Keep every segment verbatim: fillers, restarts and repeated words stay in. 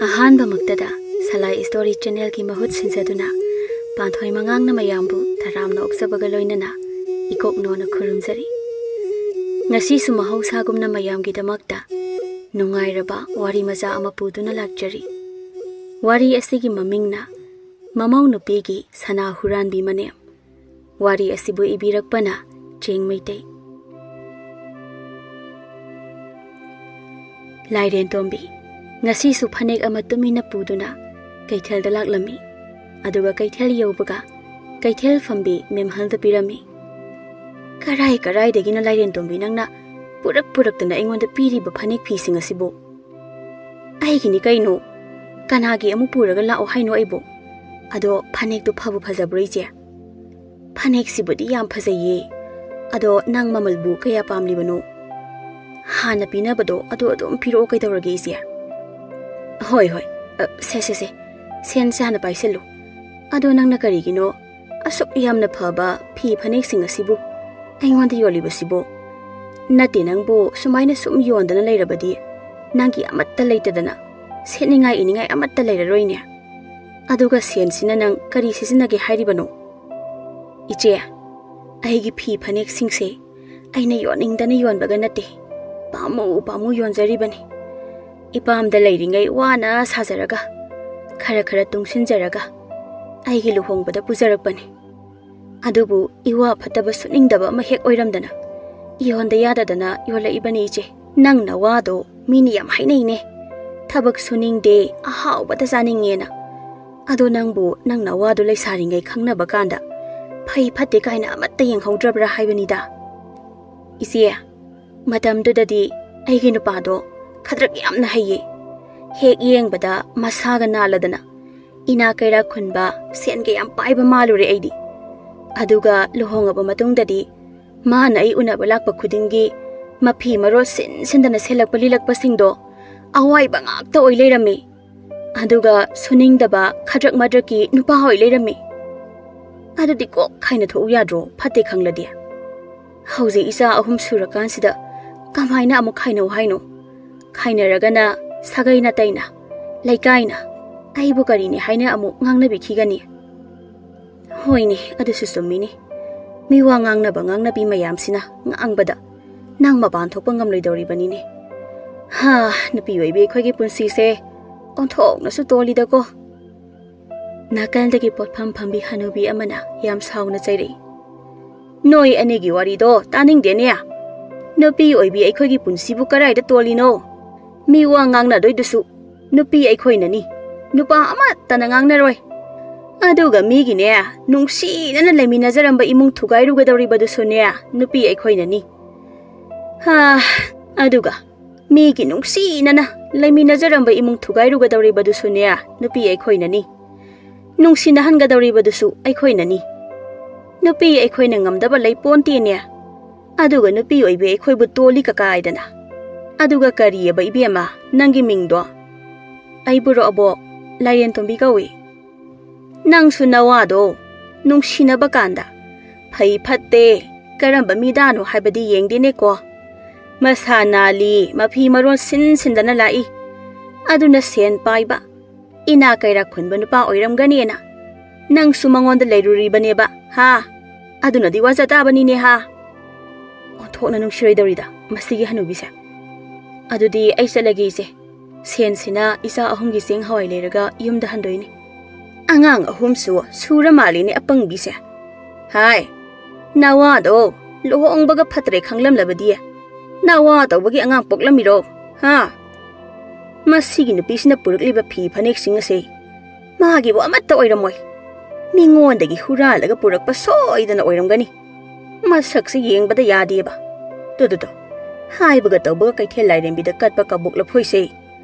ꯑꯍꯥꯟꯕꯃꯛꯇꯗ ꯁꯂꯥꯏ story ꯆꯦꯅꯦꯜꯒꯤ ꯃꯍꯨꯠ ꯁꯤꯟꯖꯗꯨꯅ ꯄꯥꯟꯊꯣꯏ ꯃꯉꯥꯡꯅ ꯃꯌꯥꯝꯕꯨ ꯇꯔꯥꯝꯅ ꯑꯣꯛꯆꯕꯒ ꯂꯣꯏꯅꯅ ꯏꯀꯣꯛ ꯅꯣꯟꯅ ꯈꯨꯔꯨꯝꯖꯔꯤ꯫ ꯉꯁꯤꯁꯨ ꯃꯍꯧꯁꯥꯒꯨꯝꯅ ꯃꯌꯥꯝꯒꯤꯗꯃꯛꯇ ꯅꯨꯡꯉꯥꯏꯔꯕ ꯋꯥꯔꯤ ꯃꯆꯥ ꯑꯃ ꯄꯨꯗꯨꯅ ꯂꯥꯛꯆꯔꯤ꯫ ꯋꯥꯔꯤ ꯑꯁꯤꯒꯤ ꯃꯃꯤꯡꯅ ꯃꯃꯧ ꯅꯨꯄꯤꯒꯤ ꯁꯅꯥ ꯍꯨꯔꯥꯟꯕꯤ ꯃꯅꯦꯝ꯫ ꯋꯥꯔꯤ ꯑꯁꯤꯕꯨ ꯏꯕꯤꯔꯛꯄꯅ ꯆꯦꯡ ꯃꯩꯇꯩ꯫ ꯂꯥꯏꯔꯦꯟ ꯇꯣꯝꯕꯤ ꯉꯁꯤꯁꯨ ꯐꯅꯦꯛ ꯑꯃ ꯇꯨꯃꯤꯟꯅ ꯄꯨꯗꯨꯅ ꯀꯩꯊꯦꯜꯗ ꯂꯥꯛꯂꯝꯃꯤ꯫ ꯑꯗꯨꯒ ꯀꯩꯊꯦꯜ ꯌꯧꯕꯒ ꯀꯩꯊꯦꯜ ꯐꯝꯕꯤ ꯃꯦꯝꯍꯜꯗ ꯄꯤꯔꯝꯃꯤ꯫ "ꯀꯔꯥꯏ ꯀꯔꯥꯏꯗꯒꯤꯅꯣ ꯂꯥꯏꯔꯦꯟ ꯇꯣꯝꯕꯤ ꯅꯪꯅ ꯄꯨꯔꯛ ꯄꯨꯔꯛꯇꯅ ꯑꯩꯉꯣꯟꯗ ꯄꯤꯔꯤꯕ ꯐꯅꯦꯛ ꯐꯤꯁꯤꯡ ꯑꯁꯤꯕꯨ?" "ꯑꯩꯒꯤꯅꯤ ꯀꯩꯅꯣ꯫ ꯀꯅꯥꯒꯤ ꯑꯃꯨꯛ ꯄꯨꯔꯒ ꯂꯥꯛꯑꯣ ꯍꯥꯏꯅꯣ ꯑꯩꯕꯨ? ꯑꯗꯣ ꯐꯅꯦꯛꯇꯨ ꯐꯕꯨ ꯐꯖꯕ꯭ꯔꯣ ꯏꯆꯦ?" "ꯐꯅꯦꯛꯁꯤꯕꯨꯗꯤ ꯌꯥꯝ ꯐꯖꯩꯌꯦ꯫ ꯑꯗꯣ ꯅꯪ ꯃꯃꯜꯕꯨ ꯀꯌꯥ ꯄꯥꯝꯂꯤꯕꯅꯣ?" "ꯍꯥꯟꯅ ꯄꯤꯅꯕꯗꯣ ꯑꯗꯨ ꯑꯗꯨꯝ ꯄꯤꯔꯛꯑꯣ ꯀꯩꯗꯧꯔꯒꯦ ꯏꯆꯦ?" "ꯍꯣꯏ ꯍꯣꯏ꯫ ꯑ, ꯁꯦ ꯁꯦ ꯁꯦ꯫ ꯁꯦꯟꯁꯦ ꯍꯥꯟꯅ ꯄꯥꯏꯁꯤꯜꯂꯨ꯫ ꯑꯗꯣ ꯅꯪꯅ ꯀꯔꯤꯒꯤꯅꯣ ꯑꯁꯨꯛ ꯌꯥꯝꯅ ꯐꯕ ꯐꯤ ꯐꯅꯦꯛꯁꯤꯡ ꯑꯁꯤꯕꯨ ꯑꯩꯉꯣꯟꯗ ꯌꯣꯜꯂꯤꯕꯁꯤꯕꯣ?" "ꯅꯠꯇꯦ, ꯅꯪꯕꯨ ꯁꯨꯃꯥꯏꯅ ꯁꯨꯝ ꯌꯣꯟꯗꯅ ꯂꯩꯔꯕꯗꯤ ꯅꯪꯒꯤ ꯑꯃꯠꯇ ꯂꯩꯇꯗꯅ ꯁꯦꯠꯅꯤꯡꯉꯥꯏ ꯏꯅꯤꯡꯉꯥꯏ ꯑꯃꯠꯇ ꯂꯩꯔꯔꯣꯏꯅꯦ꯫ ꯑꯗꯨꯒ ꯁꯦꯟꯁꯤꯅ ꯅꯪ ꯀꯔꯤ ꯁꯤꯖꯤꯟꯅꯒꯦ ꯍꯥꯏꯔꯤꯕꯅꯣ?" "ꯏꯆꯦ, ꯑꯩꯒꯤ ꯐꯤ ꯐꯅꯦꯛꯁꯤꯡꯁꯦ ꯑꯩꯅ ꯌꯣꯟꯅꯤꯡꯗꯅ ꯌꯣꯟꯕꯒ ꯅꯠꯇꯦ꯫ ꯄꯥꯝꯃꯨ ꯄꯥꯝꯃꯨ ꯌꯣꯟꯖꯔꯤꯕꯅꯤ꯫ ꯏꯄꯥꯝꯗ ꯂꯩꯔꯤꯉꯩ ꯋꯥꯅ ꯁꯥꯖꯔꯒ, ꯈꯔ ꯈꯔ ꯇꯨꯡꯁꯤꯟꯖꯔꯒ ꯑꯩꯒꯤ ꯂꯨꯍꯣꯡꯕꯗ ꯄꯨꯖꯔꯛꯄꯅꯤ꯫ ꯑꯗꯨꯕꯨ ꯏꯋꯥ ꯐꯠꯇꯕ ꯁꯨꯅꯤꯡꯗꯕ ꯑꯃ ꯍꯦꯛ ꯑꯣꯏꯔꯝꯗꯅ ꯌꯣꯟꯗ ꯌꯥꯗꯗꯅ ꯌꯣꯜꯂꯛꯏꯕꯅꯤ ꯏꯆꯦ꯫ ꯅꯪ ꯅꯋꯥꯗꯣ ꯃꯤꯅ ꯌꯥꯝ ꯍꯥꯏꯅꯩꯅꯦ, ꯊꯕꯛ ꯁꯨꯅꯤꯡꯗꯦ, ꯑꯍꯥꯎꯕꯇ ꯆꯥꯅꯤꯡꯉꯦꯅ꯫ ꯑꯗꯣ ꯅꯪꯕꯨ ꯅꯪ ꯅꯋꯥꯗꯣ ꯂꯩꯁꯥꯔꯤꯉꯩ ꯈꯪꯅꯕ ꯀꯥꯟꯗ ꯐꯩ ꯐꯠꯇꯦ ꯀꯥꯏꯅ ꯑꯃꯠꯇ ꯌꯦꯡꯍꯧꯗ꯭ꯔꯕ꯭ꯔꯥ ꯍꯥꯏꯕꯅꯤꯗ?" "ꯏꯆꯦ, ꯃꯇꯝꯗꯨꯗꯗꯤ ꯑꯩꯒꯤ ꯅꯨꯄꯥꯗꯣ ꯈꯗ꯭ꯔꯛ ꯌꯥꯝꯅ ꯍꯩꯌꯦ꯫ ꯍꯦꯛ ꯌꯦꯡꯕꯗ ꯃꯁꯥꯒ ꯅꯥꯜꯂꯗꯅ ꯏꯅꯥ ꯀꯩꯔꯥꯛ ꯈꯨꯟꯕ, ꯁꯦꯟꯒ ꯌꯥꯝ ꯄꯥꯏꯕ ꯃꯥꯜꯂꯨꯔꯦ ꯑꯩꯗꯤ꯫ ꯑꯗꯨꯒ ꯂꯨꯍꯣꯡꯉꯕ ꯃꯇꯨꯡꯗꯗꯤ ꯃꯥꯅ ꯑꯩ ꯎꯅꯕ ꯂꯥꯛꯄ ꯈꯨꯗꯤꯡꯒꯤ ꯃꯐꯤ ꯃꯔꯣꯜ ꯁꯤꯟ ꯁꯤꯟꯗꯅ ꯁꯦꯠꯂꯛꯄ ꯂꯤꯂꯛꯄꯁꯤꯡꯗꯣ ꯑꯋꯥꯏꯕ ꯉꯥꯛꯇ ꯑꯣꯏ ꯂꯩꯔꯝꯃꯤ꯫ ꯑꯗꯨꯒ ꯁꯨꯅꯤꯡꯗꯕ ꯈꯗ꯭ꯔꯛ ꯃꯗ꯭ꯔꯛꯀꯤ ꯅꯨꯄꯥ ꯑꯣꯏ ꯂꯩꯔꯝꯃꯤ꯫ ꯑꯗꯨꯗꯤ ꯀꯣꯛ ꯈꯥꯏꯅ ꯊꯣꯛꯎ ꯌꯥꯗ꯭ꯔꯣ, ꯐꯠꯇꯦ ꯈꯪꯂꯗꯤ? ꯍꯧꯖꯤꯛ ꯏꯆꯥ ꯑꯍꯨꯝ ꯁꯨꯔꯀꯥꯟꯁꯤꯗ ꯀꯃꯥꯏꯅ ꯑꯃꯨꯛ ꯈꯥꯏꯅꯧ ꯍꯥꯏꯅꯣ? ꯈꯥꯏꯅꯔꯒꯅ ꯁꯥꯒꯩ ꯅꯥꯇꯩꯅ, ꯂꯩꯀꯥꯏꯅ ꯑꯩꯕꯨ ꯀꯔꯤꯅꯤ ꯍꯥꯏꯅ ꯑꯃꯨꯛ ꯉꯥꯡꯅꯕꯤꯈꯤꯒꯅꯤ? ꯍꯣꯏꯅꯦ, ꯑꯗꯨꯁꯨ ꯆꯨꯝꯃꯤꯅꯦ꯫ ꯃꯤꯋꯥ ꯉꯥꯡꯅꯕ ꯉꯥꯡꯅꯕꯤ ꯃꯌꯥꯝꯁꯤꯅ ꯉꯥꯡꯕꯗ ꯅꯪ ꯃꯄꯥꯟ ꯊꯣꯛꯄ ꯉꯝꯂꯣꯏꯗꯧꯔꯤꯕꯅꯤꯅꯦ꯫ ꯍꯥ, ꯅꯨꯄꯤ ꯑꯣꯏꯕꯤ ꯑꯩꯈꯣꯏꯒꯤ ꯄꯨꯟꯁꯤꯁꯦ ꯑꯣꯟꯊꯣꯛꯅꯁꯨ ꯇꯣꯜꯂꯤꯗꯀꯣ꯫ ꯅꯥꯀꯜꯗꯒꯤ ꯄꯣꯠꯐꯝ ꯐꯝꯕꯤ ꯍꯅꯨꯕꯤ ꯑꯃꯅ ꯌꯥꯝ ꯁꯥꯎꯅ ꯆꯩꯔꯛꯏ꯫ ꯅꯣꯏ ꯑꯅꯤꯒꯤ ꯋꯥꯔꯤꯗꯣ ꯇꯥꯅꯤꯡꯗꯦꯅꯦ꯫ ꯅꯨꯄꯤ ꯑꯣꯏꯕꯤ ꯑꯩꯈꯣꯏꯒꯤ ꯄꯨꯟꯁꯤꯕꯨ ꯀꯔꯥꯏꯗ ꯇꯣꯜꯂꯤꯅꯣ? ꯃꯤ ꯋꯥ ꯉꯥꯡꯅꯗꯣꯏꯗꯨꯁꯨ ꯅꯨꯄꯤ ꯑꯩꯈꯣꯏꯅꯅꯤ꯫ ꯅꯨꯄꯥ ꯑꯃꯠꯇꯅ ꯉꯥꯡꯅꯔꯣꯏ꯫ ꯑꯗꯨꯒ ꯃꯤꯒꯤꯅꯦ, ꯅꯨꯡꯁꯤꯅꯅ ꯂꯩꯃꯤꯟꯅꯖꯔꯝꯕ ꯏꯃꯨꯡ ꯊꯨꯒꯥꯏꯔꯨꯒꯗꯧꯔꯤꯕꯗꯨꯁꯨꯅꯦ, ꯅꯨꯄꯤ ꯑꯩꯈꯣꯏꯅꯅꯤ꯫ ꯍꯥ, ꯑꯗꯨꯒ ꯃꯤꯒꯤ ꯅꯨꯡꯁꯤꯅꯅ ꯂꯩꯃꯤꯟꯅꯖꯔꯝꯕ ꯏꯃꯨꯡ ꯊꯨꯒꯥꯏꯔꯨꯒꯗꯧꯔꯤꯕꯗꯨꯁꯨꯅꯦ, ꯅꯨꯄꯤ ꯑꯩꯈꯣꯏꯅꯅꯤ꯫ ꯅꯨꯡꯁꯤꯅꯍꯟꯒꯗꯧꯔꯤꯕꯗꯨꯁꯨ ꯑꯩꯈꯣꯏꯅꯅꯤ꯫ ꯅꯨꯄꯤ ꯑꯩꯈꯣꯏꯅ ꯉꯝꯗꯕ ꯂꯩꯄꯣꯟꯇꯦꯅꯦ꯫ ꯑꯗꯨꯒ ꯅꯨꯄꯤ ꯑꯣꯏꯕꯤ ꯑꯩꯈꯣꯏꯕꯨ ꯇꯣꯜꯂꯤ ꯀꯀꯥꯏꯗꯅ꯫ ꯑꯗꯨꯒ ꯀꯔꯤꯑꯕ ꯏꯕꯦꯝꯃ, ꯅꯪꯒꯤ ꯃꯤꯡꯗꯣ? ꯑꯩꯕꯨꯔꯣ ꯑꯕꯣꯛ? ꯂꯥꯏꯔꯦꯟꯇꯣꯝꯕꯤ ꯀꯧꯏ꯫ ꯅꯪꯁꯨ ꯅꯋꯥꯗꯣ ꯅꯨꯡꯁꯤꯅꯕ ꯀꯥꯟꯗ ꯐꯩ ꯐꯠꯇꯦ, ꯀꯔꯝꯕ ꯃꯤꯗꯥꯅꯣ ꯍꯥꯏꯕꯗꯤ ꯌꯦꯡꯗꯦꯅꯦꯀꯣ꯫ ꯃꯁꯥ ꯅꯥꯜꯂꯤ, ꯃꯐꯤ ꯃꯔꯣꯟ ꯁꯤꯟ ꯁꯤꯟꯗꯅ ꯂꯥꯛꯏ꯫ ꯑꯗꯨꯅ ꯁꯦꯟ ꯄꯥꯏꯕ, ꯏꯅꯥ ꯀꯩꯔꯥꯛ ꯈꯨꯟꯕ ꯅꯨꯄꯥ ꯑꯣꯏꯔꯝꯒꯅꯦꯅ ꯅꯪꯁꯨ ꯃꯉꯣꯟꯗ ꯂꯩꯔꯨꯔꯤꯕꯅꯦꯕ, ꯍꯥ? ꯑꯗꯨꯅꯗꯤ ꯋꯥꯖ ꯇꯥꯕꯅꯤꯅꯦ, ꯍꯥ? ꯑꯣꯟꯊꯣꯛꯅ ꯅꯨꯡꯁꯤꯔꯣꯏꯗꯧꯔꯤꯗ ꯃꯁꯤꯒꯤ ꯍꯅꯨꯕꯤꯁꯦ꯫ ꯑꯗꯨꯗꯤ ꯑꯩ ꯆꯠꯂꯒꯦ ꯏꯆꯦ꯫ ꯁꯦꯟꯁꯤꯅ ꯏꯆꯥ ꯑꯍꯨꯝꯒꯤ ꯆꯦꯡ ꯍꯋꯥꯏ ꯂꯩꯔꯒ ꯌꯨꯝꯗ ꯍꯟꯗꯣꯏꯅꯤ꯫ ꯑꯉꯥꯡ ꯑꯍꯨꯝꯁꯨ ꯁꯨꯔ ꯃꯥꯜꯂꯤꯅꯦ ꯑꯄꯪꯕꯤꯁꯦ꯫ ꯍꯥꯏ, ꯅꯋꯥꯗꯣ ꯂꯨꯍꯣꯡꯕꯒ ꯐꯠꯇ꯭ꯔꯦ ꯈꯪꯂꯝꯂꯕꯗꯤ ꯅꯋꯥ ꯇꯧꯕꯒꯤ ꯑꯉꯥꯡ ꯄꯣꯛꯂꯝꯃꯤꯔꯣ? ꯍꯥ? ꯃꯁꯤꯒꯤ ꯅꯨꯄꯤꯁꯤꯅ ꯄꯨꯔꯛꯂꯤꯕ ꯐꯤ ꯐꯅꯦꯛꯁꯤꯡ ꯑꯁꯦ ꯃꯥꯒꯤꯕꯨ ꯑꯃꯠꯇ ꯑꯣꯏꯔꯝꯃꯣꯏ꯫ ꯃꯤꯉꯣꯟꯗꯒꯤ ꯍꯨꯔꯥꯜꯂꯒ ꯄꯨꯔꯛꯄ ꯁꯣꯏꯗꯅ ꯑꯣꯏꯔꯝꯒꯅꯤ꯫ ꯃꯁꯛꯁꯦ ꯌꯦꯡꯕꯗ ꯌꯥꯗꯦꯕ꯫ Two, two, two. ꯍꯥꯏꯕꯒ ꯇꯧꯕꯒ ꯀꯩꯊꯦꯜ ꯂꯥꯏꯔꯦꯝꯕꯤꯗ ꯀꯠꯄ ꯀꯕꯣꯛ ꯂꯐꯣꯏꯁꯦ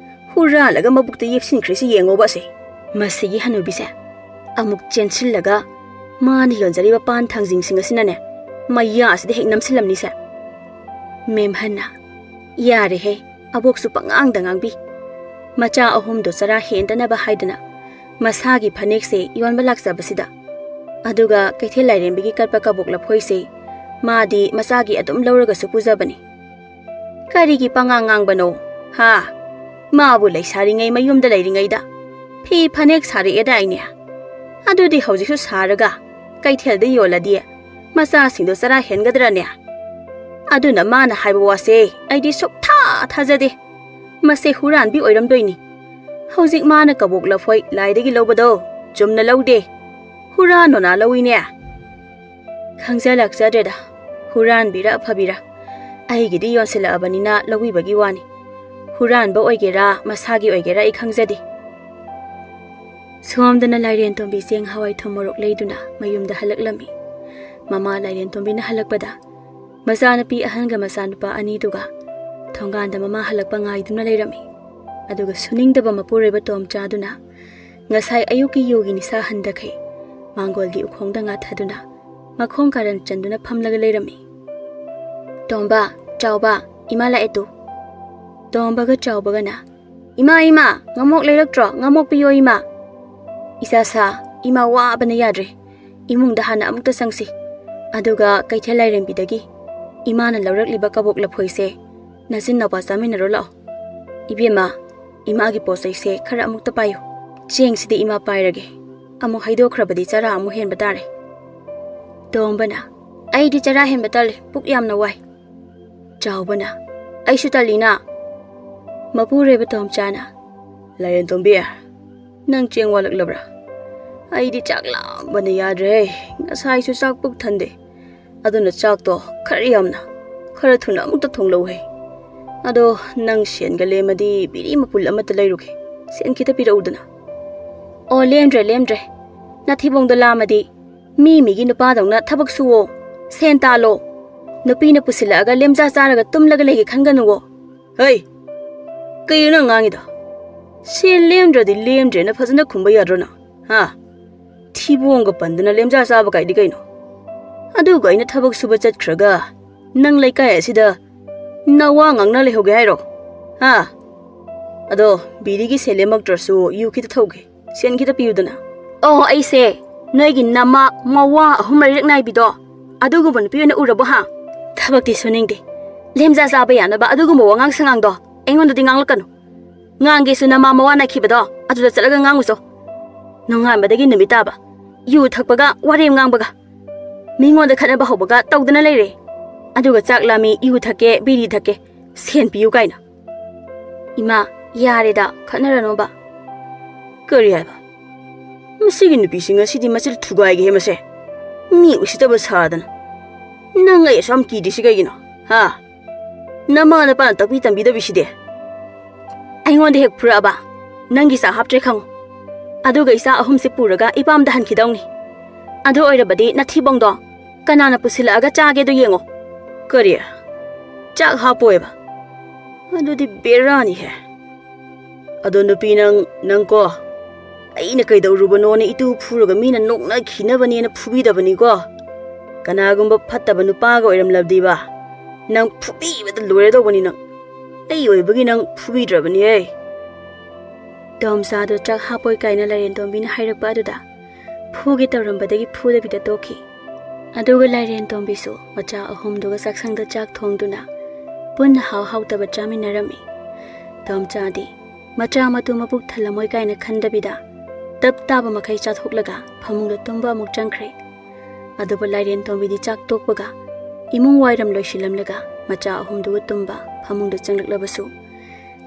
ꯍꯨꯔꯥꯜꯂꯒ ꯃꯕꯨꯛꯇ ꯌꯦꯞꯁꯤꯟꯈ꯭ꯔꯤꯁꯤ ꯌꯦꯡꯉꯣꯕ ꯑꯁꯦ꯫ ꯃꯁꯤꯒꯤ ꯍꯅꯨꯕꯤꯁꯦ ꯑꯃꯨꯛ ꯆꯦꯟꯁꯤꯜꯂꯒ ꯃꯥꯅ ꯌꯣꯟꯖꯔꯤꯕ ꯄꯥꯟ ꯊꯥꯡꯖꯤꯡꯁꯤꯡ ꯑꯁꯤꯅꯅꯦ ꯃꯌꯥꯁꯤꯗ ꯍꯦꯛ ꯅꯝꯁꯤꯜꯂꯝꯅꯤꯁꯦ꯫ ꯃꯦꯝ ꯍꯟꯅ, ꯌꯥꯔꯦꯍꯦ, ꯑꯕꯣꯛꯁꯨ ꯄꯉꯥꯡꯗ ꯉꯥꯡꯕꯤ꯫ ꯃꯆꯥ ꯑꯍꯨꯝꯗꯣ ꯆꯔꯥ ꯍꯦꯟꯗꯅꯕ ꯍꯥꯏꯗꯅ ꯃꯁꯥꯒꯤ ꯐꯅꯦꯛꯁꯦ ꯌꯣꯟꯕ ꯂꯥꯛꯆꯕꯁꯤꯗ, ꯑꯗꯨꯒ ꯀꯩꯊꯦꯜ ꯂꯥꯏꯔꯦꯝꯕꯤꯒꯤ ꯀꯠꯄ ꯀꯕꯣꯛ ꯂꯐꯣꯏꯁꯦ ꯃꯥꯗꯤ ꯃꯆꯥꯒꯤ ꯑꯗꯨꯝ ꯂꯧꯔꯒꯁꯨ ꯄꯨꯖꯕꯅꯤ꯫ ꯀꯔꯤꯒꯤ ꯄꯉꯥꯡ ꯉꯥꯡꯕꯅꯣ? ꯍꯥ? ꯃꯥꯕꯨ ꯂꯩꯁꯥꯔꯤꯉꯩ ꯃꯌꯨꯝꯗ ꯂꯩꯔꯤꯉꯩꯗ ꯐꯤ ꯐꯅꯦꯛ ꯁꯥꯔꯛꯑꯦꯗꯥꯏꯅꯦ? ꯑꯗꯨꯗꯤ ꯍꯧꯖꯤꯛꯁꯨ ꯁꯥꯔꯒ ꯀꯩꯊꯦꯜꯗ ꯌꯣꯜꯂꯗꯤ ꯃꯆꯥꯁꯤꯡꯗꯣ ꯆꯔꯥ ꯍꯦꯟꯒꯗ꯭ꯔꯅꯦ? ꯑꯗꯨꯅ ꯃꯥꯅ ꯍꯥꯏꯕ ꯋꯥꯁꯦ ꯑꯩꯗꯤ ꯁꯨꯛꯊꯥ ꯊꯥꯖꯗꯦ꯫ ꯃꯁꯦ ꯍꯨꯔꯥꯟꯕꯤ ꯑꯣꯏꯔꯝꯗꯣꯏꯅꯤ꯫ ꯍꯧꯖꯤꯛ ꯃꯥꯅ ꯀꯕꯣꯛ ꯂꯐꯣꯏ ꯂꯥꯏꯗꯒꯤ ꯂꯧꯕꯗꯣ ꯆꯨꯝꯅ ꯂꯧꯗꯦ, ꯍꯨꯔꯥꯟ ꯅꯣꯅꯥ ꯂꯧꯏꯅꯦ꯫ ꯈꯪꯖ ꯂꯥꯛꯆꯗ꯭ꯔꯦꯗ, ꯍꯨꯔꯥꯟꯕꯤꯔ ꯐꯕꯤꯔ꯫ ꯑꯩꯒꯤꯗꯤ ꯌꯣꯟꯁꯤꯜꯂꯛꯑꯕꯅꯤꯅ ꯂꯧꯕꯤꯕꯒꯤ ꯋꯥꯅꯤ꯫ ꯍꯨꯔꯥꯟꯕ ꯑꯣꯏꯒꯦꯔꯥ ꯃꯁꯥꯒꯤ ꯑꯣꯏꯒꯦꯔꯥ ꯑꯩ ꯈꯪꯖꯗꯦ꯫ ꯁꯣꯝꯗꯅ ꯂꯥꯏꯔꯦꯟ ꯇꯣꯝꯕꯤ ꯆꯦꯡ ꯍꯋꯥꯏ ꯊꯨꯝ ꯃꯣꯔꯣꯛ ꯂꯩꯗꯨꯅ ꯃꯌꯨꯝꯗ ꯍꯜꯂꯛꯂꯝꯃꯤ꯫ ꯃꯃꯥ ꯂꯥꯏꯔꯦꯟ ꯇꯣꯝꯕꯤꯅ ꯍꯜꯂꯛꯄꯗ ꯃꯆꯥꯅꯨꯄꯤ ꯑꯍꯟꯒ ꯃꯆꯥꯅꯨꯄꯥ ꯑꯅꯤꯗꯨꯒ ꯊꯣꯡꯒꯥꯟꯗ ꯃꯃꯥ ꯍꯜꯂꯛꯄ ꯉꯥꯏꯗꯨꯅ ꯂꯩꯔꯝꯃꯤ꯫ ꯑꯗꯨꯒ ꯁꯨꯅꯤꯡꯗꯕ ꯃꯄꯨꯔꯣꯏꯕ ꯇꯣꯝꯆꯥꯗꯨꯅ ꯉꯁꯥꯏ ꯑꯌꯨꯛꯀꯤ ꯌꯨꯒꯤ ꯅꯤꯁꯥ ꯍꯟꯊꯈꯩ ꯃꯥꯡꯒꯣꯜꯒꯤ ꯎꯈꯣꯡꯗ ꯉꯥꯊꯗꯨꯅ ꯃꯈꯣꯡ ꯀꯥꯔꯟ ꯆꯟꯗꯨꯅ ꯐꯝꯂꯒ ꯂꯩꯔꯝꯃꯤ꯫ "ꯇꯣꯝꯕ, ꯆꯥꯎꯕ, ꯏꯃꯥ ꯂꯥꯛꯑꯦ ꯇꯨ!" ꯇꯣꯝꯕꯒ ꯆꯥꯎꯕꯒꯅ, "ꯏꯃꯥ, ꯏꯃꯥ, ꯉꯥꯃꯣꯛ ꯂꯩꯔꯛꯇ꯭ꯔꯣ? ꯉꯥꯃꯣꯛ ꯄꯤꯌꯣ ꯏꯃꯥ!" "ꯏꯆꯥ ꯁꯥ, ꯏꯃꯥ ꯋꯥꯕꯅ ꯌꯥꯗ꯭ꯔꯦ꯫ ꯏꯃꯨꯡꯗ ꯍꯥꯟꯅ ꯑꯃꯨꯛꯇ ꯆꯪꯁꯤ꯫ ꯑꯗꯨꯒ ꯀꯩꯊꯦꯜ ꯂꯥꯏꯔꯦꯝꯕꯤꯗꯒꯤ ꯏꯃꯥꯅ ꯂꯧꯔꯛꯂꯤꯕ ꯀꯕꯣꯛ ꯂꯐꯣꯏꯁꯦ ꯅꯆꯤꯟ ꯅꯧꯄꯥ ꯆꯥꯃꯤꯟꯅꯔꯣ ꯂꯥꯛꯑꯣ꯫ ꯏꯕꯦꯝꯃ, ꯏꯃꯥꯒꯤ ꯄꯣꯠ ꯆꯩꯁꯦ ꯈꯔ ꯑꯃꯨꯛꯇ ꯄꯥꯏꯌꯨ꯫ ꯆꯦꯡꯁꯤꯗꯤ ꯏꯃꯥ ꯄꯥꯏꯔꯒꯦ꯫ ꯑꯃꯨꯛ ꯍꯩꯗꯣꯛꯈ꯭ꯔꯕꯗꯤ ꯆꯔꯥ ꯑꯃꯨꯛ ꯍꯦꯟꯕ ꯇꯥꯔꯦ꯫" ꯇꯣꯝꯕꯅ, "ꯑꯩꯗꯤ ꯆꯔꯥ ꯍꯦꯟꯕ ꯇꯜꯂꯦ, ꯄꯨꯛ ꯌꯥꯝꯅ ꯋꯥꯏ꯫" ꯆꯥꯎꯕꯅ, "ꯑꯩꯁꯨ ꯇꯜꯂꯤꯅ꯫" ꯃꯄꯨꯔꯣꯏꯕ ꯇꯣꯝꯆꯥꯅ, "ꯂꯥꯏꯔꯦꯟ ꯇꯣꯝꯕꯤ, ꯅꯪ ꯆꯦꯡ ꯋꯥꯠꯂꯛꯂꯕ꯭ꯔꯥ? ꯑꯩꯗꯤ ꯆꯥꯛ ꯂꯥꯝꯕꯅ ꯌꯥꯗ꯭ꯔꯦ꯫ ꯉꯁꯥꯏꯁꯨ ꯆꯥꯛ ꯄꯨꯛ ꯊꯟꯗꯦ꯫ ꯑꯗꯨꯅ ꯆꯥꯛꯇꯣ ꯈꯔ ꯌꯥꯝꯅ, ꯈꯔ ꯊꯨꯅ ꯑꯃꯨꯛꯇ ꯊꯣꯡꯂꯛꯎꯍꯦ꯫ ꯑꯗꯣ ꯅꯪ ꯁꯦꯟꯒ ꯂꯦꯝꯃꯗꯤ ꯕꯤꯔꯤ ꯃꯄꯨꯜ ꯑꯃꯠꯇ ꯂꯩꯔꯨꯒꯦ꯫ ꯁꯦꯟ ꯈꯤꯇ ꯄꯤꯔꯛꯎꯗꯅ꯫" "ꯑꯣ, ꯂꯦꯝꯗ꯭ꯔꯦ, ꯂꯦꯝꯗ꯭ꯔꯦ꯫ ꯅꯊꯤꯕꯣꯡꯗꯣ ꯂꯥꯝꯃꯗꯤ ꯃꯤ ꯃꯤꯒꯤ ꯅꯨꯄꯥꯗꯧꯅ ꯊꯕꯛ ꯁꯨꯋꯣ, ꯁꯦꯟ ꯇꯥꯜꯂꯣ꯫ ꯅꯨꯄꯤꯅ ꯄꯨꯁꯤꯜꯂꯛꯑꯒ ꯂꯦꯝꯖꯥ ꯆꯥꯔꯒ ꯇꯨꯝꯂꯒ ꯂꯩꯒꯦ ꯈꯟꯒꯅꯨꯋꯣ꯫" "ꯍꯩ! ꯀꯩꯅꯣ ꯅꯪ ꯉꯥꯡꯉꯤꯗꯣ? ꯁꯦꯟ ꯂꯦꯝꯗ꯭ꯔꯗꯤ ꯂꯦꯝꯗ꯭ꯔꯦꯅ ꯐꯖꯅ ꯈꯨꯝꯕ ꯌꯥꯗ꯭ꯔꯣ ꯅꯪ? ꯍꯥ? ꯊꯤꯕꯣꯡꯒ ꯄꯟꯗꯅ ꯂꯦꯝꯖꯥ ꯆꯥꯕ ꯀꯥꯏꯗꯤ ꯀꯩꯅꯣ? ꯑꯗꯨꯒ ꯑꯩꯅ ꯊꯕꯛ ꯁꯨꯕ ꯆꯠꯈ꯭ꯔꯒ ꯅꯪ ꯂꯩꯀꯥꯏ ꯑꯁꯤꯗ ꯅꯋꯥ ꯉꯥꯡꯅ ꯂꯩꯍꯧꯒꯦ ꯍꯥꯏꯔꯣ? ꯍꯥ? ꯑꯗꯣ ꯕꯤꯔꯤꯒꯤ ꯁꯦꯟ ꯂꯦꯝꯃꯛꯇ꯭ꯔꯁꯨ ꯌꯨ ꯈꯤꯇ ꯊꯧꯒꯦ꯫ ꯁꯦꯟ ꯈꯤꯇ ꯄꯤꯌꯨꯗꯅ꯫" "ꯑꯣ, ꯑꯩꯁꯦ ꯅꯣꯏꯒꯤ ꯅꯃꯥ ꯃꯋꯥ ꯑꯍꯨꯝ ꯃꯔꯤꯔꯛ ꯅꯥꯏꯕꯤꯗꯣ, ꯑꯗꯨꯒꯨꯝꯕ ꯅꯨꯄꯤ ꯑꯣꯏꯅ ꯎꯔꯕꯣ ꯍꯥ? ꯊꯕꯛꯇꯤ ꯁꯨꯅꯤꯡꯗꯦ꯫ ꯂꯦꯝꯖꯥ ꯆꯥꯕ ꯌꯥꯅꯕ ꯑꯗꯨꯒꯨꯝꯕ ꯋꯥꯉꯥꯡ ꯁꯉꯥꯡꯗꯣ ꯑꯩꯉꯣꯟꯗꯗꯤ ꯉꯥꯡꯂꯛꯀꯅꯨ꯫" ꯉꯥꯡꯒꯦꯁꯨ ꯅꯃꯥ ꯃꯋꯥ ꯅꯥꯈꯤꯕꯗꯣ ꯑꯗꯨꯗ ꯆꯠꯂꯒ ꯉꯥꯡꯉꯨꯆꯣ꯫ ꯅꯣꯡꯉꯥꯟꯕꯗꯒꯤ ꯅꯨꯃꯤꯠ ꯇꯥꯕ, ꯌꯨ ꯊꯛꯄꯒ ꯋꯥꯔꯦꯝ ꯉꯥꯡꯕꯒ, ꯃꯤꯉꯣꯟꯗ ꯈꯠꯅꯕ ꯍꯧꯕꯒ ꯇꯧꯗꯅ ꯂꯩꯔꯦ꯫ ꯑꯗꯨꯒ ꯆꯥꯛ ꯂꯥꯝꯃꯤ, ꯌꯨ ꯊꯛꯀꯦ, ꯕꯤꯔꯤ ꯊꯛꯀꯦ, ꯁꯦꯟ ꯄꯤꯌꯨ ꯀꯥꯏꯅ꯫ ꯏꯃꯥ, ꯌꯥꯔꯦꯗ, ꯈꯠꯅꯔꯅꯣꯕ꯫ ꯀꯔꯤ ꯍꯥꯏꯕ? ꯃꯁꯤꯒꯤ ꯅꯨꯄꯤꯁꯤ ꯉꯁꯤꯗꯤ ꯃꯆꯤꯜ ꯊꯨꯒꯥꯏꯒꯦꯍꯦ ꯃꯁꯦ꯫ ꯃꯤ ꯎꯁꯤꯠꯇꯕ ꯁꯥꯗꯅ꯫ ꯅꯪ ꯑꯩ ꯑꯁꯨꯛ ꯌꯥꯝ ꯀꯤꯗ꯭ꯔꯤꯁꯤ ꯀꯩꯒꯤꯅꯣ? ꯍꯥ? ꯅꯃꯥ ꯅꯄꯥꯅ ꯇꯥꯛꯄꯤ ꯇꯝꯕꯤꯗꯕꯤꯁꯤꯗꯤ꯫ ꯑꯩꯉꯣꯟꯗ ꯍꯦꯛ ꯐꯨꯔꯛꯑꯕ, ꯅꯪꯒꯤ ꯆꯥꯛ ꯍꯥꯞꯇ꯭ꯔꯦ ꯈꯪꯉꯨ꯫ ꯑꯗꯨꯒ ꯏꯆꯥ ꯑꯍꯨꯝꯁꯤ ꯄꯨꯔꯒ ꯏꯄꯥꯝꯗ ꯍꯟꯈꯤꯗꯧꯅꯤ꯫ ꯑꯗꯨ ꯑꯣꯏꯔꯕꯗꯤ ꯅꯊꯤꯕꯣꯡꯗꯣ ꯀꯅꯥꯅ ꯄꯨꯁꯤꯜꯂꯛꯑꯒ ꯆꯥꯒꯦꯗꯣ ꯌꯦꯡꯉꯣ꯫ ꯀꯔꯤ? ꯆꯥꯛ ꯍꯥꯞꯄꯣꯏꯕ? ꯑꯗꯨꯗꯤ ꯕꯦꯔꯥꯅꯤꯍꯦ꯫ ꯑꯗꯣ ꯅꯨꯄꯤ ꯅꯪ, ꯅꯪ ꯀꯣ, ꯑꯩꯅ ꯀꯩꯗꯧꯔꯨꯕꯅꯣꯅ ꯏꯇꯨ ꯐꯨꯔꯒ ꯃꯤꯅ ꯅꯣꯛꯅꯈꯤꯅꯕꯅꯦꯅ ꯐꯨꯕꯤꯗꯕꯅꯤꯀꯣ꯫ ꯀꯅꯥꯒꯨꯝꯕ ꯐꯠꯇꯕ ꯅꯨꯄꯥꯒ ꯑꯣꯏꯔꯝꯂꯕꯗꯤꯕ, ꯅꯪ ꯐꯨꯕꯤꯕꯗ ꯂꯣꯏꯔꯗꯧꯕꯅꯤ ꯅꯪ꯫ ꯑꯩ ꯑꯣꯏꯕꯒꯤ ꯅꯪ ꯐꯨꯕꯤꯗ꯭ꯔꯕꯅꯤꯍꯦ꯫ ꯇꯣꯝꯆꯥꯗꯣ ꯆꯥꯛ ꯍꯥꯞꯄꯣꯏ ꯀꯥꯏꯅ ꯂꯥꯏꯔꯦꯟꯇꯣꯝꯕꯤꯅ ꯍꯥꯏꯔꯛꯄ ꯑꯗꯨꯗ ꯐꯨꯒꯦ ꯇꯧꯔꯝꯕꯗꯒꯤ ꯐꯨꯗꯕꯤꯗ ꯇꯣꯛꯈꯤ꯫ ꯑꯗꯨꯒ ꯂꯥꯏꯔꯦꯟꯇꯣꯝꯕꯤꯁꯨ ꯃꯆꯥ ꯑꯍꯨꯝꯗꯨꯒ ꯆꯥꯛꯁꯪꯗ ꯆꯥꯛ ꯊꯣꯡꯗꯨꯅ ꯄꯨꯟꯅ ꯍꯥꯎ ꯍꯥꯎꯇꯕ ꯆꯥꯃꯤꯟꯅꯔꯝꯃꯤ꯫ ꯇꯣꯝꯆꯥꯗꯤ ꯃꯆꯥ ꯃꯇꯨ ꯃꯄꯨꯛ ꯊꯜꯂꯝꯃꯣꯏ ꯀꯥꯏꯅ ꯈꯟꯗꯕꯤꯗ ꯇꯞ ꯇꯥꯕ ꯃꯈꯩ ꯆꯥꯊꯣꯛꯂꯒ ꯐꯃꯨꯡꯗ ꯇꯨꯝꯕ ꯑꯃꯨꯛ ꯆꯪꯈ꯭ꯔꯦ꯫ ꯑꯗꯨꯕꯨ ꯂꯥꯏꯔꯦꯟꯇꯣꯝꯕꯤꯗꯤ ꯆꯥꯛ ꯇꯣꯛꯄꯒ ꯏꯃꯨꯡ ꯋꯥꯏꯔꯝ ꯂꯣꯏꯁꯤꯜꯂꯝꯂꯒ ꯃꯆꯥ ꯑꯍꯨꯝꯗꯨꯒ ꯇꯨꯝꯕ ꯐꯃꯨꯡꯗ ꯆꯪꯂꯛꯂꯕꯁꯨ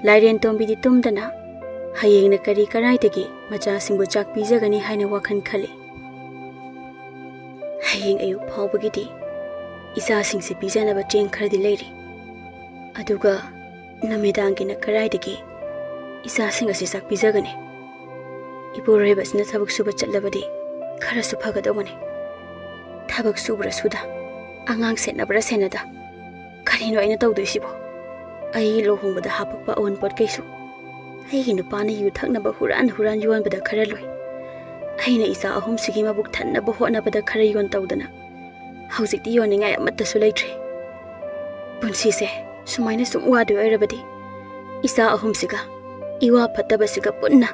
ꯂꯥꯏꯔꯦꯟꯇꯣꯝꯕꯤꯗꯤ ꯇꯨꯝꯗꯅ ꯍꯌꯦꯡꯅ ꯀꯔꯤ ꯀꯔꯥꯏꯗꯒꯤ ꯃꯆꯥꯁꯤꯡꯕꯨ ꯆꯥꯛ ꯄꯤꯖꯒꯅꯤ ꯍꯥꯏꯅ ꯋꯥꯈꯜ ꯈꯜꯂꯤ꯫ ꯍꯌꯦꯡ ꯑꯌꯨꯛ ꯐꯥꯎꯕꯒꯤꯗꯤ ꯏꯆꯥꯁꯤꯡꯁꯦ ꯄꯤꯖꯅꯕ ꯆꯦꯡ ꯈꯔꯗꯤ ꯂꯩꯔꯤ꯫ ꯑꯗꯨꯒ ꯅꯨꯃꯤꯗꯥꯡꯒꯤꯅ ꯀꯔꯥꯏꯗꯒꯤ ꯏꯆꯥꯁꯤꯡ ꯑꯁꯤ ꯆꯥꯛ ꯄꯤꯖꯒꯅꯤ? ꯏꯄꯨꯔꯣꯏꯕꯁꯤꯅ ꯊꯕꯛ ꯁꯨꯕ ꯆꯠꯂꯕꯗꯤ ꯈꯔꯁꯨ ꯐꯒꯗꯧꯕꯅꯤ꯫ ꯊꯕꯛ ꯁꯨꯕ꯭ꯔꯥ ꯁꯨꯗ, ꯑꯉꯥꯡ ꯁꯦꯟꯅꯕ꯭ꯔꯥ ꯁꯦꯟꯅꯗ, ꯀꯔꯤꯅꯣ ꯑꯩꯅ ꯇꯧꯗꯣꯏꯁꯤꯕꯣ? ꯑꯩ ꯂꯨꯍꯣꯡꯕꯗ ꯍꯥꯄꯛꯄ ꯑꯋꯨꯟꯄꯣꯠ ꯀꯩꯁꯨ ꯑꯩꯒꯤ ꯅꯨꯄꯥꯅ ꯌꯨ ꯊꯛꯅꯕ ꯍꯨꯔꯥꯟ ꯍꯨꯔꯥꯟ ꯌꯣꯟꯕꯗ ꯈꯔ ꯂꯣꯏ꯫ ꯑꯩꯅ ꯏꯆꯥ ꯑꯍꯨꯝꯁꯤꯒꯤ ꯃꯕꯨꯛ ꯊꯟꯅꯕ ꯍꯣꯠꯅꯕꯗ ꯈꯔ ꯌꯣꯟ ꯇꯧꯗꯅ ꯍꯧꯖꯤꯛꯇꯤ ꯌꯣꯟꯅꯤꯡꯉꯥꯏ ꯑꯃꯠꯇꯁꯨ ꯂꯩꯇ꯭ꯔꯦ꯫ ꯄꯨꯟꯁꯤꯁꯦ ꯁꯨꯃꯥꯏꯅ ꯁꯨꯝ ꯋꯥꯗꯣꯏ ꯑꯣꯏꯔꯕꯗꯤ ꯏꯆꯥ ꯑꯍꯨꯝꯁꯤꯒ ꯏꯋꯥ ꯐꯠꯇꯕꯁꯤꯒ ꯄꯨꯟꯅ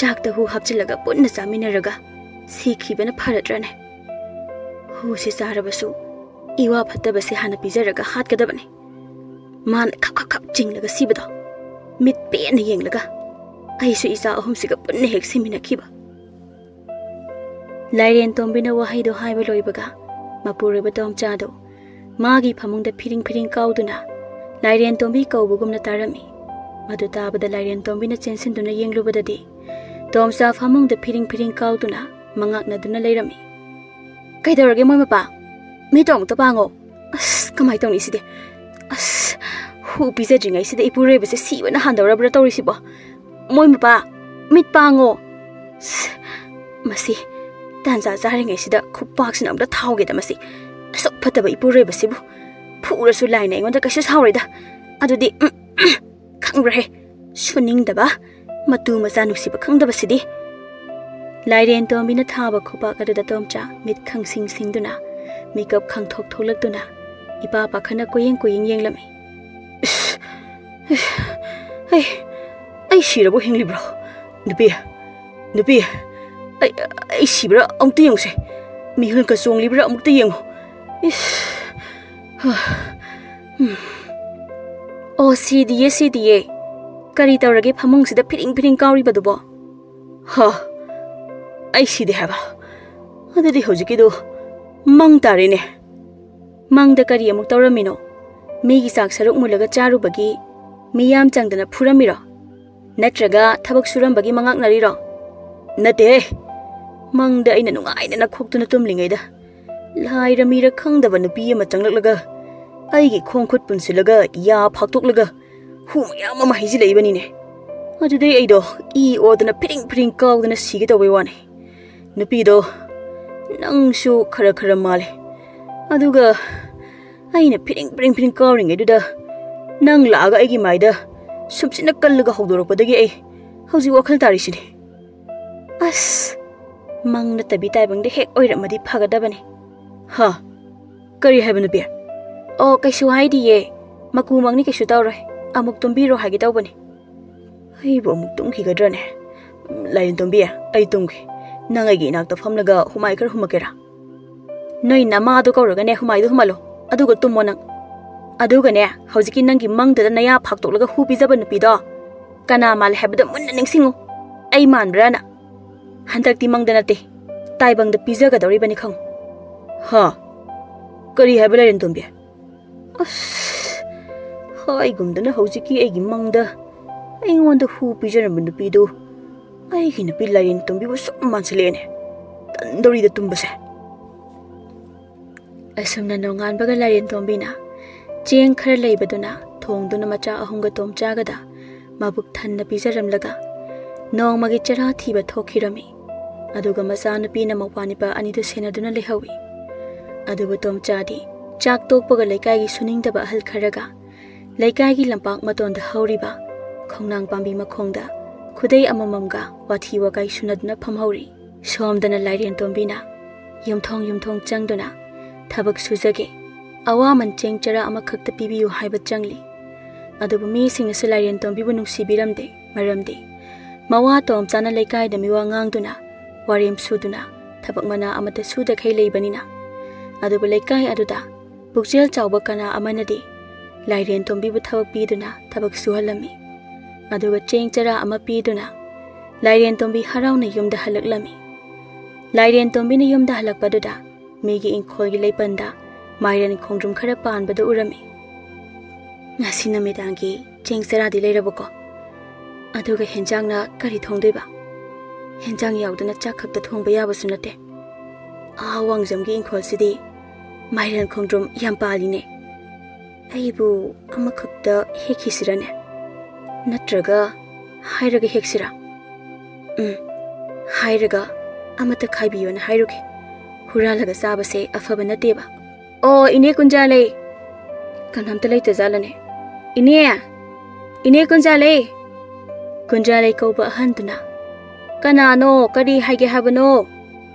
ꯆꯥꯛꯇ ꯍꯨ ꯍꯥꯞꯆꯤꯜꯂꯒ ꯄꯨꯟꯅ ꯆꯥꯃꯤꯟꯅꯔꯒ ꯁꯤꯈꯤꯕꯅ ꯐꯔꯗ꯭ꯔꯅꯦ? ꯍꯨꯁꯤ ꯆꯥꯔꯕꯁꯨ ꯏꯋꯥ ꯐꯠꯇꯕꯁꯤ ꯍꯥꯟꯅ ꯄꯤꯖꯔꯒ ꯍꯥꯠꯀꯗꯕꯅꯤ꯫ ꯃꯥꯅ ꯈꯞ ꯈꯞ ꯈꯞ ꯆꯤꯡꯂꯒ ꯁꯤꯕꯗꯣ ꯃꯤꯠ ꯄꯦꯟꯅ ꯌꯦꯡꯂꯒ ꯑꯩꯁꯨ ꯏꯆꯥ ꯑꯍꯨꯝꯁꯤꯒ ꯄꯨꯟꯅ ꯍꯦꯛ ꯁꯤꯃꯤꯟꯅꯈꯤꯕ꯫ ꯂꯥꯏꯔꯦꯟ ꯇꯣꯝꯕꯤꯅ ꯋꯥꯍꯩꯗꯣ ꯍꯥꯏꯕ ꯂꯣꯏꯕꯒ ꯃꯄꯨꯔꯣꯏꯕ ꯇꯣꯝꯆꯥꯗꯣ ꯃꯥꯒꯤ ꯐꯃꯨꯡꯗ ꯐꯤꯔꯤꯡ ꯐꯤꯔꯤꯡ ꯀꯥꯎꯗꯨꯅ ꯂꯥꯏꯔꯦꯟ ꯇꯣꯝꯕꯤ ꯀꯧꯕꯒꯨꯝꯅ ꯇꯥꯔꯝꯃꯤ꯫ ꯃꯗꯨ ꯇꯥꯕꯗ ꯂꯥꯏꯔꯦꯟ ꯇꯣꯝꯕꯤꯅ ꯆꯦꯟꯁꯤꯟꯗꯨꯅ ꯌꯦꯡꯂꯨꯕꯗꯗꯤ ꯇꯣꯝꯆꯥ ꯐꯃꯨꯡꯗ ꯐꯤꯔꯤꯡ ꯐꯤꯔꯤꯡ ꯀꯥꯎꯗꯨꯅ ꯃꯉꯥꯛꯅꯗꯨꯅ ꯂꯩꯔꯝꯃꯤ꯫ "ꯀꯩꯗꯧꯔꯒꯦ ꯃꯣꯏ ꯃꯄꯥ? ꯃꯤꯠꯇꯣ ꯑꯃꯨꯛꯇ ꯄꯥꯡꯉꯣ꯫ ꯑꯁ, ꯀꯃꯥꯏꯅ ꯇꯧꯅꯤ ꯁꯤꯗꯤ? ꯑꯁ, ꯍꯨ ꯄꯤꯖꯗ꯭ꯔꯤꯉꯩꯁꯤꯗ ꯏꯄꯨꯔꯣꯏꯕꯁꯦ ꯁꯤꯕꯅ ꯍꯥꯟꯗꯧꯔꯕ꯭ꯔꯥ ꯇꯧꯔꯤꯁꯤꯕꯣ? ꯃꯣꯏ ꯃꯄꯥ, ꯃꯤꯠ ꯄꯥꯡꯉꯣ!" ꯑꯁ, ꯃꯁꯤ ꯇꯥꯟꯖꯥ ꯆꯥꯔꯤꯉꯩꯁꯤꯗ ꯈꯨꯄꯥꯛꯁꯤꯅ ꯑꯃꯨꯛꯇ ꯊꯥꯎꯒꯦꯗ ꯃꯁꯤ꯫ ꯑꯁꯨꯛ ꯐꯠꯇꯕ ꯏꯄꯨꯔꯣꯏꯕꯁꯤꯕꯨ ꯐꯨꯔꯁꯨ ꯂꯥꯏꯅ ꯑꯩꯉꯣꯟꯗ ꯀꯩꯁꯨ ꯁꯥꯎꯔꯣꯏꯗ꯫ ꯑꯗꯨꯗꯤ, ꯎꯝ, ꯎꯝ, ꯈꯪꯕ꯭ꯔꯥꯍꯦ? ꯁꯨꯅꯤꯡꯗꯕ, ꯃꯇꯨ ꯃꯆꯥ ꯅꯨꯡꯁꯤꯕ ꯈꯪꯗꯕꯁꯤꯗꯤ꯫ ꯂꯥꯏꯔꯦꯟ ꯇꯣꯝꯕꯤꯅ ꯊꯥꯕ ꯈꯨꯄꯥꯛ ꯑꯗꯨꯗ ꯇꯣꯝꯆꯥ ꯃꯤꯠ ꯈꯪꯁꯤꯡ ꯁꯤꯡꯗꯨꯅ, ꯃꯤꯀꯞ ꯈꯪꯊꯣꯛ ꯊꯣꯛꯂꯛꯇꯨꯅ, ꯏꯄꯥ ꯄꯥꯈꯠꯅ ꯀꯣꯏꯌꯦꯡ ꯀꯣꯏꯌꯦꯡ ꯌꯦꯡꯂꯝꯃꯤ꯫ "ꯏꯁ! ꯏꯁ! ꯑꯩ, ꯑꯩ ꯁꯤꯔꯕꯣ ꯍꯤꯡꯂꯤꯕ꯭ꯔꯣ? ꯅꯨꯄꯤ, ꯅꯨꯄꯤ, ꯑꯩ, ꯑꯩ ꯁꯤꯕ꯭ꯔꯥ ꯑꯃꯨꯛꯇ ꯌꯦꯡꯉꯨꯁꯦ꯫ ꯃꯤꯍꯨꯜꯒ ꯆꯣꯡꯂꯤꯕ꯭ꯔꯥ ꯑꯃꯨꯛꯇ ꯌꯦꯡꯉꯨ꯫ ꯏꯁ! ꯍꯥ, ꯎꯝ꯫ ꯑꯣ, ꯁꯤꯗꯤꯌꯦ, ꯁꯤꯗꯤꯌꯦ꯫ ꯀꯔꯤ ꯇꯧꯔꯒꯦ ꯐꯃꯨꯡꯁꯤꯗ ꯐꯤꯔꯤꯡ ꯐꯤꯔꯤꯡ ꯀꯥꯎꯔꯤꯕꯗꯨꯕꯣ?" "ꯍꯥ, ꯑꯩ ꯁꯤꯗꯦ ꯍꯥꯏꯕ? ꯑꯗꯨꯗꯤ ꯍꯧꯖꯤꯛꯀꯤꯗꯨ ꯃꯪ ꯇꯥꯔꯦꯅꯦ꯫" "ꯃꯪꯗ ꯀꯔꯤ ꯑꯃꯨꯛ ꯇꯧꯔꯝꯃꯤꯅꯣ? ꯃꯤꯒꯤ ꯆꯥꯛ ꯁꯔꯨꯛ ꯃꯨꯜꯂꯒ ꯆꯥꯔꯨꯕꯒꯤ ꯃꯤꯌꯥꯝ ꯆꯪꯗꯅ ꯐꯨꯔꯝꯃꯤꯔꯣ? ꯅꯠꯇ꯭ꯔꯒ ꯊꯕꯛ ꯁꯨꯔꯝꯕꯒꯤ ꯃꯉꯥꯛꯅꯔꯤꯔꯣ?" "ꯅꯠꯇꯦꯍꯦ꯫ ꯃꯪꯗ ꯑꯩꯅ ꯅꯨꯡꯉꯥꯏꯅ ꯅꯈꯣꯛꯇꯨꯅ ꯇꯨꯝꯂꯤꯉꯩꯗ ꯂꯥꯏꯔ ꯃꯤꯔ ꯈꯪꯗꯕ ꯅꯨꯄꯤ ꯑꯃ ꯆꯪꯂꯛꯂꯒ ꯑꯩꯒꯤ ꯈꯣꯡ ꯈꯨꯠ ꯄꯨꯟꯁꯤꯜꯂꯒ ꯌꯥ ꯐꯥꯛꯇꯣꯛꯂꯒ ꯍꯨ ꯃꯌꯥꯝ ꯑꯃ ꯍꯩꯖꯤꯜꯂꯛꯏꯕꯅꯤꯅꯦ꯫ ꯑꯗꯨꯗꯩ ꯑꯩꯗꯣ ꯏ ꯑꯣꯗꯅ ꯐꯤꯔꯤꯡ ꯐꯤꯔꯤꯡ ꯀꯥꯎꯗꯅ ꯁꯤꯒꯦ ꯇꯧꯕꯩ ꯋꯥꯅꯤ꯫ ꯅꯨꯄꯤꯗꯣ, ꯅꯪꯁꯨ ꯈꯔ ꯈꯔ ꯃꯥꯜꯂꯦ꯫ ꯑꯗꯨꯒ ꯑꯩꯅ ꯐꯤꯔꯤꯡ ꯐꯤꯔꯤꯡ ꯐꯤꯔꯤꯡ ꯀꯥꯎꯔꯤꯉꯩꯗꯨꯗ ꯅꯪ ꯂꯥꯛꯑꯒ ꯑꯩꯒꯤ ꯃꯥꯏꯗ ꯁꯨꯝꯁꯤꯠꯅ ꯀꯜꯂꯒ ꯍꯧꯗꯣꯔꯛꯄꯗꯒꯤ ꯑꯩ ꯍꯧꯖꯤꯛ ꯋꯥꯈꯜ ꯇꯥꯔꯤꯁꯤꯅꯤ꯫" ꯑꯁ, ꯃꯪ ꯅꯠꯇꯕꯤ ꯇꯥꯏꯕꯪꯗ ꯍꯦꯛ ꯑꯣꯏꯔꯝꯃꯗꯤ ꯐꯒꯗꯕꯅꯤ꯫ "ꯍꯥ? ꯀꯔꯤ ꯍꯥꯏꯕ, ꯅꯨꯄꯤ?" "ꯑꯣ, ꯀꯩꯁꯨ ꯍꯥꯏꯗꯤꯌꯦ꯫ ꯃꯀꯨ ꯃꯪꯅꯤ, ꯀꯩꯁꯨ ꯇꯧꯔꯣꯏ꯫ ꯑꯃꯨꯛ ꯇꯨꯝꯕꯤꯔꯣ ꯍꯥꯏꯒꯦ ꯇꯧꯕꯅꯤ꯫" "ꯑꯩꯕꯨ ꯑꯃꯨꯛ ꯇꯨꯝꯈꯤꯒꯗ꯭ꯔꯅꯦ? ꯂꯥꯏꯔꯦꯟ ꯇꯣꯝꯕꯤ, ꯑꯩ ꯇꯨꯝꯒꯦ꯫ ꯅꯪ ꯑꯩꯒꯤ ꯏꯅꯥꯛꯇ ꯐꯝꯂꯒ ꯍꯨꯃꯥꯏ ꯈꯔ ꯍꯨꯝꯃꯛꯀꯦꯔꯥ?" "ꯅꯣꯏ ꯅꯃꯥꯗꯣ ꯀꯧꯔꯒꯅꯦ ꯍꯨꯃꯥꯏꯗꯣ ꯍꯨꯝꯍꯜꯂꯣ, ꯑꯗꯨꯒ ꯇꯨꯝꯃꯣ ꯅꯪ꯫ ꯑꯗꯨꯒꯅꯦ, ꯍꯧꯖꯤꯛꯀꯤ ꯅꯪꯒꯤ ꯃꯪꯗꯨꯗ ꯅꯌꯥ ꯐꯥꯛꯇꯣꯛꯂꯒ ꯍꯨ ꯄꯤꯖꯕ ꯅꯨꯄꯤꯗꯣ, ꯀꯅꯥ ꯃꯥꯜꯂꯦ ꯍꯥꯏꯕꯗꯣ ꯃꯨꯟꯅ ꯅꯤꯡꯁꯤꯡꯉꯨ꯫ ꯑꯩ ꯃꯥꯟꯕ꯭ꯔꯥꯅ? ꯍꯟꯗꯛꯇꯤ ꯃꯪꯗ ꯅꯠꯇꯦ, ꯇꯥꯏꯕꯪꯗ ꯄꯤꯖꯒꯗꯧꯔꯤꯕꯅꯤ ꯈꯪꯉꯨ꯫ ꯍꯥ? ꯀꯔꯤ ꯍꯥꯏꯕ, ꯂꯥꯏꯔꯦꯟꯇꯣꯝꯕꯤ? ꯑꯁ, ꯍꯥꯏꯒꯨꯝꯗꯅ ꯍꯧꯖꯤꯛꯀꯤ ꯑꯩꯒꯤ ꯃꯪꯗ ꯑꯩꯉꯣꯟꯗ ꯍꯨ ꯄꯤꯖꯔꯝꯕ ꯅꯨꯄꯤꯗꯨ ꯑꯩꯒꯤ ꯅꯨꯄꯤ ꯂꯥꯏꯔꯦꯟꯇꯣꯝꯕꯤꯕꯨ ꯁꯨꯝ ꯃꯥꯟꯁꯤꯜꯂꯛꯑꯦꯅꯦ꯫ ꯇꯟꯗꯧꯔꯤꯗ ꯇꯨꯝꯕꯁꯦ꯫ ꯑꯁꯨꯝꯅ ꯅꯣꯡꯉꯥꯟꯕꯒ ꯂꯥꯏꯔꯦꯟꯇꯣꯝꯕꯤꯅ ꯆꯦꯡ ꯈꯔ ꯂꯩꯕꯗꯨꯅ ꯊꯣꯡꯗꯨꯅ ꯃꯆꯥ ꯑꯍꯨꯝꯒ ꯇꯣꯝꯆꯥꯒꯗ ꯃꯕꯨꯛ ꯊꯟꯅ ꯄꯤꯖꯔꯝꯂꯒ ꯅꯣꯡꯃꯒꯤ ꯆꯔꯥ ꯊꯤꯕ ꯊꯣꯛꯈꯤꯔꯝꯃꯤ꯫ ꯑꯗꯨꯒ ꯃꯆꯥꯅꯨꯄꯤꯅ ꯃꯧꯄ꯭ꯋꯥꯅꯤꯄꯥ ꯑꯅꯤꯗꯨ ꯁꯦꯟꯅꯗꯨꯅ ꯂꯩꯍꯧꯏ꯫ ꯑꯗꯨꯕꯨ ꯇꯣꯝꯆꯥꯗꯤ ꯆꯥꯛ ꯇꯣꯛꯄꯒ ꯂꯩꯀꯥꯏꯒꯤ ꯁꯨꯅꯤꯡꯗꯕ ꯑꯍꯜ ꯈꯔꯒ ꯂꯩꯀꯥꯏꯒꯤ ꯂꯝꯄꯥꯛ ꯃꯇꯣꯟꯗ ꯍꯧꯔꯤꯕ ꯈꯣꯡꯅꯥꯡ ꯄꯥꯝꯕꯤ ꯃꯈꯣꯡꯗ ꯈꯨꯗꯩ ꯑꯃꯃꯝꯒ ꯋꯥꯊꯤ ꯋꯥꯀꯥꯏ ꯁꯨꯅꯗꯨꯅ ꯐꯝꯍꯧꯔꯤ꯫ ꯁꯣꯝꯗꯅ ꯂꯥꯏꯔꯦꯟꯇꯣꯝꯕꯤꯅ ꯌꯨꯝꯊꯣꯡ ꯌꯨꯝꯊꯣꯡ ꯆꯪꯗꯨꯅ ꯊꯕꯛ ꯁꯨꯖꯒꯦ, ꯑꯋꯥꯃꯟ ꯆꯦꯡ ꯆꯔꯥ ꯑꯃꯈꯛꯇ ꯄꯤꯕꯤꯌꯨ ꯍꯥꯏꯕ ꯆꯪꯂꯤ꯫ ꯑꯗꯨꯕꯨ ꯃꯤꯁꯤꯡꯅꯁꯨ ꯂꯥꯏꯔꯦꯟꯇꯣꯝꯕꯤꯕꯨ ꯅꯨꯡꯁꯤꯕꯤꯔꯝꯗꯦ, ꯃꯔꯝꯗꯤ ꯃꯋꯥ ꯇꯣꯝꯆꯥꯅ ꯂꯩꯀꯥꯏꯗ ꯃꯤꯋꯥ ꯉꯥꯡꯗꯨꯅ ꯋꯥꯔꯦꯝ ꯁꯨꯗꯨꯅ ꯊꯕꯛ ꯃꯅꯥ ꯑꯃꯠꯇ ꯁꯨꯗꯈꯩ ꯂꯩꯕꯅꯤꯅ꯫ ꯑꯗꯨꯕꯨ ꯂꯩꯀꯥꯏ ꯑꯗꯨꯗ ꯄꯨꯛꯆꯦꯜ ꯆꯥꯎꯕ ꯀꯅꯥ ꯑꯃꯅꯗꯤ ꯂꯥꯏꯔꯦꯟꯇꯣꯝꯕꯤꯕꯨ ꯊꯕꯛ ꯄꯤꯗꯨꯅ ꯊꯕꯛ ꯁꯨꯍꯜꯂꯝꯃꯤ꯫ ꯑꯗꯨꯒ ꯆꯦꯡ ꯆꯔꯥ ꯑꯃ ꯄꯤꯗꯨꯅ ꯂꯥꯏꯔꯦꯟꯇꯣꯝꯕꯤ ꯍꯔꯥꯎꯅ ꯌꯨꯝꯗ ꯍꯜꯂꯛꯂꯝꯃꯤ꯫ ꯂꯥꯏꯔꯦꯟꯇꯣꯝꯕꯤꯅ ꯌꯨꯝꯗ ꯍꯜꯂꯛꯄꯗꯨꯗ ꯃꯤꯒꯤ ꯏꯪꯈꯣꯜꯒꯤ ꯂꯩꯄꯟꯗ ꯃꯥꯏꯔꯦꯟ ꯈꯣꯡꯗ꯭ꯔꯨꯝ ꯈꯔ ꯄꯥꯟꯕꯗꯨ ꯎꯔꯝꯃꯤ꯫ "ꯉꯁꯤ ꯅꯨꯃꯤꯗꯥꯡꯒꯤ ꯆꯦꯡ ꯆꯔꯥꯗꯤ ꯂꯩꯔꯕꯀꯣ? ꯑꯗꯨꯒ ꯍꯦꯟꯖꯥꯡꯅ ꯀꯔꯤ ꯊꯣꯡꯗꯣꯏꯕ? ꯍꯦꯟꯖꯥꯡ ꯌꯥꯎꯗꯅ ꯆꯥꯛ ꯈꯛꯇ ꯊꯣꯡꯕ ꯌꯥꯕꯁꯨ ꯅꯠꯇꯦ꯫ ꯑꯥ ꯋꯥꯡꯖꯝꯒꯤ ꯏꯪꯈꯣꯜꯁꯤꯗꯤ ꯃꯥꯏꯔꯦꯟ ꯈꯣꯡꯗ꯭ꯔꯨꯝ ꯌꯥꯝ ꯄꯥꯜꯂꯤꯅꯦ꯫ ꯑꯩꯕꯨ ꯑꯃꯈꯛꯇ ꯍꯦꯛꯈꯤꯁꯤꯔꯅꯦ? ꯅꯠꯇ꯭ꯔꯒ ꯍꯥꯏꯔꯒ ꯍꯦꯛꯁꯤꯔꯥ? ꯎꯝ, ꯍꯥꯏꯔꯒ ꯑꯃꯠꯇ ꯈꯥꯏꯕꯤꯌꯣꯅ ꯍꯥꯏꯔꯨꯒꯦ꯫ ꯍꯨꯔꯥꯜꯂꯒ ꯆꯥꯕꯁꯦ ꯑꯐꯕ ꯅꯠꯇꯦꯕ꯫ ꯑꯣ, ꯏꯅꯦ ꯀꯨꯟꯖꯥꯂꯩ꯫ ꯀꯅꯥꯝꯇ ꯂꯩꯇꯖꯥꯠꯂꯅꯦ? ꯏꯅꯦ! ꯏꯅꯦ ꯀꯨꯟꯖꯥꯂꯩ!" ꯀꯨꯟꯖꯥꯂꯩ ꯀꯧꯕ ꯑꯍꯟꯗꯨꯅ, "ꯀꯅꯥꯅꯣ? ꯀꯔꯤ ꯍꯥꯏꯒꯦ ꯍꯥꯏꯕꯅꯣ?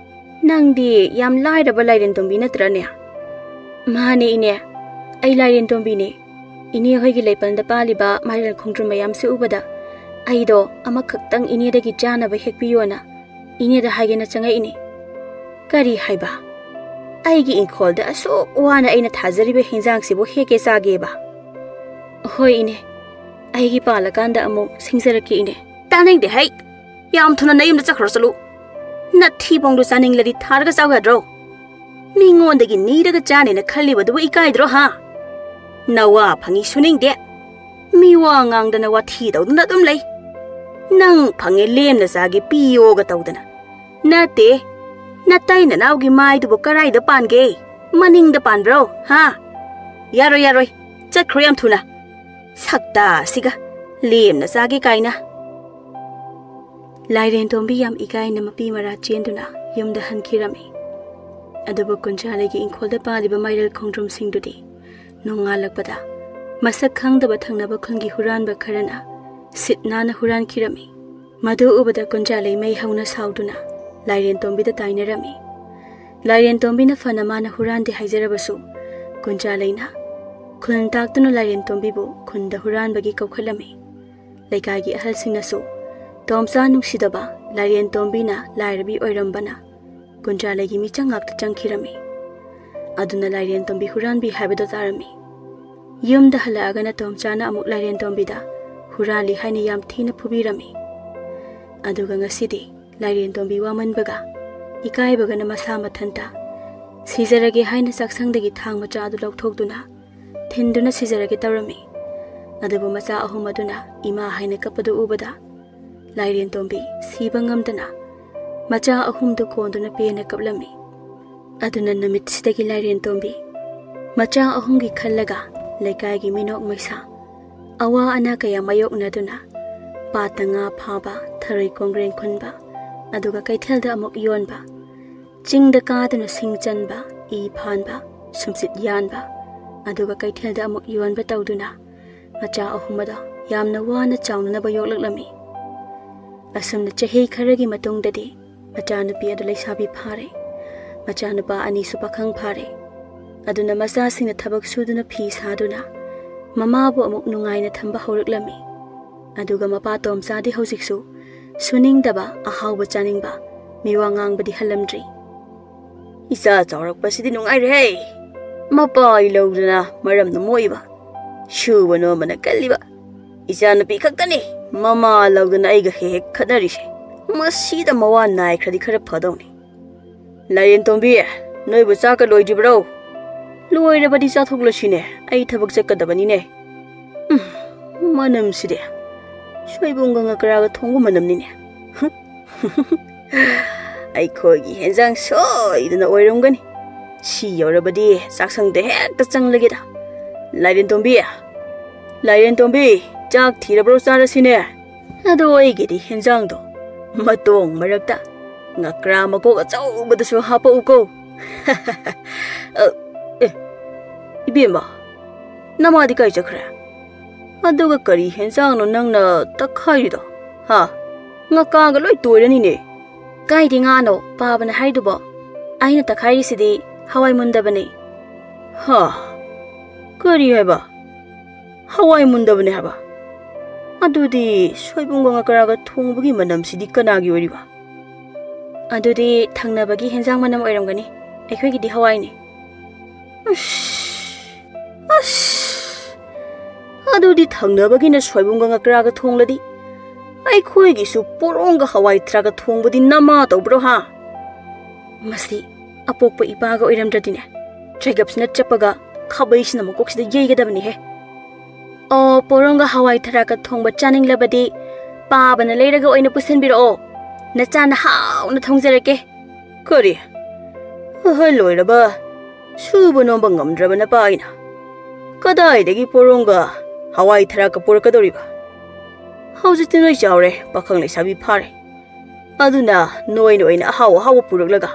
ꯅꯪꯗꯤ ꯌꯥꯝ ꯂꯥꯏꯔꯕ ꯂꯥꯏꯔꯦꯟꯇꯣꯝꯕꯤ ꯅꯠꯇ꯭ꯔꯅꯦ?" "ꯃꯥꯅꯦ ꯏꯅꯦ, ꯑꯩ ꯂꯥꯏꯔꯦꯟꯇꯣꯝꯕꯤꯅꯦ꯫ ꯏꯅꯦ ꯍꯣꯏꯒꯤ ꯂꯩꯄꯜꯗ ꯄꯥꯜꯂꯤꯕ ꯃꯥꯏꯔꯦꯟ ꯈꯣꯡꯗ꯭ꯔꯨꯝ ꯃꯌꯥꯝꯁꯤ ꯎꯕꯗ ꯑꯩꯗꯣ ꯑꯃꯈꯛꯇꯪ ꯏꯅꯦꯗꯒꯤ ꯆꯥꯅꯕ ꯍꯦꯛꯄꯤꯌꯣꯅ ꯏꯅꯦꯗ ꯍꯥꯏꯒꯦꯅ ꯆꯪꯉꯛꯏꯅꯦ꯫" "ꯀꯔꯤ ꯍꯥꯏꯕ? ꯑꯩꯒꯤ ꯏꯪꯈꯣꯜꯗ ꯑꯁꯨꯛ ꯋꯥꯅ ꯑꯩꯅ ꯊꯥꯖꯔꯤꯕ ꯍꯤꯟꯖꯥꯡꯁꯤꯕꯨ ꯍꯦꯛꯀꯦ ꯆꯥꯒꯦꯕ?" "ꯍꯣꯏ ꯏꯅꯦ, ꯑꯩꯒꯤ ꯄꯥꯜꯂꯀꯥꯟꯗ ꯑꯃꯨꯛ ꯁꯤꯡꯖꯔꯛꯀꯦ, ꯏꯅꯦ꯫ ꯇꯥꯅꯤꯡꯗꯦ ꯍꯩ꯫ ꯌꯥꯝ ꯊꯨꯅ ꯅꯌꯨꯝꯗ ꯆꯠꯈ꯭ꯔꯣ ꯆꯠꯂꯨ꯫ ꯅꯊꯤꯕꯣꯡꯗꯣ ꯆꯥꯅꯤꯡꯂꯗꯤ ꯊꯥꯔꯒ ꯆꯥꯎ ꯌꯥꯗ꯭ꯔꯣ? ꯃꯤꯉꯣꯟꯗꯒꯤ ꯅꯤꯔꯒ ꯆꯥꯅꯦꯅ ꯈꯜꯂꯤꯕꯗꯨꯕꯨ ꯏꯀꯥꯏꯗ꯭ꯔꯣ, ꯍꯥ? ꯅꯋꯥ ꯐꯪꯉꯤ ꯁꯨꯅꯤꯡꯗꯦ꯫ ꯃꯤ ꯋꯥ ꯉꯥꯡꯗꯅ ꯋꯥꯊꯤ ꯇꯧꯗꯨꯅ ꯑꯗꯨꯝ ꯂꯩ꯫ ꯅꯪ ꯐꯪꯉꯦ ꯂꯦꯝꯅ ꯆꯥꯒꯦ ꯄꯤꯌꯣꯒ ꯇꯧꯗꯅ꯫ ꯅꯠꯇꯦ, ꯅꯇꯩ ꯅꯅꯥꯎꯒꯤ ꯃꯥꯏꯗꯨꯕꯨ ꯀꯔꯥꯏꯗ ꯄꯥꯟꯒꯦ? ꯃꯅꯤꯡꯗ ꯄꯥꯟꯕ꯭ꯔꯣ, ꯍꯥ? ꯌꯥꯔꯣꯏ, ꯌꯥꯔꯣꯏ, ꯆꯠꯈ꯭ꯔꯣ ꯌꯥꯝ ꯊꯨꯅ꯫ ꯁꯛꯇꯥꯁꯤꯒ, ꯂꯦꯝꯅ ꯆꯥꯒꯦ ꯀꯥꯏꯅ꯫ ꯂꯥꯏꯔꯦꯟ ꯇꯣꯝꯕꯤ ꯌꯥꯝ ꯏꯀꯥꯏꯅ ꯃꯄꯤ ꯃꯔꯥ ꯆꯦꯟꯗꯨꯅ ꯌꯨꯝꯗ ꯍꯟꯈꯤꯔꯝꯃꯤ꯫ ꯑꯗꯨꯕꯨ ꯀꯨꯟꯖꯥꯂꯩꯒꯤ ꯏꯪꯈꯣꯜꯗ ꯄꯥꯜꯂꯤꯕ ꯃꯥꯏꯔꯦꯜ ꯈꯣꯡꯗ꯭ꯔꯨꯝꯁꯤꯡꯗꯨꯗꯤ ꯅꯣꯡꯉꯥꯜꯂꯛꯄꯗ ꯃꯁꯛ ꯈꯪꯗꯕ ꯊꯪꯅꯕ ꯈꯨꯟꯒꯤ ꯍꯨꯔꯥꯟꯕ ꯈꯔꯅ ꯁꯤꯠ ꯅꯥꯟꯅ ꯍꯨꯔꯥꯟꯈꯤꯔꯝꯃꯤ꯫ ꯃꯗꯨ ꯎꯕꯗ ꯀꯨꯟꯖꯥꯂꯩ ꯃꯩ ꯍꯧꯅ ꯁꯥꯎꯗꯨꯅ ꯂꯥꯏꯔꯦꯟ ꯇꯣꯝꯕꯤꯗ ꯇꯥꯏꯅꯔꯝꯃꯤ꯫ ꯂꯥꯏꯔꯦꯟ ꯇꯣꯝꯕꯤꯅ ꯐꯅ ꯃꯥꯅ ꯍꯨꯔꯥꯟꯗꯦ ꯍꯥꯏꯖꯔꯕꯁꯨ, ꯀꯨꯟꯖꯥꯂꯩꯅ ꯈꯨꯟ ꯇꯥꯛꯇꯨꯅ ꯂꯥꯏꯔꯦꯟ ꯇꯣꯝꯕꯤꯕꯨ ꯈꯨꯟꯗ ꯍꯨꯔꯥꯟꯕꯒꯤ ꯀꯧꯈꯠꯂꯝꯃꯤ꯫ ꯂꯩꯀꯥꯏꯒꯤ ꯑꯍꯜꯁꯤꯡꯅꯁꯨ ꯇꯣꯝꯆꯥ ꯅꯨꯡꯁꯤꯗꯕ ꯂꯥꯏꯔꯦꯟ ꯇꯣꯝꯕꯤꯅ ꯂꯥꯏꯔꯕꯤ ꯑꯣꯏꯔꯝꯕꯅ ꯀꯨꯟꯖꯥꯂꯩꯒꯤ ꯃꯤꯆꯪ ꯉꯥꯛꯇ ꯆꯪꯈꯤꯔꯝꯃꯤ꯫ ꯑꯗꯨꯅ ꯂꯥꯏꯔꯦꯟ ꯇꯣꯝꯕꯤ ꯍꯨꯔꯥꯟꯕꯤ ꯍꯥꯏꯕꯗꯣ ꯇꯥꯔꯝꯃꯤ꯫ ꯌꯨꯝꯗ ꯍꯜꯂꯛꯑꯒꯅ ꯇꯣꯝꯆꯥꯅ ꯑꯃꯨꯛ ꯂꯥꯏꯔꯦꯟ ꯇꯣꯝꯕꯤꯗ ꯍꯨꯔꯥꯜꯂꯤ ꯍꯥꯏꯅ ꯌꯥꯝ ꯊꯤꯅ ꯐꯨꯕꯤꯔꯝꯃꯤ꯫ ꯑꯗꯨꯒ ꯉꯁꯤꯗꯤ ꯂꯥꯏꯔꯦꯟ ꯇꯣꯝꯕꯤ ꯋꯥꯃꯟꯕꯒ ꯏꯀꯥꯏꯕꯒꯅ ꯃꯁꯥ ꯃꯊꯟꯇ ꯁꯤꯖꯔꯒꯦ ꯍꯥꯏꯅ ꯆꯥꯛꯁꯪꯗꯒꯤ ꯊꯥꯡ ꯃꯆꯥ ꯑꯗꯨ ꯂꯧꯊꯣꯛꯇꯨꯅ ꯊꯤꯟꯗꯨꯅ ꯁꯤꯖꯔꯒꯦ ꯇꯧꯔꯝꯃꯤ꯫ ꯑꯗꯨꯕꯨ ꯃꯆꯥ ꯑꯍꯨꯝ ꯑꯗꯨꯅ ꯏꯃꯥ ꯍꯥꯏꯅ ꯀꯞꯄꯗꯨ ꯎꯕꯗ ꯂꯥꯏꯔꯦꯟ ꯇꯣꯝꯕꯤ ꯁꯤꯕ ꯉꯝꯗꯅ ꯃꯆꯥ ꯑꯍꯨꯝꯗꯨ ꯀꯣꯟꯗꯨꯅ ꯄꯦꯟꯅ ꯀꯞꯂꯝꯃꯤ꯫ ꯑꯗꯨꯅ ꯅꯨꯃꯤꯠꯁꯤꯗꯒꯤ ꯂꯥꯏꯔꯦꯟ ꯇꯣꯝꯕꯤ ꯃꯆꯥ ꯑꯍꯨꯝꯒꯤ ꯈꯜꯂꯒ ꯂꯩꯀꯥꯏꯒꯤ ꯃꯤꯅꯣꯛ ꯃꯩꯁꯥ, ꯑꯋꯥ ꯑꯅꯥ ꯀꯌꯥ ꯃꯥꯌꯣꯛꯅꯗꯨꯅ ꯄꯥꯠꯇ ꯉꯥ ꯐꯥꯕ, ꯊꯔꯣꯏ ꯀꯣꯡꯒ꯭ꯔꯦꯡ ꯈꯨꯟꯕ, ꯑꯗꯨꯒ ꯀꯩꯊꯦꯜꯗ ꯑꯃꯨꯛ ꯌꯣꯟꯕ, ꯆꯤꯡꯗ ꯀꯥꯗꯨꯅ ꯁꯤꯡ ꯆꯟꯕ, ꯏ ꯐꯥꯟꯕ, ꯁꯨꯝꯆꯤꯠ ꯌꯥꯟꯕ, ꯑꯗꯨꯒ ꯀꯩꯊꯦꯜꯗ ꯑꯃꯨꯛ ꯌꯣꯟꯕ ꯇꯧꯗꯨꯅ ꯃꯆꯥ ꯑꯍꯨꯝ ꯑꯗꯣ ꯌꯥꯝꯅ ꯋꯥꯅ ꯆꯥꯎꯅꯅꯕ ꯌꯣꯛꯂꯛꯂꯝꯃꯤ꯫ ꯑꯁꯨꯝꯅ ꯆꯍꯤ ꯈꯔꯒꯤ ꯃꯇꯨꯡꯗꯗꯤ ꯃꯆꯥꯅꯨꯄꯤ ꯑꯗꯨ ꯂꯩꯁꯥꯕꯤ ꯐꯥꯔꯦ꯫ ꯃꯆꯥꯅꯨꯄꯥ ꯑꯅꯤꯁꯨ ꯄꯥꯈꯪ ꯐꯥꯔꯦ꯫ ꯑꯗꯨꯅ ꯃꯆꯥꯁꯤꯡꯅ ꯊꯕꯛ ꯁꯨꯗꯨꯅ ꯐꯤ ꯁꯥꯗꯨꯅ ꯃꯃꯥꯕꯨ ꯑꯃꯨꯛ ꯅꯨꯡꯉꯥꯏꯅ ꯊꯝꯕ ꯍꯧꯔꯛꯂꯝꯃꯤ꯫ ꯑꯗꯨꯒ ꯃꯄꯥ ꯇꯣꯝꯆꯥꯗꯤ ꯍꯧꯖꯤꯛꯁꯨ ꯁꯨꯅꯤꯡꯗꯕ, ꯑꯍꯥꯎꯕ ꯆꯥꯅꯤꯡꯕ, ꯃꯤꯋꯥ ꯉꯥꯡꯕꯗꯤ ꯍꯜꯂꯝꯗ꯭ꯔꯤ꯫ "ꯏꯆꯥ ꯆꯥꯎꯔꯛꯄꯁꯤꯗꯤ ꯅꯨꯡꯉꯥꯏꯔꯦꯍꯦ꯫ ꯃꯄꯥ ꯂꯧꯗꯅ ꯃꯔꯝꯅ ꯃꯣꯛꯏꯕ, ꯁꯨꯕ ꯅꯣꯝꯕꯅ ꯀꯜꯂꯤꯕ, ꯏꯆꯥꯅꯨꯄꯤ ꯈꯛꯇꯅꯤ ꯃꯃꯥ ꯂꯧꯗꯅ ꯑꯩꯒ ꯍꯦꯛ ꯍꯦꯛ ꯈꯠꯅꯔꯤꯁꯦ꯫ ꯃꯁꯤꯗ ꯃꯋꯥ ꯅꯥꯏꯈ꯭ꯔꯗꯤ ꯈꯔ ꯐꯗꯧꯅꯤ꯫ ꯂꯥꯏꯔꯦꯟ ꯇꯣꯝꯕꯤ, ꯅꯣꯏꯕꯨ ꯆꯥꯛꯀ ꯂꯣꯏꯗ꯭ꯔꯤꯕ꯭ꯔꯣ? ꯂꯣꯏꯔꯕꯗꯤ ꯆꯥꯊꯣꯛꯂꯁꯤꯅꯦ, ꯑꯩ ꯊꯕꯛ ꯆꯠꯀꯗꯕꯅꯤꯅꯦ꯫ ꯎꯝ, ꯃꯅꯝꯁꯤꯗꯤ ꯁꯣꯏꯕꯨꯝꯒ ꯉꯀ꯭ꯔꯥꯒ ꯊꯣꯡꯕ ꯃꯅꯝꯅꯤꯅꯦ꯫ ꯑꯩꯈꯣꯏꯒꯤ ꯍꯦꯟꯖꯥꯡ ꯁꯣꯏꯗꯅ ꯑꯣꯏꯔꯝꯒꯅꯤ꯫ ꯁꯤ ꯌꯧꯔꯕꯗꯤ ꯆꯥꯛꯁꯪꯗ ꯍꯦꯛꯇ ꯆꯪꯂꯒꯦꯗ꯫ ꯂꯥꯏꯔꯦꯟ ꯇꯣꯝꯕꯤ, ꯂꯥꯏꯔꯦꯟ ꯇꯣꯝꯕꯤ, ꯆꯥꯛ ꯊꯤꯔꯕ꯭ꯔꯣ? ꯆꯥꯔꯁꯤꯅꯦ꯫ ꯑꯗꯣ ꯑꯩꯒꯤꯗꯤ ꯍꯦꯟꯖꯥꯡꯗꯣ ꯃꯇꯣꯡ ꯃꯔꯛꯇ ꯉꯀ꯭ꯔꯥ ꯃꯀꯣꯛ ꯑꯆꯧꯕꯗꯨꯁꯨ ꯍꯥꯞꯄꯛꯎꯀꯣ꯫ ꯑ, ꯑꯦ, ꯏꯕꯦꯝꯃ, ꯅꯃꯥꯗꯤ ꯀꯥꯏ ꯆꯠꯈ꯭ꯔꯦ? ꯑꯗꯨꯒ ꯀꯔꯤ ꯍꯦꯟꯖꯥꯡꯅꯣ ꯅꯪꯅ ꯇꯛꯈꯥꯏꯔꯤꯗꯣ? ꯍꯥ? ꯉꯀꯥꯒ ꯂꯣꯏ ꯇꯣꯏꯔꯅꯤꯅꯦ꯫ ꯀꯥꯏꯗꯤ ꯉꯥꯅꯣ ꯄꯥꯕꯅ ꯍꯥꯏꯗꯨꯕꯣ? ꯑꯩꯅ ꯇꯛꯈꯥꯏꯔꯤꯁꯤꯗꯤ ꯍꯋꯥꯏ ꯃꯨꯟꯗꯕꯅꯦ꯫ ꯍꯥ? ꯀꯔꯤ ꯍꯥꯏꯕ? ꯍꯋꯥꯏ ꯃꯨꯟꯗꯕꯅꯦ ꯍꯥꯏꯕ? ꯑꯗꯨꯗꯤ ꯁꯣꯏꯕꯨꯝꯒ ꯉꯀ꯭ꯔꯥꯒ ꯊꯣꯡꯕꯒꯤ ꯃꯅꯝꯁꯤꯗꯤ ꯀꯅꯥꯒꯤ ꯑꯣꯏꯔꯤꯕ? ꯑꯗꯨꯗꯤ ꯊꯪꯅꯕꯒꯤ ꯍꯦꯟꯖꯥꯡ ꯃꯅꯝ ꯑꯣꯏꯔꯝꯒꯅꯤ꯫ ꯑꯩꯈꯣꯏꯒꯤꯗꯤ ꯍꯋꯥꯏꯅꯤ꯫ ꯑꯁ, ꯑꯁ, ꯑꯗꯨꯗꯤ ꯊꯪꯅꯕꯒꯤꯅ ꯁꯣꯏꯕꯨꯝꯒ ꯉꯀ꯭ꯔꯥꯒ ꯊꯣꯡꯂꯗꯤ ꯑꯩꯈꯣꯏꯒꯤꯁꯨ ꯄꯣꯔꯣꯡꯒ ꯍꯋꯥꯏ ꯊ꯭ꯔꯥꯛꯀ ꯊꯣꯡꯕꯗꯤ ꯅꯃꯥ ꯇꯧꯕ꯭ꯔꯣ ꯍꯥ? ꯃꯁꯤ ꯑꯄꯣꯛꯄ ꯏꯄꯥꯒ ꯑꯣꯏꯔꯝꯗ꯭ꯔꯗꯤꯅꯦ, ꯆꯩꯒꯞꯁꯤꯅ ꯆꯞꯄꯒ ꯈꯥꯕꯩꯁꯤꯅ ꯃꯀꯣꯛꯁꯤꯗ ꯌꯩꯒꯗꯕꯅꯤꯍꯦ꯫ ꯑꯣ, ꯄꯣꯔꯣꯡꯒ ꯍꯋꯥꯏ ꯊꯔꯥꯛꯀ ꯊꯣꯡꯕ ꯆꯥꯅꯤꯡꯂꯕꯗꯤ ꯄꯥꯕꯅ ꯂꯩꯔꯒ ꯑꯣꯏꯅ ꯄꯨꯁꯤꯟꯕꯤꯔꯛꯑꯣ꯫ ꯅꯆꯥꯅ ꯍꯥꯎꯅ ꯊꯣꯡꯖꯔꯛꯀꯦ꯫ ꯀꯔꯤ? ꯑꯍꯜ ꯑꯣꯏꯔꯕ, ꯁꯨꯕ ꯅꯣꯝꯕ ꯉꯝꯗ꯭ꯔꯕ ꯅꯄꯥ ꯑꯩꯅ ꯀꯗꯥꯏꯗꯒꯤ ꯄꯣꯔꯣꯡꯒ ꯍꯋꯥꯏ ꯊꯔꯥꯛꯀ ꯄꯨꯔꯛꯀꯗꯧꯔꯤꯕ? ꯍꯧꯖꯤꯛꯇꯤ ꯅꯣꯏ ꯆꯥꯎꯔꯦ, ꯄꯥꯈꯪ ꯂꯩꯁꯥꯕꯤ ꯐꯥꯔꯦ꯫ ꯑꯗꯨꯅ ꯅꯣꯏꯅ ꯑꯣꯏꯅ ꯑꯍꯥꯎ ꯑꯍꯥꯎꯕ ꯄꯨꯔꯛꯂꯒ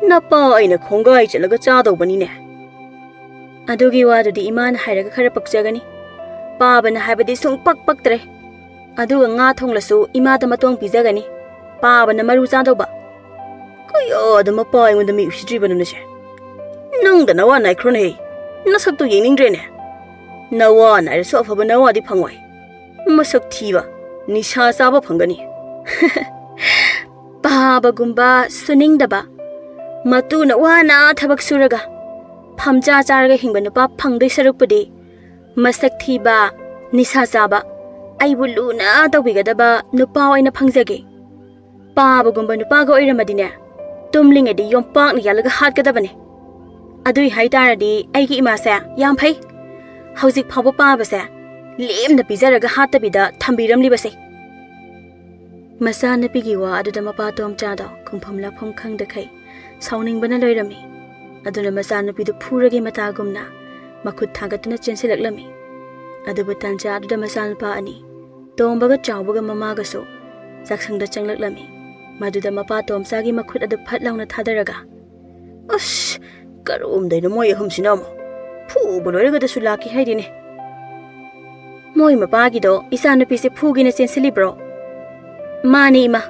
ꯅꯄꯥ ꯑꯩꯅ ꯈꯣꯡꯒꯥꯏ ꯆꯠꯂꯒ ꯆꯥꯗꯧꯕꯅꯤꯅꯦ꯫ ꯑꯗꯨꯒꯤ ꯋꯥꯗꯨꯗꯤ ꯏꯃꯥꯅ ꯍꯥꯏꯔꯒ ꯈꯔ ꯄꯛꯆꯒꯅꯤ꯫ ꯄꯥꯕꯅ ꯍꯥꯏꯕꯗꯤ ꯁꯨꯡ ꯄꯛ ꯄꯛꯇ꯭ꯔꯦ꯫ ꯑꯗꯨꯒ ꯉꯥ ꯊꯣꯡꯂꯁꯨ ꯏꯃꯥꯗ ꯃꯇꯣꯡ ꯄꯤꯖꯒꯅꯤ꯫ ꯄꯥꯕꯅ ꯃꯔꯨ ꯆꯥꯗꯧꯕ꯫ ꯀꯌꯥꯗ ꯃꯄꯥ ꯑꯩꯉꯣꯟꯗ ꯃꯤ ꯎꯁꯤꯠꯇ꯭ꯔꯤꯕꯅꯣ ꯅꯁꯦ? ꯅꯪꯗ ꯅꯋꯥ ꯅꯥꯏꯈ꯭ꯔꯣꯅꯦꯍꯦ꯫ ꯅꯁꯛꯇꯨ ꯌꯦꯡꯅꯤꯡꯗ꯭ꯔꯦꯅꯦ꯫ ꯅꯋꯥ ꯅꯥꯏꯔꯁꯨ ꯑꯐꯕ ꯅꯋꯥꯗꯤ ꯐꯪꯉꯣꯏ꯫ ꯃꯁꯛ ꯊꯤꯕ, ꯅꯤꯁꯥ ꯆꯥꯕ ꯐꯪꯒꯅꯤ꯫ ꯄꯥꯕꯒꯨꯝꯕ ꯁꯨꯅꯤꯡꯗꯕ, ꯃꯇꯨꯅ ꯋꯥꯅ ꯊꯕꯛ ꯁꯨꯔꯒ ꯐꯝꯖꯥ ꯆꯥꯔꯒ ꯍꯤꯡꯕ ꯅꯨꯄꯥ ꯐꯪꯗꯣꯏ ꯁꯔꯨꯛꯄꯨꯗꯤ ꯃꯁꯛ ꯊꯤꯕ, ꯅꯤꯁꯥ ꯆꯥꯕ, ꯑꯩꯕꯨ ꯂꯨꯅ ꯇꯧꯕꯤꯒꯗꯕ ꯅꯨꯄꯥ ꯑꯣꯏꯅ ꯐꯪꯖꯒꯦ꯫ ꯄꯥꯕꯒꯨꯝꯕ ꯅꯨꯄꯥꯒ ꯑꯣꯏꯔꯝꯃꯗꯤꯅꯦ, ꯇꯨꯝꯂꯤꯉꯩꯗ ꯌꯣꯝꯄꯥꯛꯅ ꯌꯥꯜꯂꯒ ꯍꯥꯠꯀꯗꯕꯅꯦ꯫ ꯑꯗꯨꯏ ꯍꯥꯏ ꯇꯥꯔꯗꯤ ꯑꯩꯒꯤ ꯏꯃꯥꯁꯦ ꯌꯥꯝ ꯐꯩ꯫ ꯍꯧꯖꯤꯛ ꯐꯥꯎꯕ ꯄꯥꯕꯁꯦ ꯂꯦꯝꯅ ꯄꯤꯖꯔꯒ ꯍꯥꯠꯇꯕꯤꯗ ꯊꯝꯕꯤꯔꯝꯂꯤꯕꯁꯦ꯫ ꯃꯆꯥꯅꯨꯄꯤꯒꯤ ꯋꯥ ꯑꯗꯨꯗ ꯃꯄꯥ ꯇꯣꯝꯆꯥꯗꯣ ꯈꯨꯝꯐꯝ ꯂꯥꯛꯐꯝ ꯈꯪꯗꯈꯩ ꯁꯥꯎꯅꯤꯡꯕꯅ ꯂꯣꯏꯔꯝꯃꯤ꯫ ꯑꯗꯨꯅ ꯃꯆꯥꯅꯨꯄꯤꯗꯨ ꯐꯨꯔꯒꯦ ꯃꯇꯥꯒꯨꯝꯅ ꯃꯈꯨꯠ ꯊꯥꯡꯒꯠꯇꯨꯅ ꯆꯦꯟꯁꯤꯜꯂꯛꯂꯝꯃꯤ꯫ ꯑꯗꯨꯕꯨ ꯇꯥꯟꯖꯥ ꯑꯗꯨꯗ ꯃꯆꯥꯅꯨꯄꯥ ꯑꯅꯤ, ꯇꯣꯝꯕꯒ ꯆꯥꯎꯕꯒ ꯃꯃꯥꯒꯁꯨ ꯆꯥꯛꯁꯪꯗ ꯆꯪꯂꯛꯂꯝꯃꯤ꯫ ꯃꯗꯨꯗ ꯃꯄꯥ ꯇꯣꯝꯆꯥꯒꯤ ꯃꯈꯨꯠ ꯑꯗꯨ ꯐꯠ ꯂꯥꯎꯅ ꯊꯥꯗꯔꯒ, "ꯑꯁ, ꯀꯔꯣꯝꯗꯩꯅꯣ ꯃꯣꯏ ꯑꯍꯨꯝꯁꯤꯅ ꯑꯃꯨꯛ? ꯐꯨꯕ ꯂꯣꯏꯔꯒꯗꯁꯨ ꯂꯥꯛꯀꯦ ꯍꯥꯏꯔꯤꯅꯦ꯫ ꯃꯣꯏ ꯃꯄꯥꯒꯤꯗꯣ ꯏꯆꯥꯅꯨꯄꯤꯁꯦ ꯐꯨꯒꯦꯅ ꯆꯦꯟꯁꯤꯜꯂꯤꯕ꯭ꯔꯣ?" "ꯃꯥꯅꯦ ꯏꯃꯥ,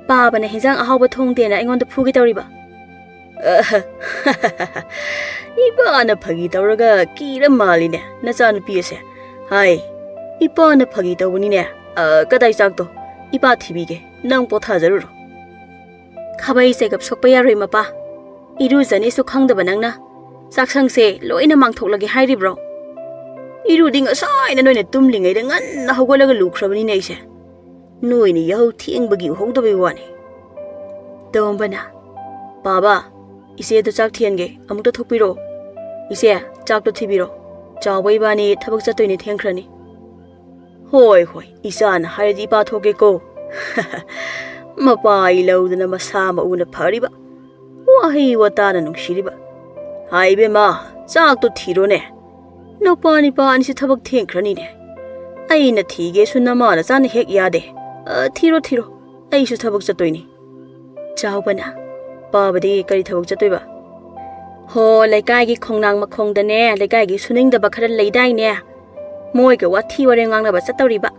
ꯄꯥꯕꯅ ꯍꯦꯟꯖꯥꯡ ꯑꯍꯥꯎꯕ ꯊꯣꯡꯗꯦꯅ ꯑꯩꯉꯣꯟꯗ ꯐꯨꯒꯦ ꯇꯧꯔꯤꯕ?" "ꯑꯍ, ꯏꯄꯥꯅ ꯐꯥꯒꯤ ꯇꯧꯔꯒ ꯀꯤꯔ ꯃꯥꯜꯂꯤꯅꯦ ꯅꯆꯥꯅꯨꯄꯤ ꯑꯁꯦ꯫ ꯍꯥꯏ, ꯏꯄꯥꯅ ꯐꯥꯒꯤ ꯇꯧꯕꯅꯤꯅꯦ꯫ ꯑ, ꯀꯗꯥꯏ ꯆꯥꯛꯇꯣ? ꯏꯄꯥ ꯊꯤꯕꯤꯒꯦ, ꯅꯪ ꯄꯣꯊꯥꯖꯔꯨꯔꯣ꯫" "ꯈꯥꯕꯩ ꯆꯩꯒꯞ ꯁꯣꯛꯄ ꯌꯥꯔꯣꯏ ꯃꯄꯥ꯫ ꯏꯔꯨꯖꯅꯤꯁꯨ ꯈꯪꯗꯕ ꯅꯪꯅ ꯆꯥꯛꯁꯪꯁꯦ ꯂꯣꯏꯅ ꯃꯥꯡꯊꯣꯛꯂꯒꯦ ꯍꯥꯏꯔꯤꯕ꯭ꯔꯣ?" "ꯏꯔꯨꯗꯤ ꯉꯁꯥꯏꯅ ꯅꯣꯏꯅ ꯇꯨꯝꯂꯤꯉꯩꯗ ꯉꯟꯅ ꯍꯧꯒꯠꯂꯒ ꯂꯨꯈ꯭ꯔꯕꯅꯤꯅꯦ ꯑꯩꯁꯦ꯫ ꯅꯣꯏꯅ ꯌꯥꯍꯧ ꯊꯦꯡꯕꯒꯤ ꯎꯍꯧꯗꯕꯩ ꯋꯥꯅꯤ꯫" ꯇꯣꯝꯕꯅ, "ꯄꯥꯕ, ꯏꯆꯦꯗꯣ ꯆꯥꯛ ꯊꯤꯍꯟꯒꯦ, ꯑꯃꯨꯛꯇ ꯊꯣꯛꯄꯤꯔꯣ꯫ ꯏꯆꯦ, ꯆꯥꯛꯇꯣ ꯊꯤꯕꯤꯔꯣ꯫ ꯆꯥꯎꯕ ꯏꯕꯥꯅꯤ ꯊꯕꯛ ꯆꯠꯇꯣꯏꯅꯦ, ꯊꯦꯡꯈ꯭ꯔꯅꯤ꯫" "ꯍꯣꯏ, ꯍꯣꯏ, ꯏꯆꯥꯅ ꯍꯥꯏꯔꯗꯤ ꯏꯄꯥ ꯊꯣꯛꯀꯦꯀꯣ꯫" ꯃꯄꯥ ꯏꯂꯧꯗꯅ ꯃꯁꯥ ꯃꯎꯅ ꯐꯔꯤꯕ, ꯋꯥꯍꯩ ꯋꯥꯇꯥꯅ ꯅꯨꯡꯁꯤꯔꯤꯕ꯫ "ꯍꯥꯏ ꯏꯕꯦꯝꯃ, ꯆꯥꯛꯇꯣ ꯊꯤꯔꯣꯅꯦ꯫ ꯅꯨꯄꯥ ꯅꯤꯄꯥ ꯑꯅꯤꯁꯤ ꯊꯕꯛ ꯊꯦꯡꯈ꯭ꯔꯅꯤꯅꯦ꯫ ꯑꯩꯅ ꯊꯤꯒꯦꯁꯨ ꯅꯃꯥ ꯅꯆꯥꯅ ꯍꯦꯛ ꯌꯥꯗꯦ꯫ ꯑ, ꯊꯤꯔꯣ, ꯊꯤꯔꯣ, ꯑꯩꯁꯨ ꯊꯕꯛ ꯆꯠꯇꯣꯏꯅꯤ꯫" ꯆꯥꯎꯕꯅ, "ꯄꯥꯕꯗꯤ ꯀꯔꯤ ꯊꯕꯛ ꯆꯠꯇꯣꯏꯕ?" "ꯍꯣ, ꯂꯩꯀꯥꯏꯒꯤ ꯈꯣꯡꯅꯥꯡ ꯃꯈꯣꯡꯗꯅꯦ, ꯂꯩꯀꯥꯏꯒꯤ ꯁꯨꯅꯤꯡꯗꯕ ꯈꯔ ꯂꯩꯗꯥꯏꯅꯦ, ꯃꯣꯏꯒ ꯋꯥꯊꯤ ꯋꯥꯔꯦꯡ ꯉꯥꯡꯅꯕ ꯆꯠꯇꯧꯔꯤꯕ꯫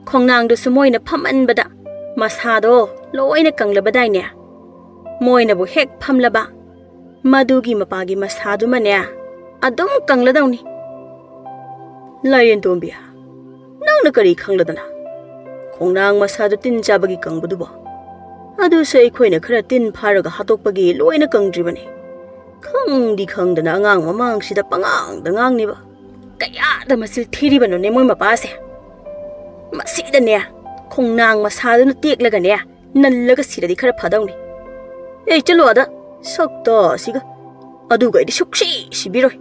ꯈꯣꯡꯅꯥꯡꯗꯨꯁꯨ ꯃꯣꯏꯅ ꯐꯝꯃꯟꯕꯗ ꯃꯁꯥꯗꯣ ꯂꯣꯏꯅ ꯀꯪꯂꯕꯗꯥꯏꯅꯦ꯫ ꯃꯣꯏꯅꯕꯨ ꯍꯦꯛ ꯐꯝꯂꯕ, ꯃꯗꯨꯒꯤ ꯃꯄꯥꯒꯤ ꯃꯁꯥꯗꯨꯃꯅꯦ ꯑꯗꯨꯝ ꯀꯪꯂꯗꯧꯅꯤ꯫" "ꯂꯥꯏꯔꯦꯟ ꯇꯣꯝꯕꯤ, ꯅꯪꯅ ꯀꯔꯤ ꯈꯪꯂꯗꯅ? ꯈꯣꯡꯅꯥꯡ ꯃꯁꯥꯗꯨ ꯇꯤꯟ ꯆꯥꯕꯒꯤ ꯀꯪꯕꯗꯨꯕꯣ? ꯑꯗꯨꯁꯨ ꯑꯩꯈꯣꯏꯅ ꯈꯔ ꯇꯤꯟ ꯐꯥꯔꯒ ꯍꯥꯠꯇꯣꯛꯄꯒꯤ ꯂꯣꯏꯅ ꯀꯪꯗ꯭ꯔꯤꯕꯅꯤ꯫ ꯈꯪꯗꯤ ꯈꯪꯗꯅ ꯑꯉꯥꯡ ꯃꯃꯥꯡꯁꯤꯗ ꯄꯉꯥꯡꯗ ꯉꯥꯡꯂꯤꯕ꯫ ꯀꯌꯥꯗ ꯃꯆꯤꯜ ꯊꯤꯔꯤꯕꯅꯣꯅꯦ ꯃꯣꯏ ꯃꯄꯥꯁꯦ? ꯃꯁꯤꯗꯅꯦ, ꯈꯣꯡꯅꯥꯡ ꯃꯁꯥꯗꯨꯅ ꯇꯦꯛꯂꯒꯅꯦ, ꯅꯜꯂꯒ ꯁꯤꯔꯗꯤ ꯈꯔ ꯐꯗꯧꯅꯤ꯫ ꯑꯦ, ꯆꯠꯂꯣ ꯑꯗ, ꯁꯛꯇ ꯁꯤꯒ꯫ ꯑꯗꯨꯒ ꯑꯩꯗꯤ ꯁꯨꯛꯁꯤ ꯁꯤꯕꯤꯔꯣꯏ꯫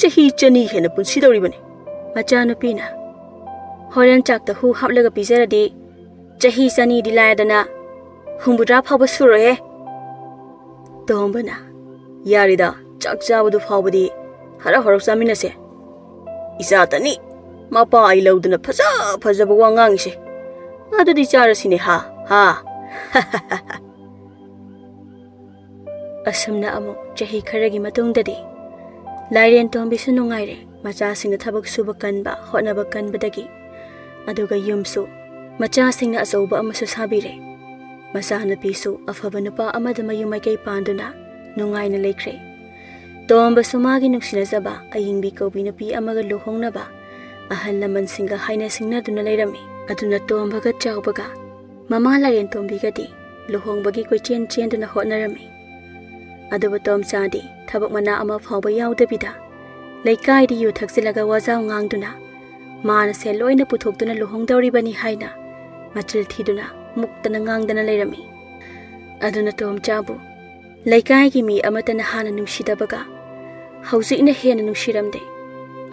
ꯆꯍꯤ ꯆꯅꯤ ꯍꯦꯟꯅ ꯄꯨꯟꯁꯤꯗꯧꯔꯤꯕꯅꯤ꯫ ꯃꯆꯥꯅꯨꯄꯤꯅ, "ꯍꯣꯔꯦꯟ ꯆꯥꯛꯇ ꯍꯨ ꯍꯥꯞꯂꯒ ꯄꯤꯖꯔꯗꯤ ꯆꯍꯤ ꯆꯅꯤꯗꯤ ꯂꯥꯏꯗꯅ ꯍꯨꯝꯐꯨꯇꯔꯥ ꯐꯥꯎꯕ ꯁꯨꯔꯣꯏꯍꯦ꯫" ꯇꯣꯝꯕꯅ, "ꯌꯥꯔꯤꯗ, ꯆꯥꯛ ꯆꯥꯕꯗꯨ ꯐꯥꯎꯕꯗꯤ ꯍꯔꯥꯎ ꯍꯔꯥꯎ ꯆꯥꯃꯤꯟꯅꯁꯦ꯫ ꯏꯆꯥꯇꯅꯤ ꯃꯄꯥ ꯑꯩ ꯂꯧꯗꯨꯅ ꯐꯖ ꯐꯖꯕ ꯋꯥ ꯉꯥꯡꯉꯤꯁꯦ꯫ ꯑꯗꯨꯗꯤ ꯆꯥꯔꯁꯤꯅꯦ, ꯍꯥ, ꯍꯥ꯫" ꯑꯁꯨꯝꯅ ꯑꯃꯨꯛ ꯆꯍꯤ ꯈꯔꯒꯤ ꯃꯇꯨꯡꯗꯗꯤ ꯂꯥꯏꯔꯦꯟ ꯇꯣꯝꯕꯤꯁꯨ ꯅꯨꯡꯉꯥꯏꯔꯦ꯫ ꯃꯆꯥꯁꯤꯡꯅ ꯊꯕꯛ ꯁꯨꯕ ꯀꯟꯕ, ꯍꯣꯠꯅꯕ ꯀꯟꯕꯗꯒꯤ꯫ ꯑꯗꯨꯒ ꯌꯨꯝꯁꯨ ꯃꯆꯥꯁꯤꯡꯅ ꯑꯆꯧꯕ ꯑꯃꯁꯨ ꯁꯥꯕꯤꯔꯦ꯫ ꯃꯆꯥꯅꯨꯄꯤꯁꯨ ꯑꯐꯕ ꯅꯨꯄꯥ ꯑꯃꯗ ꯃꯌꯨꯝ ꯃꯀꯩ ꯄꯥꯟꯗꯨꯅ ꯅꯨꯡꯉꯥꯏꯅ ꯂꯩꯈ꯭ꯔꯦ꯫ ꯇꯣꯝꯕꯁꯨ ꯃꯥꯒꯤ ꯅꯨꯡꯁꯤꯅꯖꯕ ꯑꯌꯤꯡꯕꯤ ꯀꯧꯕꯤ ꯅꯨꯄꯤ ꯑꯃꯒ ꯂꯨꯍꯣꯡꯅꯕ ꯑꯍꯜ ꯂꯃꯟꯁꯤꯡꯒ ꯍꯥꯏꯅ ꯁꯤꯡꯅꯗꯨꯅ ꯂꯩꯔꯝꯃꯤ꯫ ꯑꯗꯨꯅ ꯇꯣꯝꯕꯒ ꯆꯥꯎꯕꯒ ꯃꯃꯥ ꯂꯥꯏꯔꯦꯟ ꯇꯣꯝꯕꯤꯒꯗꯤ ꯂꯨꯍꯣꯡꯕꯒꯤ ꯀꯣꯏꯆꯦꯟ ꯆꯦꯟꯗꯨꯅ ꯍꯣꯠꯅꯔꯝꯃꯤ꯫ ꯑꯗꯨꯕꯨ ꯇꯣꯝꯆꯥꯗꯤ ꯊꯕꯛ ꯃꯅꯥ ꯑꯃ ꯐꯥꯎꯕ ꯌꯥꯎꯗꯕꯤꯗ ꯂꯩꯀꯥꯏꯗ ꯌꯨ ꯊꯛꯆꯤꯜꯂꯒ ꯋꯥꯖꯥꯎ ꯉꯥꯡꯗꯨꯅ ꯃꯥꯅ ꯁꯦꯜ ꯂꯣꯏꯅ ꯄꯨꯊꯣꯛꯇꯨꯅ ꯂꯨꯍꯣꯡꯗꯧꯔꯤꯕꯅꯤ ꯍꯥꯏꯅ ꯃꯆꯤꯜ ꯊꯤꯗꯨꯅ ꯃꯨꯛꯇꯅ ꯉꯥꯡꯗꯅ ꯂꯩꯔꯝꯃꯤ꯫ ꯑꯗꯨꯅ ꯇꯣꯝꯆꯥꯕꯨ ꯂꯩꯀꯥꯏꯒꯤ ꯃꯤ ꯑꯃꯠꯇꯅ ꯍꯥꯟꯅ ꯅꯨꯡꯁꯤꯗꯕꯒ ꯍꯧꯖꯤꯛꯅ ꯍꯦꯟꯅ ꯅꯨꯡꯁꯤꯔꯝꯗꯦ꯫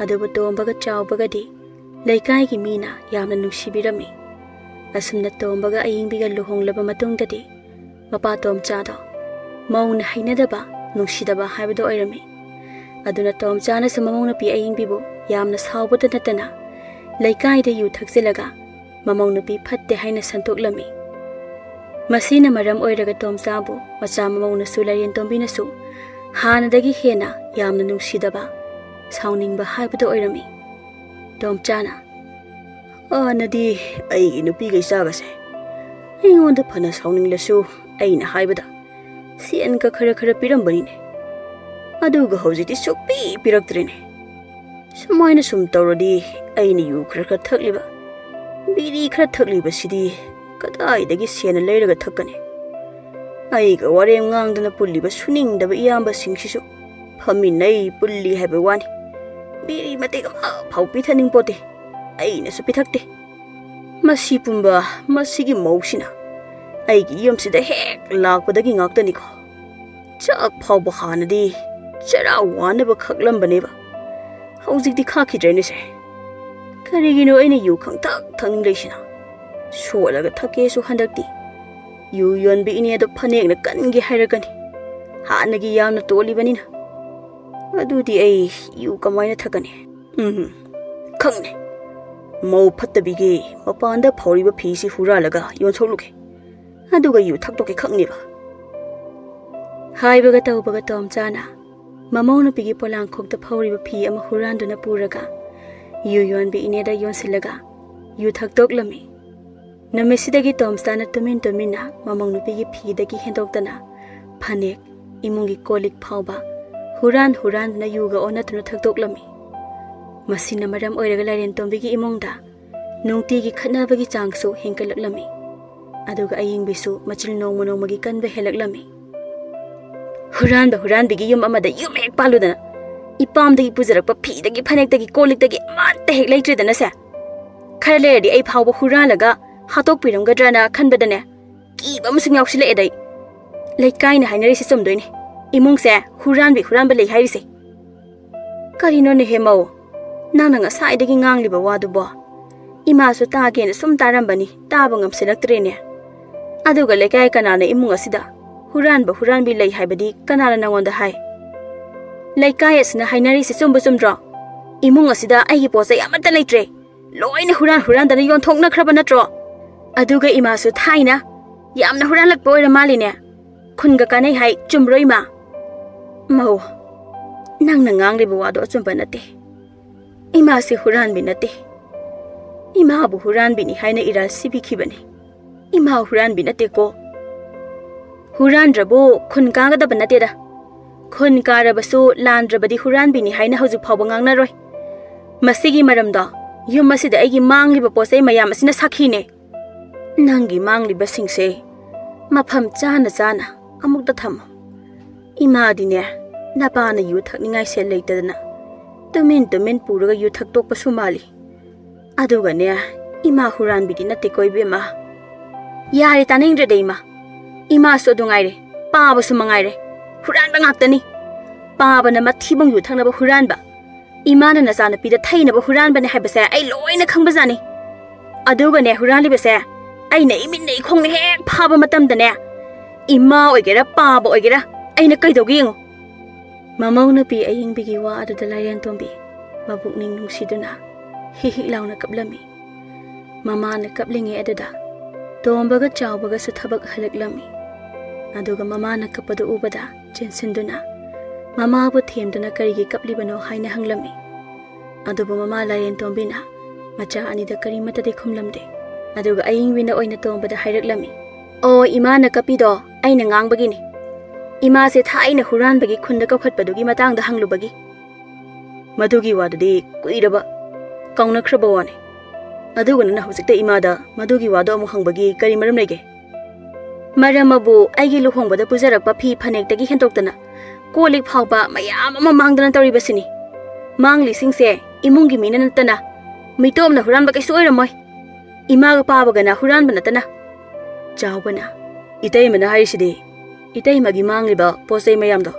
ꯑꯗꯨꯕꯨ ꯇꯣꯝꯕꯒ ꯆꯥꯎꯕꯒꯗꯤ ꯂꯩꯀꯥꯏꯒꯤ ꯃꯤꯅ ꯌꯥꯝꯅ ꯅꯨꯡꯁꯤꯕꯤꯔꯝꯃꯤ꯫ ꯑꯁꯨꯝꯅ ꯇꯣꯝꯕꯒ ꯑꯌꯤꯡꯕꯤꯒ ꯂꯨꯍꯣꯡꯂꯕ ꯃꯇꯨꯡꯗꯗꯤ ꯃꯄꯥ ꯇꯣꯝꯆꯥꯗꯣ ꯃꯧꯅ ꯍꯩꯅꯗꯕ, ꯅꯨꯡꯁꯤꯗꯕ ꯍꯥꯏꯕꯗꯣ ꯑꯣꯏꯔꯝꯃꯤ꯫ ꯑꯗꯨꯅ ꯇꯣꯝꯆꯥꯅꯁꯨ ꯃꯃꯧ ꯅꯨꯄꯤ ꯑꯌꯤꯡꯕꯤꯕꯨ ꯌꯥꯝꯅ ꯁꯥꯎꯕꯇ ꯅꯠꯇꯅ ꯂꯩꯀꯥꯏꯗ ꯌꯨ ꯊꯛꯆꯤꯜꯂꯒ ꯃꯃꯧ ꯅꯨꯄꯤ ꯐꯠꯇꯦ ꯍꯥꯏꯅ ꯁꯟꯇꯣꯛꯂꯝꯃꯤ꯫ ꯃꯁꯤꯅ ꯃꯔꯝ ꯑꯣꯏꯔꯒ ꯇꯣꯝꯆꯥꯕꯨ ꯃꯆꯥ ꯃꯃꯧꯅꯁꯨ ꯂꯥꯏꯔꯦꯟ ꯇꯣꯝꯕꯤꯅꯁꯨ ꯍꯥꯟꯅꯗꯒꯤ ꯍꯦꯟꯅ ꯌꯥꯝꯅ ꯅꯨꯡꯁꯤꯗꯕ, ꯁꯥꯎꯅꯤꯡꯕ ꯍꯥꯏꯕꯗꯨ ꯑꯣꯏꯔꯝꯃꯤ꯫ ꯇꯣꯝꯆꯥꯅ, "ꯍꯥꯟꯅꯗꯤ ꯑꯩꯒꯤ ꯅꯨꯄꯤꯒ ꯏꯆꯥꯒꯁꯦ ꯑꯩꯉꯣꯟꯗ ꯐꯅ ꯁꯥꯎꯅꯤꯡꯂꯁꯨ ꯑꯩꯅ ꯍꯥꯏꯕꯗ ꯁꯦꯟꯒ ꯈꯔ ꯈꯔ ꯄꯤꯔꯝꯕꯅꯤꯅꯦ꯫ ꯑꯗꯨꯒ ꯍꯧꯖꯤꯛꯇꯤ ꯁꯨꯛꯄꯤ ꯄꯤꯔꯛꯇ꯭ꯔꯦꯅꯦ꯫ ꯁꯨꯃꯥꯏꯅ ꯁꯨꯝ ꯇꯧꯔꯗꯤ ꯑꯩꯅ ꯌꯨ ꯈꯔ ꯈꯔ ꯊꯛꯂꯤꯕ, ꯕꯤꯔꯤ ꯈꯔ ꯊꯛꯂꯤꯕꯁꯤꯗꯤ ꯀꯗꯥꯏꯗꯒꯤ ꯁꯦꯟꯅ ꯂꯩꯔꯒ ꯊꯛꯀꯅꯤ? ꯑꯩꯒ ꯋꯥꯔꯦꯝ ꯉꯥꯡꯗꯅ ꯄꯨꯜꯂꯤꯕ ꯁꯨꯅꯤꯡꯗꯕ ꯏꯌꯥꯝꯕꯁꯤꯡꯁꯤꯁꯨ ꯐꯝꯃꯤꯟꯅꯩ, ꯄꯨꯜꯂꯤ ꯍꯥꯏꯕ ꯋꯥꯅꯤ꯫ ꯄꯤꯔꯤ ꯃꯇꯤꯛ ꯑꯃ ꯐꯥꯎ ꯄꯤꯊꯅꯤꯡꯄꯣꯠꯇꯦ꯫ ꯑꯩꯅꯁꯨ ꯄꯤꯊꯛꯇꯦ꯫ ꯃꯁꯤ ꯄꯨꯝꯕ ꯃꯁꯤꯒꯤ ꯃꯧꯁꯤꯅ ꯑꯩꯒꯤ ꯌꯨꯝꯁꯤꯗ ꯍꯦꯛ ꯂꯥꯛꯄꯗꯒꯤ ꯉꯥꯛꯇꯅꯤꯀꯣ꯫ ꯆꯥꯛ ꯐꯥꯎꯕ ꯍꯥꯟꯅꯗꯤ ꯆꯔꯥ ꯋꯥꯅꯕ ꯈꯛꯂꯝꯕꯅꯦꯕ꯫ ꯍꯧꯖꯤꯛꯇꯤ ꯈꯥꯛꯈꯤꯗ꯭ꯔꯦꯅꯦꯁꯦ꯫ ꯀꯔꯤꯒꯤꯅꯣ ꯑꯩꯅ ꯌꯨ ꯈꯪꯊꯛ ꯊꯛꯅꯤꯡꯂꯛꯏꯁꯤꯅ? ꯁꯣꯠꯂꯒ ꯊꯛꯀꯦꯁꯨ ꯍꯟꯗꯛꯇꯤ ꯌꯨ ꯌꯣꯟꯕꯤ ꯏꯅꯦꯗꯣ ꯐꯅꯦꯛꯅ ꯀꯟꯒꯦ ꯍꯥꯏꯔꯛꯀꯅꯤ꯫ ꯍꯥꯟꯅꯒꯤ ꯌꯥꯝꯅ ꯇꯣꯜꯂꯤꯕꯅꯤꯅ꯫ ꯑꯗꯨꯗꯤ ꯑꯩ ꯌꯨ ꯀꯃꯥꯏꯅ ꯊꯛꯀꯅꯤ? ꯎꯝ, ꯈꯪꯅꯤ꯫ ꯃꯧ ꯐꯠꯇꯕꯤꯒꯤ ꯃꯄꯥꯟꯗ ꯐꯧꯔꯤꯕ ꯐꯤꯁꯤ ꯍꯨꯔꯥꯜꯂꯒ ꯌꯣꯟꯊꯣꯛꯂꯨꯒꯦ꯫ ꯑꯗꯨꯒ ꯌꯨ ꯊꯛꯇꯣꯛꯀꯦ ꯈꯪꯅꯦꯕ꯫ ꯍꯥꯏꯕꯒ ꯇꯧꯕꯒ ꯇꯣꯝꯆꯥꯅ ꯃꯃꯧ ꯅꯨꯄꯤꯒꯤ ꯄꯣꯂꯥꯡꯈꯣꯛꯇ ꯐꯧꯔꯤꯕ ꯐꯤ ꯑꯃ ꯍꯨꯔꯥꯟꯗꯨꯅ ꯄꯨꯔꯒ ꯌꯨ ꯌꯣꯟꯕꯤ ꯏꯅꯦꯗ ꯌꯣꯟꯁꯤꯜꯂꯒ ꯌꯨ ꯊꯛꯇꯣꯛꯂꯝꯃꯤ꯫ ꯅꯨꯃꯤꯠꯁꯤꯗꯒꯤ ꯇꯣꯝꯆꯥꯅ ꯇꯨꯃꯤꯟ ꯇꯨꯃꯤꯟꯅ ꯃꯃꯧ ꯅꯨꯄꯤꯒꯤ ꯐꯤꯗꯒꯤ ꯍꯦꯟꯗꯣꯛꯇꯅ ꯐꯅꯦꯛ, ꯏꯃꯨꯡꯒꯤ ꯀꯣꯜ ꯂꯤꯛ ꯐꯥꯎꯕ ꯍꯨꯔꯥꯟ ꯍꯨꯔꯥꯟꯗꯨꯅ ꯌꯨꯒ ꯑꯣꯟꯅꯗꯨꯅ ꯊꯛꯇꯣꯛꯂꯝꯃꯤ꯫ ꯃꯁꯤꯅ ꯃꯔꯝ ꯑꯣꯏꯔꯒ ꯂꯥꯏꯔꯦꯟ ꯇꯣꯝꯕꯤꯒꯤ ꯏꯃꯨꯡꯗ ꯅꯨꯡꯇꯤꯒꯤ ꯈꯠꯅꯕꯒꯤ ꯆꯥꯡꯁꯨ ꯍꯦꯟꯒꯠꯂꯛꯂꯝꯃꯤ꯫ ꯑꯗꯨꯒ ꯑꯌꯤꯡꯕꯤꯁꯨ ꯃꯆꯤꯜ ꯅꯣꯡꯃ ꯅꯣꯡꯃꯒꯤ ꯀꯟꯕ ꯍꯦꯜꯂꯛꯂꯝꯃꯤ꯫ ꯍꯨꯔꯥꯟꯕ ꯍꯨꯔꯥꯟꯕꯤꯒꯤ ꯌꯨꯝ ꯑꯃꯗ ꯌꯨꯝ ꯍꯦꯛ ꯄꯥꯜꯂꯨꯗꯅ, ꯏꯄꯥꯝꯗꯒꯤ ꯄꯨꯖꯔꯛꯄ ꯐꯤꯗꯒꯤ, ꯐꯅꯦꯛꯇꯒꯤ, ꯀꯣꯜ ꯂꯤꯛꯇꯒꯤ ꯑꯃꯠꯇ ꯍꯦꯛ ꯂꯩꯇ꯭ꯔꯦꯗꯅꯁꯦ꯫ ꯈꯔ ꯂꯩꯔꯗꯤ ꯑꯩ ꯐꯥꯎꯕ ꯍꯨꯔꯥꯜꯂꯒ ꯍꯥꯠꯇꯣꯛꯄꯤꯔꯝꯒꯗ꯭ꯔꯅ ꯈꯟꯕꯗꯅꯦ, ꯀꯤꯕ ꯑꯃꯁꯨ ꯌꯥꯎꯁꯤꯜꯂꯛꯑꯦꯗ ꯑꯩ꯫ ꯂꯩꯀꯥꯏꯅ ꯍꯥꯏꯅꯔꯤꯁꯦ ꯆꯨꯝꯗꯣꯏꯅꯦ꯫ ꯏꯃꯨꯡꯁꯦ ꯍꯨꯔꯥꯟꯕꯤ ꯍꯨꯔꯥꯟꯕ ꯂꯩ ꯍꯥꯏꯔꯤꯁꯦ꯫ ꯀꯔꯤꯅꯣꯅꯦꯍꯦ ꯃꯧ? ꯅꯪꯅ ꯉꯁꯥꯏꯗꯒꯤ ꯉꯥꯡꯂꯤꯕ ꯋꯥꯗꯨꯕꯣ? ꯏꯃꯥꯁꯨ ꯇꯥꯒꯦꯅ ꯁꯨꯝ ꯇꯥꯔꯝꯕꯅꯤ, ꯇꯥꯕ ꯉꯝꯁꯤꯜꯂꯛꯇ꯭ꯔꯦꯅꯦ꯫ ꯑꯗꯨꯒ ꯂꯩꯀꯥꯏ ꯀꯅꯥꯅ ꯏꯃꯨꯡ ꯑꯁꯤꯗ ꯍꯨꯔꯥꯟꯕ ꯍꯨꯔꯥꯟꯕꯤ ꯂꯩ ꯍꯥꯏꯕꯗꯤ ꯀꯅꯥꯅ ꯅꯪꯉꯣꯟꯗ ꯍꯥꯏ? ꯂꯩꯀꯥꯏ ꯑꯁꯤꯅ ꯍꯥꯏꯅꯔꯤꯁꯦ ꯆꯨꯝꯕ ꯆꯨꯝꯗ꯭ꯔꯣ? ꯏꯃꯨꯡ ꯑꯁꯤꯗ ꯑꯩꯒꯤ ꯄꯣꯠ ꯆꯩ ꯑꯃꯠꯇ ꯂꯩꯇ꯭ꯔꯦ꯫ ꯂꯣꯏꯅ ꯍꯨꯔꯥꯟ ꯍꯨꯔꯥꯟꯗꯅ ꯌꯣꯟꯊꯣꯛꯅꯈ꯭ꯔꯕ ꯅꯠꯇ꯭ꯔꯣ? ꯑꯗꯨꯒ ꯏꯃꯥꯁꯨ ꯊꯥꯏꯅ ꯌꯥꯝꯅ ꯍꯨꯔꯥꯜꯂꯛꯄ ꯑꯣꯏꯔ ꯃꯥꯜꯂꯤꯅꯦ꯫ ꯈꯨꯟꯒ ꯀꯥꯟꯅꯩ ꯍꯥꯏ ꯆꯨꯝꯕ꯭ꯔꯣ ꯏꯃꯥ? ꯃꯧ, ꯅꯪꯅ ꯉꯥꯡꯂꯤꯕ ꯋꯥꯗꯣ ꯑꯆꯨꯝꯕ ꯅꯠꯇꯦ꯫ ꯏꯃꯥꯁꯦ ꯍꯨꯔꯥꯟꯕꯤ ꯅꯠꯇꯦ꯫ ꯏꯃꯥꯕꯨ ꯍꯨꯔꯥꯟꯕꯤꯅꯤ ꯍꯥꯏꯅ ꯏꯔꯥꯜ ꯁꯤꯕꯤꯈꯤꯕꯅꯤ꯫ ꯏꯃꯥ ꯍꯨꯔꯥꯟꯕꯤ ꯅꯠꯇꯦꯀꯣ꯫ ꯍꯨꯔꯥꯟꯗ꯭ꯔꯕꯨ ꯈꯨꯟ ꯀꯥꯒꯗꯕ ꯅꯠꯇꯦꯗ꯫ ꯈꯨꯟ ꯀꯥꯔꯕꯁꯨ ꯂꯥꯟꯗ꯭ꯔꯕꯗꯤ ꯍꯨꯔꯥꯟꯕꯤꯅꯤ ꯍꯥꯏꯅ ꯍꯧꯖꯤꯛ ꯐꯥꯎꯕ ꯉꯥꯡꯅꯔꯣꯏ꯫ ꯃꯁꯤꯒꯤ ꯃꯔꯝꯗꯣ ꯌꯨꯝ ꯑꯁꯤꯗ ꯑꯩꯒꯤ ꯃꯥꯡꯂꯤꯕ ꯄꯣꯠ ꯆꯩ ꯃꯌꯥꯝ ꯑꯁꯤꯅ ꯁꯥꯈꯤꯅꯦ꯫ ꯅꯪꯒꯤ ꯃꯥꯡꯂꯤꯕꯁꯤꯡꯁꯦ ꯃꯐꯝ ꯆꯥꯅ ꯆꯥꯅ ꯑꯃꯨꯛꯇ ꯊꯝꯃꯨ꯫ ꯏꯃꯥꯗꯤꯅꯦ, ꯅꯄꯥꯅ ꯌꯨ ꯊꯛꯅꯤꯡꯉꯥꯏ ꯁꯦꯜ ꯂꯩꯇꯗꯅ ꯇꯨꯃꯤꯟ ꯇꯨꯃꯤꯟ ꯄꯨꯔꯒ ꯌꯨ ꯊꯛꯇꯣꯛꯄꯁꯨ ꯃꯥꯜꯂꯤ꯫ ꯑꯗꯨꯒꯅꯦ, ꯏꯃꯥ ꯍꯨꯔꯥꯟꯕꯤꯗꯤ ꯅꯠꯇꯦꯀꯣ ꯏꯕꯦꯝꯃ꯫ ꯌꯥꯔꯦ, ꯇꯥꯅꯤꯡꯗ꯭ꯔꯦꯗ ꯏꯃꯥ꯫ ꯏꯃꯥꯁꯨ ꯑꯗꯨ ꯉꯥꯏꯔꯦ, ꯄꯥꯕꯁꯨ ꯃꯉꯥꯏꯔꯦ, ꯍꯨꯔꯥꯟꯕ ꯉꯥꯛꯇꯅꯤ꯫ ꯄꯥꯕꯅ ꯃꯊꯤꯕꯣꯡ ꯌꯨ ꯊꯛꯅꯕ ꯍꯨꯔꯥꯟꯕ, ꯏꯃꯥꯅ ꯅꯆꯥꯅꯨꯄꯤꯗ ꯊꯩꯅꯕ ꯍꯨꯔꯥꯟꯕꯅꯦ ꯍꯥꯏꯕꯁꯦ ꯑꯩ ꯂꯣꯏꯅ ꯈꯪꯕꯖꯥꯠꯅꯤ꯫ ꯑꯗꯨꯒꯅꯦ, ꯍꯨꯔꯥꯟꯂꯤꯕꯁꯦ ꯑꯩꯅ ꯏꯃꯤꯠꯅ ꯏꯈꯣꯡꯅ ꯍꯦꯛ ꯐꯥꯕ ꯃꯇꯝꯗꯅꯦ, ꯏꯃꯥ ꯑꯣꯏꯒꯦꯔꯥ ꯄꯥꯕ ꯑꯣꯏꯒꯦꯔꯥ, ꯑꯩꯅ ꯀꯩꯗꯧꯒꯦ ꯌꯦꯡꯉꯨ꯫ ꯃꯃꯧ ꯅꯨꯄꯤ ꯑꯌꯤꯡꯕꯤꯒꯤ ꯋꯥ ꯑꯗꯨꯗ ꯂꯥꯏꯔꯦꯟ ꯇꯣꯝꯕꯤ ꯃꯄꯨꯛꯅꯤꯡ ꯅꯨꯡꯁꯤꯗꯨꯅ ꯍꯤꯛ ꯍꯤꯛ ꯂꯥꯎꯅ ꯀꯞꯂꯝꯃꯤ꯫ ꯃꯃꯥꯅ ꯀꯞꯂꯤꯉꯩ ꯑꯗꯨꯗ ꯇꯣꯝꯕꯒ ꯆꯥꯎꯕꯒꯁꯨ ꯊꯕꯛ ꯍꯜꯂꯛꯂꯝꯃꯤ꯫ ꯑꯗꯨꯒ ꯃꯃꯥꯅ ꯀꯞꯄꯗꯨ ꯎꯕꯗ ꯆꯦꯟꯁꯤꯟꯗꯨꯅ ꯃꯃꯥꯕꯨ ꯊꯦꯝꯗꯨꯅ ꯀꯔꯤꯒꯤ ꯀꯞꯂꯤꯕꯅꯣ ꯍꯥꯏꯅ ꯍꯪꯂꯝꯃꯤ꯫ ꯑꯗꯨꯕꯨ ꯃꯃꯥ ꯂꯥꯏꯔꯦꯟ ꯇꯣꯝꯕꯤꯅ ꯃꯆꯥ ꯑꯅꯤꯗ ꯀꯔꯤꯃꯠꯇꯗꯤ ꯈꯨꯝꯂꯝꯗꯦ꯫ ꯑꯗꯨꯒ ꯑꯌꯤꯡꯕꯤꯅ ꯑꯣꯏꯅ ꯇꯣꯝꯕꯗ ꯍꯥꯏꯔꯛꯂꯝꯃꯤ, "ꯑꯣ, ꯏꯃꯥꯅ ꯀꯞꯄꯤꯗꯣ ꯑꯩꯅ ꯉꯥꯡꯕꯒꯤꯅꯤ꯫ ꯏꯃꯥꯁꯦ ꯊꯥꯏꯅ ꯍꯨꯔꯥꯟꯕꯒꯤ ꯈꯨꯟꯗ ꯀꯧꯈꯠꯄꯗꯨꯒꯤ ꯃꯇꯥꯡꯗ ꯍꯪꯂꯨꯕꯒꯤ꯫ ꯃꯗꯨꯒꯤ ꯋꯥꯗꯨꯗꯤ ꯀꯨꯏꯔꯕ ꯀꯥꯎꯅꯈ꯭ꯔꯕ ꯋꯥꯅꯤ꯫ ꯑꯗꯨꯒ ꯅꯪꯅ ꯍꯧꯖꯤꯛꯇ ꯏꯃꯥꯗ ꯃꯗꯨꯒꯤ ꯋꯥꯗꯣ ꯑꯃꯨꯛ ꯍꯪꯕꯒꯤ ꯀꯔꯤ ꯃꯔꯝ ꯂꯩꯒꯦ?" "ꯃꯔꯝ ꯑꯕꯨ ꯑꯩꯒꯤ ꯂꯨꯍꯣꯡꯕꯗ ꯄꯨꯖꯔꯛꯄ ꯐꯤ ꯐꯅꯦꯛꯇꯒꯤ ꯍꯦꯟꯗꯣꯛꯇꯅ ꯀꯣꯜ ꯂꯤꯛ ꯐꯥꯎꯕ ꯃꯌꯥꯝ ꯑꯃ ꯃꯥꯡꯗꯅ ꯇꯧꯔꯤꯕꯁꯤꯅꯤ꯫ ꯃꯥꯡꯂꯤꯁꯤꯡꯁꯦ ꯏꯃꯨꯡꯒꯤ ꯃꯤꯅ ꯅꯠꯇꯅ ꯃꯤꯇꯣꯞꯅ ꯍꯨꯔꯥꯟꯕ ꯀꯩꯁꯨ ꯑꯣꯏꯔꯝꯃꯣꯏ꯫ ꯏꯃꯥꯒ ꯄꯥꯕꯒꯅ ꯍꯨꯔꯥꯟꯕ ꯅꯠꯇꯅ꯫" ꯆꯥꯎꯕꯅ, "ꯏꯇꯩꯃꯅ ꯍꯥꯏꯔꯤꯁꯤꯗꯤ ꯏꯇꯩꯃꯒꯤ ꯃꯥꯡꯂꯤꯕ ꯄꯣꯠ ꯆꯩ ꯃꯌꯥꯝꯗꯣ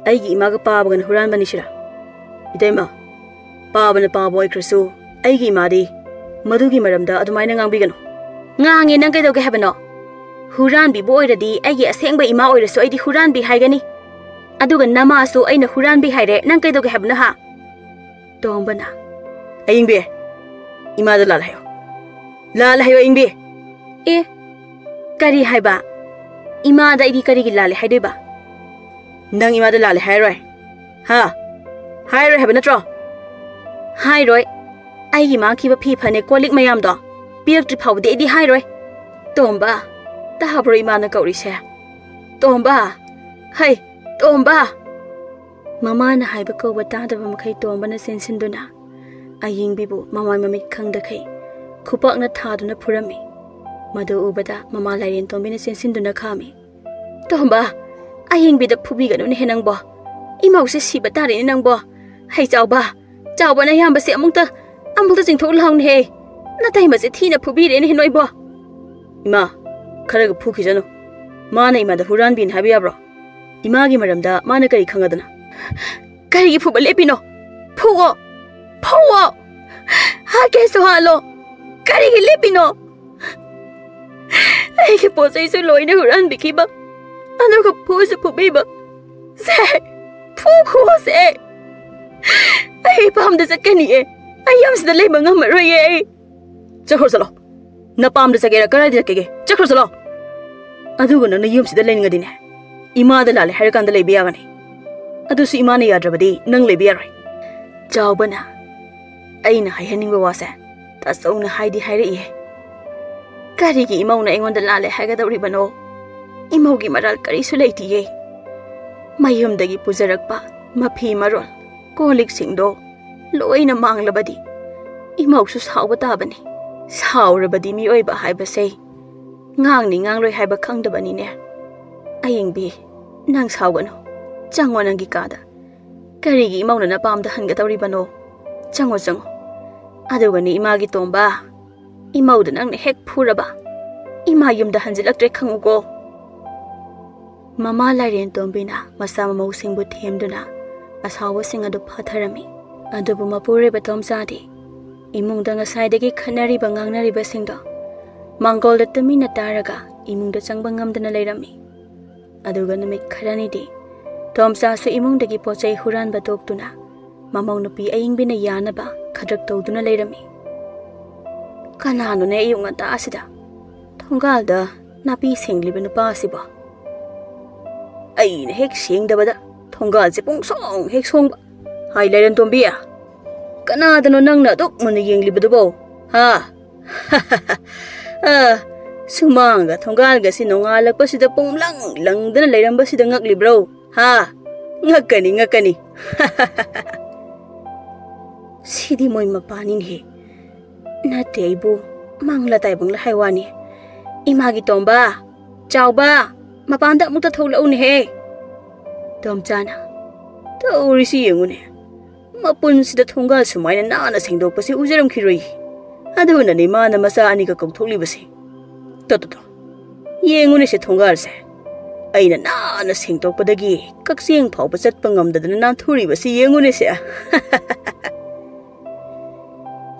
ꯑꯩꯒꯤ ꯏꯃꯥꯒ ꯄꯥꯕꯒꯅ ꯍꯨꯔꯥꯟꯕꯅꯤ ꯁꯤꯔꯥ? ꯏꯇꯩꯃ, ꯄꯥꯕꯅ ꯄꯥꯕ ꯑꯣꯏꯈ꯭ꯔꯁꯨ ꯑꯩꯒꯤ ꯏꯃꯥꯗꯤ ꯃꯗꯨꯒꯤ ꯃꯔꯝꯗ ꯑꯗꯨꯃꯥꯏꯅ ꯉꯥꯡꯕꯤꯒꯅꯨ꯫" "ꯉꯥꯡꯉꯦ, ꯅꯪ ꯀꯩꯗꯧꯒꯦ ꯍꯥꯏꯕꯅꯣ? ꯍꯨꯔꯥꯟꯕꯤꯕꯨ ꯑꯣꯏꯔꯗꯤ ꯑꯩꯒꯤ ꯑꯁꯦꯡꯕ ꯏꯃꯥ ꯑꯣꯏꯔꯁꯨ ꯑꯩꯗꯤ ꯍꯨꯔꯥꯟꯕꯤ ꯍꯥꯏꯒꯅꯤ꯫ ꯑꯗꯨꯒ ꯅꯃꯥꯁꯨ ꯑꯩꯅ ꯍꯨꯔꯥꯟꯕꯤ ꯍꯥꯏꯔꯦ, ꯅꯪ ꯀꯩꯗꯧꯒꯦ ꯍꯥꯏꯕꯅꯣ ꯍꯥ?" ꯇꯣꯝꯕꯅ, "ꯑꯌꯤꯡꯕꯤ, ꯏꯃꯥꯗ ꯂꯥꯜꯂꯦ ꯍꯥꯏꯌꯣ꯫ ꯂꯥꯜꯂꯦ ꯍꯥꯏꯌꯣ, ꯑꯌꯤꯡꯕꯤ꯫" "ꯑꯦ, ꯀꯔꯤ ꯍꯥꯏꯕ? ꯏꯃꯥꯗ ꯑꯩꯗꯤ ꯀꯔꯤꯒꯤ ꯂꯥꯜꯂꯦ ꯍꯥꯏꯗꯣꯏꯕ?" "ꯅꯪ ꯏꯃꯥꯗ ꯂꯥꯜꯂꯦ ꯍꯥꯏꯔꯣꯏ? ꯍꯥ? ꯍꯥꯏꯔꯣꯏ ꯍꯥꯏꯕ ꯅꯠꯇ꯭ꯔꯣ?" "ꯍꯥꯏꯔꯣꯏ꯫ ꯑꯩꯒꯤ ꯃꯥꯡꯈꯤꯕ ꯐꯤ ꯐꯅꯦꯛ ꯀꯣꯜ ꯂꯤꯛ ꯃꯌꯥꯝꯗꯣ ꯄꯤꯔꯛꯇ꯭ꯔꯤ ꯐꯥꯎꯕꯗꯤ ꯑꯩꯗꯤ ꯍꯥꯏꯔꯣꯏ꯫" "ꯇꯣꯝꯕ, ꯇꯥꯕ꯭ꯔꯣ ꯏꯃꯥꯅ ꯀꯧꯔꯤꯁꯦ? ꯇꯣꯝꯕ, ꯍꯩ, ꯇꯣꯝꯕ!" ꯃꯃꯥꯅ ꯍꯥꯏꯕ ꯀꯧꯕ ꯇꯥꯗꯕ ꯃꯈꯩ ꯇꯣꯝꯕꯅ ꯆꯦꯟꯁꯤꯟꯗꯨꯅ ꯑꯌꯤꯡꯕꯤꯕꯨ ꯃꯃꯥꯏ ꯃꯃꯤꯠ ꯈꯪꯗꯈꯩ ꯈꯨꯄꯥꯛꯅ ꯊꯥꯗꯨꯅ ꯐꯨꯔꯝꯃꯤ꯫ ꯃꯗꯨ ꯎꯕꯗ ꯃꯃꯥ ꯂꯥꯏꯔꯦꯟ ꯇꯣꯝꯕꯤꯅ ꯆꯦꯟꯁꯤꯟꯗꯨꯅ ꯈꯥꯝꯃꯤ꯫ "ꯇꯣꯝꯕ, ꯑꯌꯤꯡꯕꯤꯗ ꯐꯨꯕꯤꯒꯅꯨꯅꯦꯍꯦ ꯅꯪꯕꯣ꯫ ꯏꯃꯧꯁꯦ ꯁꯤꯕ ꯇꯥꯔꯦꯅꯦ ꯅꯪꯕꯣ꯫ "ꯍꯩ ꯆꯥꯎꯕ, ꯆꯥꯎꯕ ꯅꯌꯥꯝꯕꯁꯦ ꯑꯃꯨꯛꯇ, ꯑꯃꯨꯛꯇ ꯆꯤꯡꯊꯣꯛ ꯂꯥꯎꯅꯦꯍꯦ꯫ ꯅꯇꯩꯃꯁꯦ ꯊꯤꯅ ꯐꯨꯕꯤꯔꯦꯅꯦ ꯅꯣꯏꯕꯣ꯫ ꯏꯃꯥ, ꯈꯔꯒ ꯐꯨꯈꯤꯁꯅꯨ꯫ ꯃꯥꯅ ꯏꯃꯥꯗ ꯍꯨꯔꯥꯟꯕꯤꯅ ꯍꯥꯏꯕ ꯌꯥꯕ꯭ꯔꯣ? ꯏꯃꯥꯒꯤ ꯃꯔꯝꯗ ꯃꯥꯅ ꯀꯔꯤ ꯈꯪꯉꯗꯅ?" "ꯀꯔꯤꯒꯤ ꯐꯨꯕ ꯂꯦꯞꯄꯤꯅꯣ? ꯐꯨꯑꯣ! ꯐꯨꯑꯣ! ꯍꯥꯠꯀꯦꯁꯨ ꯍꯥꯠꯂꯣ! ꯀꯔꯤꯒꯤ ꯂꯦꯞꯄꯤꯅꯣ? ꯑꯩꯒꯤ ꯄꯣꯠ ꯆꯩꯁꯨ ꯂꯣꯏꯅ ꯍꯨꯔꯥꯟꯕꯤꯈꯤꯕ, ꯑꯗꯨꯒ ꯐꯨꯁꯨ ꯐꯨꯕꯤꯕ꯫ ꯁꯦ, ꯐꯨꯈꯣꯁꯦ! ꯑꯩ ꯏꯄꯥꯝꯗ ꯆꯠꯀꯅꯤꯌꯦ꯫ ꯑꯩ ꯌꯨꯝꯁꯤꯗ ꯂꯩꯕ ꯉꯝꯃꯔꯣꯏꯌꯦ ꯑꯩ꯫" "ꯆꯠꯈ꯭ꯔꯣ ꯆꯠꯂꯣ꯫ ꯅꯄꯥꯝꯗ ꯆꯠꯀꯦꯔꯥ ꯀꯗꯥꯏꯗ ꯆꯠꯀꯦꯒꯦ? ꯆꯠꯈ꯭ꯔꯣ ꯆꯠꯂꯣ꯫ ꯑꯗꯨꯒ ꯅꯪꯅ ꯌꯨꯝꯁꯤꯗ ꯂꯩꯅꯤꯡꯉꯗꯤꯅꯦ, ꯏꯃꯥꯗ ꯂꯥꯜꯂꯦ ꯍꯥꯏꯔꯀꯥꯟꯗ ꯂꯩꯕ ꯌꯥꯒꯅꯤ꯫ ꯑꯗꯨꯁꯨ ꯏꯃꯥꯅ ꯌꯥꯗ꯭ꯔꯕꯗꯤ ꯅꯪ ꯂꯩꯕ ꯌꯥꯔꯣꯏ꯫" ꯆꯥꯎꯕꯅ ꯑꯩꯅ ꯍꯥꯏꯍꯟꯅꯤꯡꯕ ꯋꯥꯁꯦ ꯇꯥꯆꯧꯅ ꯍꯥꯏꯗꯤ ꯍꯥꯏꯔꯛꯏꯌꯦ꯫ ꯀꯔꯤꯒꯤ ꯏꯃꯧꯅ ꯑꯩꯉꯣꯟꯗ ꯂꯥꯜꯂꯦ ꯍꯥꯏꯒꯗꯧꯔꯤꯕꯅꯣ? ꯏꯃꯧꯒꯤ ꯃꯔꯥꯜ ꯀꯔꯤꯁꯨ ꯂꯩꯇꯤꯌꯦ꯫ ꯃꯌꯨꯝꯗꯒꯤ ꯄꯨꯖꯔꯛꯄ ꯃꯐꯤ ꯃꯔꯣꯜ, ꯀꯣꯜ ꯂꯤꯛꯁꯤꯡꯗꯣ ꯂꯣꯏꯅ ꯃꯥꯡꯂꯕꯗꯤ ꯏꯃꯧꯁꯨ ꯁꯥꯎꯕ ꯇꯥꯕꯅꯤ꯫ ꯁꯥꯎꯔꯕꯗꯤ ꯃꯤꯑꯣꯏꯕ ꯍꯥꯏꯕꯁꯦ ꯉꯥꯡꯅꯤ ꯉꯥꯡꯂꯣꯏ ꯍꯥꯏꯕ ꯈꯪꯗꯕꯅꯤꯅꯦ꯫ ꯑꯌꯤꯡꯕꯤ, ꯅꯪ ꯁꯥꯎꯒꯅꯨ꯫ ꯆꯪꯉꯣ ꯅꯪꯒꯤ ꯀꯥꯗ꯫ ꯀꯔꯤꯒꯤ ꯏꯃꯧꯅ ꯅꯄꯥꯝꯗ ꯍꯟꯒꯗꯧꯔꯤꯕꯅꯣ? ꯆꯪꯉꯣ, ꯆꯪꯉꯣ꯫ ꯑꯗꯨꯒꯅꯤ ꯏꯃꯥꯒꯤ ꯇꯣꯝꯕ, ꯏꯃꯧꯗ ꯅꯪꯅ ꯍꯦꯛ ꯐꯨꯔꯕ, ꯏꯃꯥ ꯌꯨꯝꯗ ꯍꯟꯖꯤꯜꯂꯛꯇ꯭ꯔꯦ ꯈꯪꯉꯨꯀꯣ꯫ ꯃꯃꯥ ꯂꯥꯏꯔꯦꯟ ꯇꯣꯝꯕꯤꯅ ꯃꯆꯥ ꯃꯃꯧꯁꯤꯡꯕꯨ ꯊꯦꯝꯗꯨꯅ ꯑꯁꯥꯎꯕꯁꯤꯡ ꯑꯗꯨ ꯐꯥꯊꯔꯝꯃꯤ꯫ ꯑꯗꯨꯕꯨ ꯃꯄꯨꯔꯣꯏꯕ ꯇꯣꯝꯆꯥꯗꯤ ꯏꯃꯨꯡꯗ ꯉꯁꯥꯏꯗꯒꯤ ꯈꯠꯅꯔꯤꯕ ꯉꯥꯡꯅꯔꯤꯕꯁꯤꯡꯗꯣ ꯃꯥꯡꯒꯣꯜꯗ ꯇꯨꯃꯤꯟꯅ ꯇꯥꯔꯒ ꯏꯃꯨꯡꯗ ꯆꯪꯕ ꯉꯝꯗꯅ ꯂꯩꯔꯝꯃꯤ꯫ ꯑꯗꯨꯒ ꯅꯨꯃꯤꯠ ꯈꯔꯅꯤꯗꯤ ꯇꯣꯝꯆꯥꯁꯨ ꯏꯃꯨꯡꯗꯒꯤ ꯄꯣꯠ ꯆꯩ ꯍꯨꯔꯥꯟꯕ ꯇꯣꯛꯇꯨꯅ ꯃꯃꯧ ꯅꯨꯄꯤ ꯑꯌꯤꯡꯕꯤꯅ ꯌꯥꯅꯕ ꯈꯗ꯭ꯔꯛ ꯇꯧꯗꯨꯅ ꯂꯩꯔꯝꯃꯤ꯫ "ꯀꯅꯥꯅꯣꯅꯦ ꯑꯌꯨꯛ ꯉꯟꯇꯥ ꯑꯁꯤꯗ ꯊꯣꯡꯒꯥꯜꯗ ꯅꯥꯄꯤ ꯁꯦꯡꯂꯤꯕ ꯅꯨꯄꯥ ꯑꯁꯤꯕꯣ? ꯑꯩꯅ ꯍꯦꯛ ꯁꯦꯡꯗꯕꯗ ꯊꯣꯡꯒꯥꯜꯁꯦ ꯄꯨꯡꯁꯣꯡ ꯍꯦꯛ ꯁꯣꯡꯕ꯫ ꯍꯥꯏ ꯂꯥꯏꯔꯦꯟ ꯇꯣꯝꯕꯤ, ꯀꯅꯥꯗꯅꯣ ꯅꯪꯅ ꯑꯗꯨꯛ ꯃꯨꯟꯅ ꯌꯦꯡꯂꯤꯕꯗꯨꯕꯣ? ꯍꯥ? ꯑ, ꯁꯨꯃꯥꯡꯒ ꯊꯣꯡꯒꯥꯜꯒꯁꯤ ꯅꯣꯡꯉꯥꯜꯂꯛꯄꯁꯤꯗ ꯄꯨꯡꯂꯪ ꯂꯪꯗꯅ ꯂꯩꯔꯝꯕꯁꯤꯗ ꯉꯛꯂꯤꯕ꯭ꯔꯣ? ꯍꯥ? ꯉꯛꯀꯅꯤ, ꯉꯛꯀꯅꯤ꯫" "ꯁꯤꯗꯤ ꯃꯣꯏ ꯃꯄꯥꯅꯤꯅꯦꯍꯦ꯫ ꯅꯠꯇꯦ, ꯑꯩꯕꯨ ꯃꯪꯂ ꯇꯥꯏꯕꯪꯂ ꯍꯥꯏ ꯋꯥꯅꯤ꯫ ꯏꯃꯥꯒꯤ ꯇꯣꯝꯕ, ꯆꯥꯎꯕ, ꯃꯄꯥꯟꯗ ꯑꯃꯨꯛꯇ ꯊꯣꯛꯂꯛꯎꯅꯦꯍꯦ꯫" ꯇꯣꯝꯆꯥꯅ, "ꯇꯧꯔꯤꯁꯤ ꯌꯦꯡꯉꯨꯅꯦ꯫ ꯃꯄꯨꯟꯁꯤꯗ ꯊꯣꯡꯒꯥꯜ ꯁꯨꯃꯥꯏꯅ ꯅꯥꯟꯅ ꯁꯦꯡꯗꯣꯛꯄꯁꯤ ꯎꯖꯔꯝꯈꯤꯔꯣꯏ꯫ ꯑꯗꯨꯅꯅꯤ ꯃꯥꯅ ꯃꯆꯥ ꯑꯅꯤꯒ ꯀꯧꯊꯣꯛꯂꯤꯕꯁꯦ꯫ ꯇꯣ, ꯇꯣ, ꯇꯣ꯫ ꯌꯦꯡꯉꯨꯅꯦ ꯁꯦ ꯊꯣꯡꯒꯥꯜꯁꯦ꯫ ꯑꯩꯅ ꯅꯥꯟꯅ ꯁꯦꯡꯗꯣꯛꯄꯗꯒꯤ ꯀꯛꯆꯦꯡ ꯐꯥꯎꯕ ꯆꯠꯄ ꯉꯝꯗꯗꯅ ꯅꯥꯟꯊꯨꯔꯤꯕꯁꯤ ꯌꯦꯡꯉꯨꯅꯦ ꯁꯦ꯫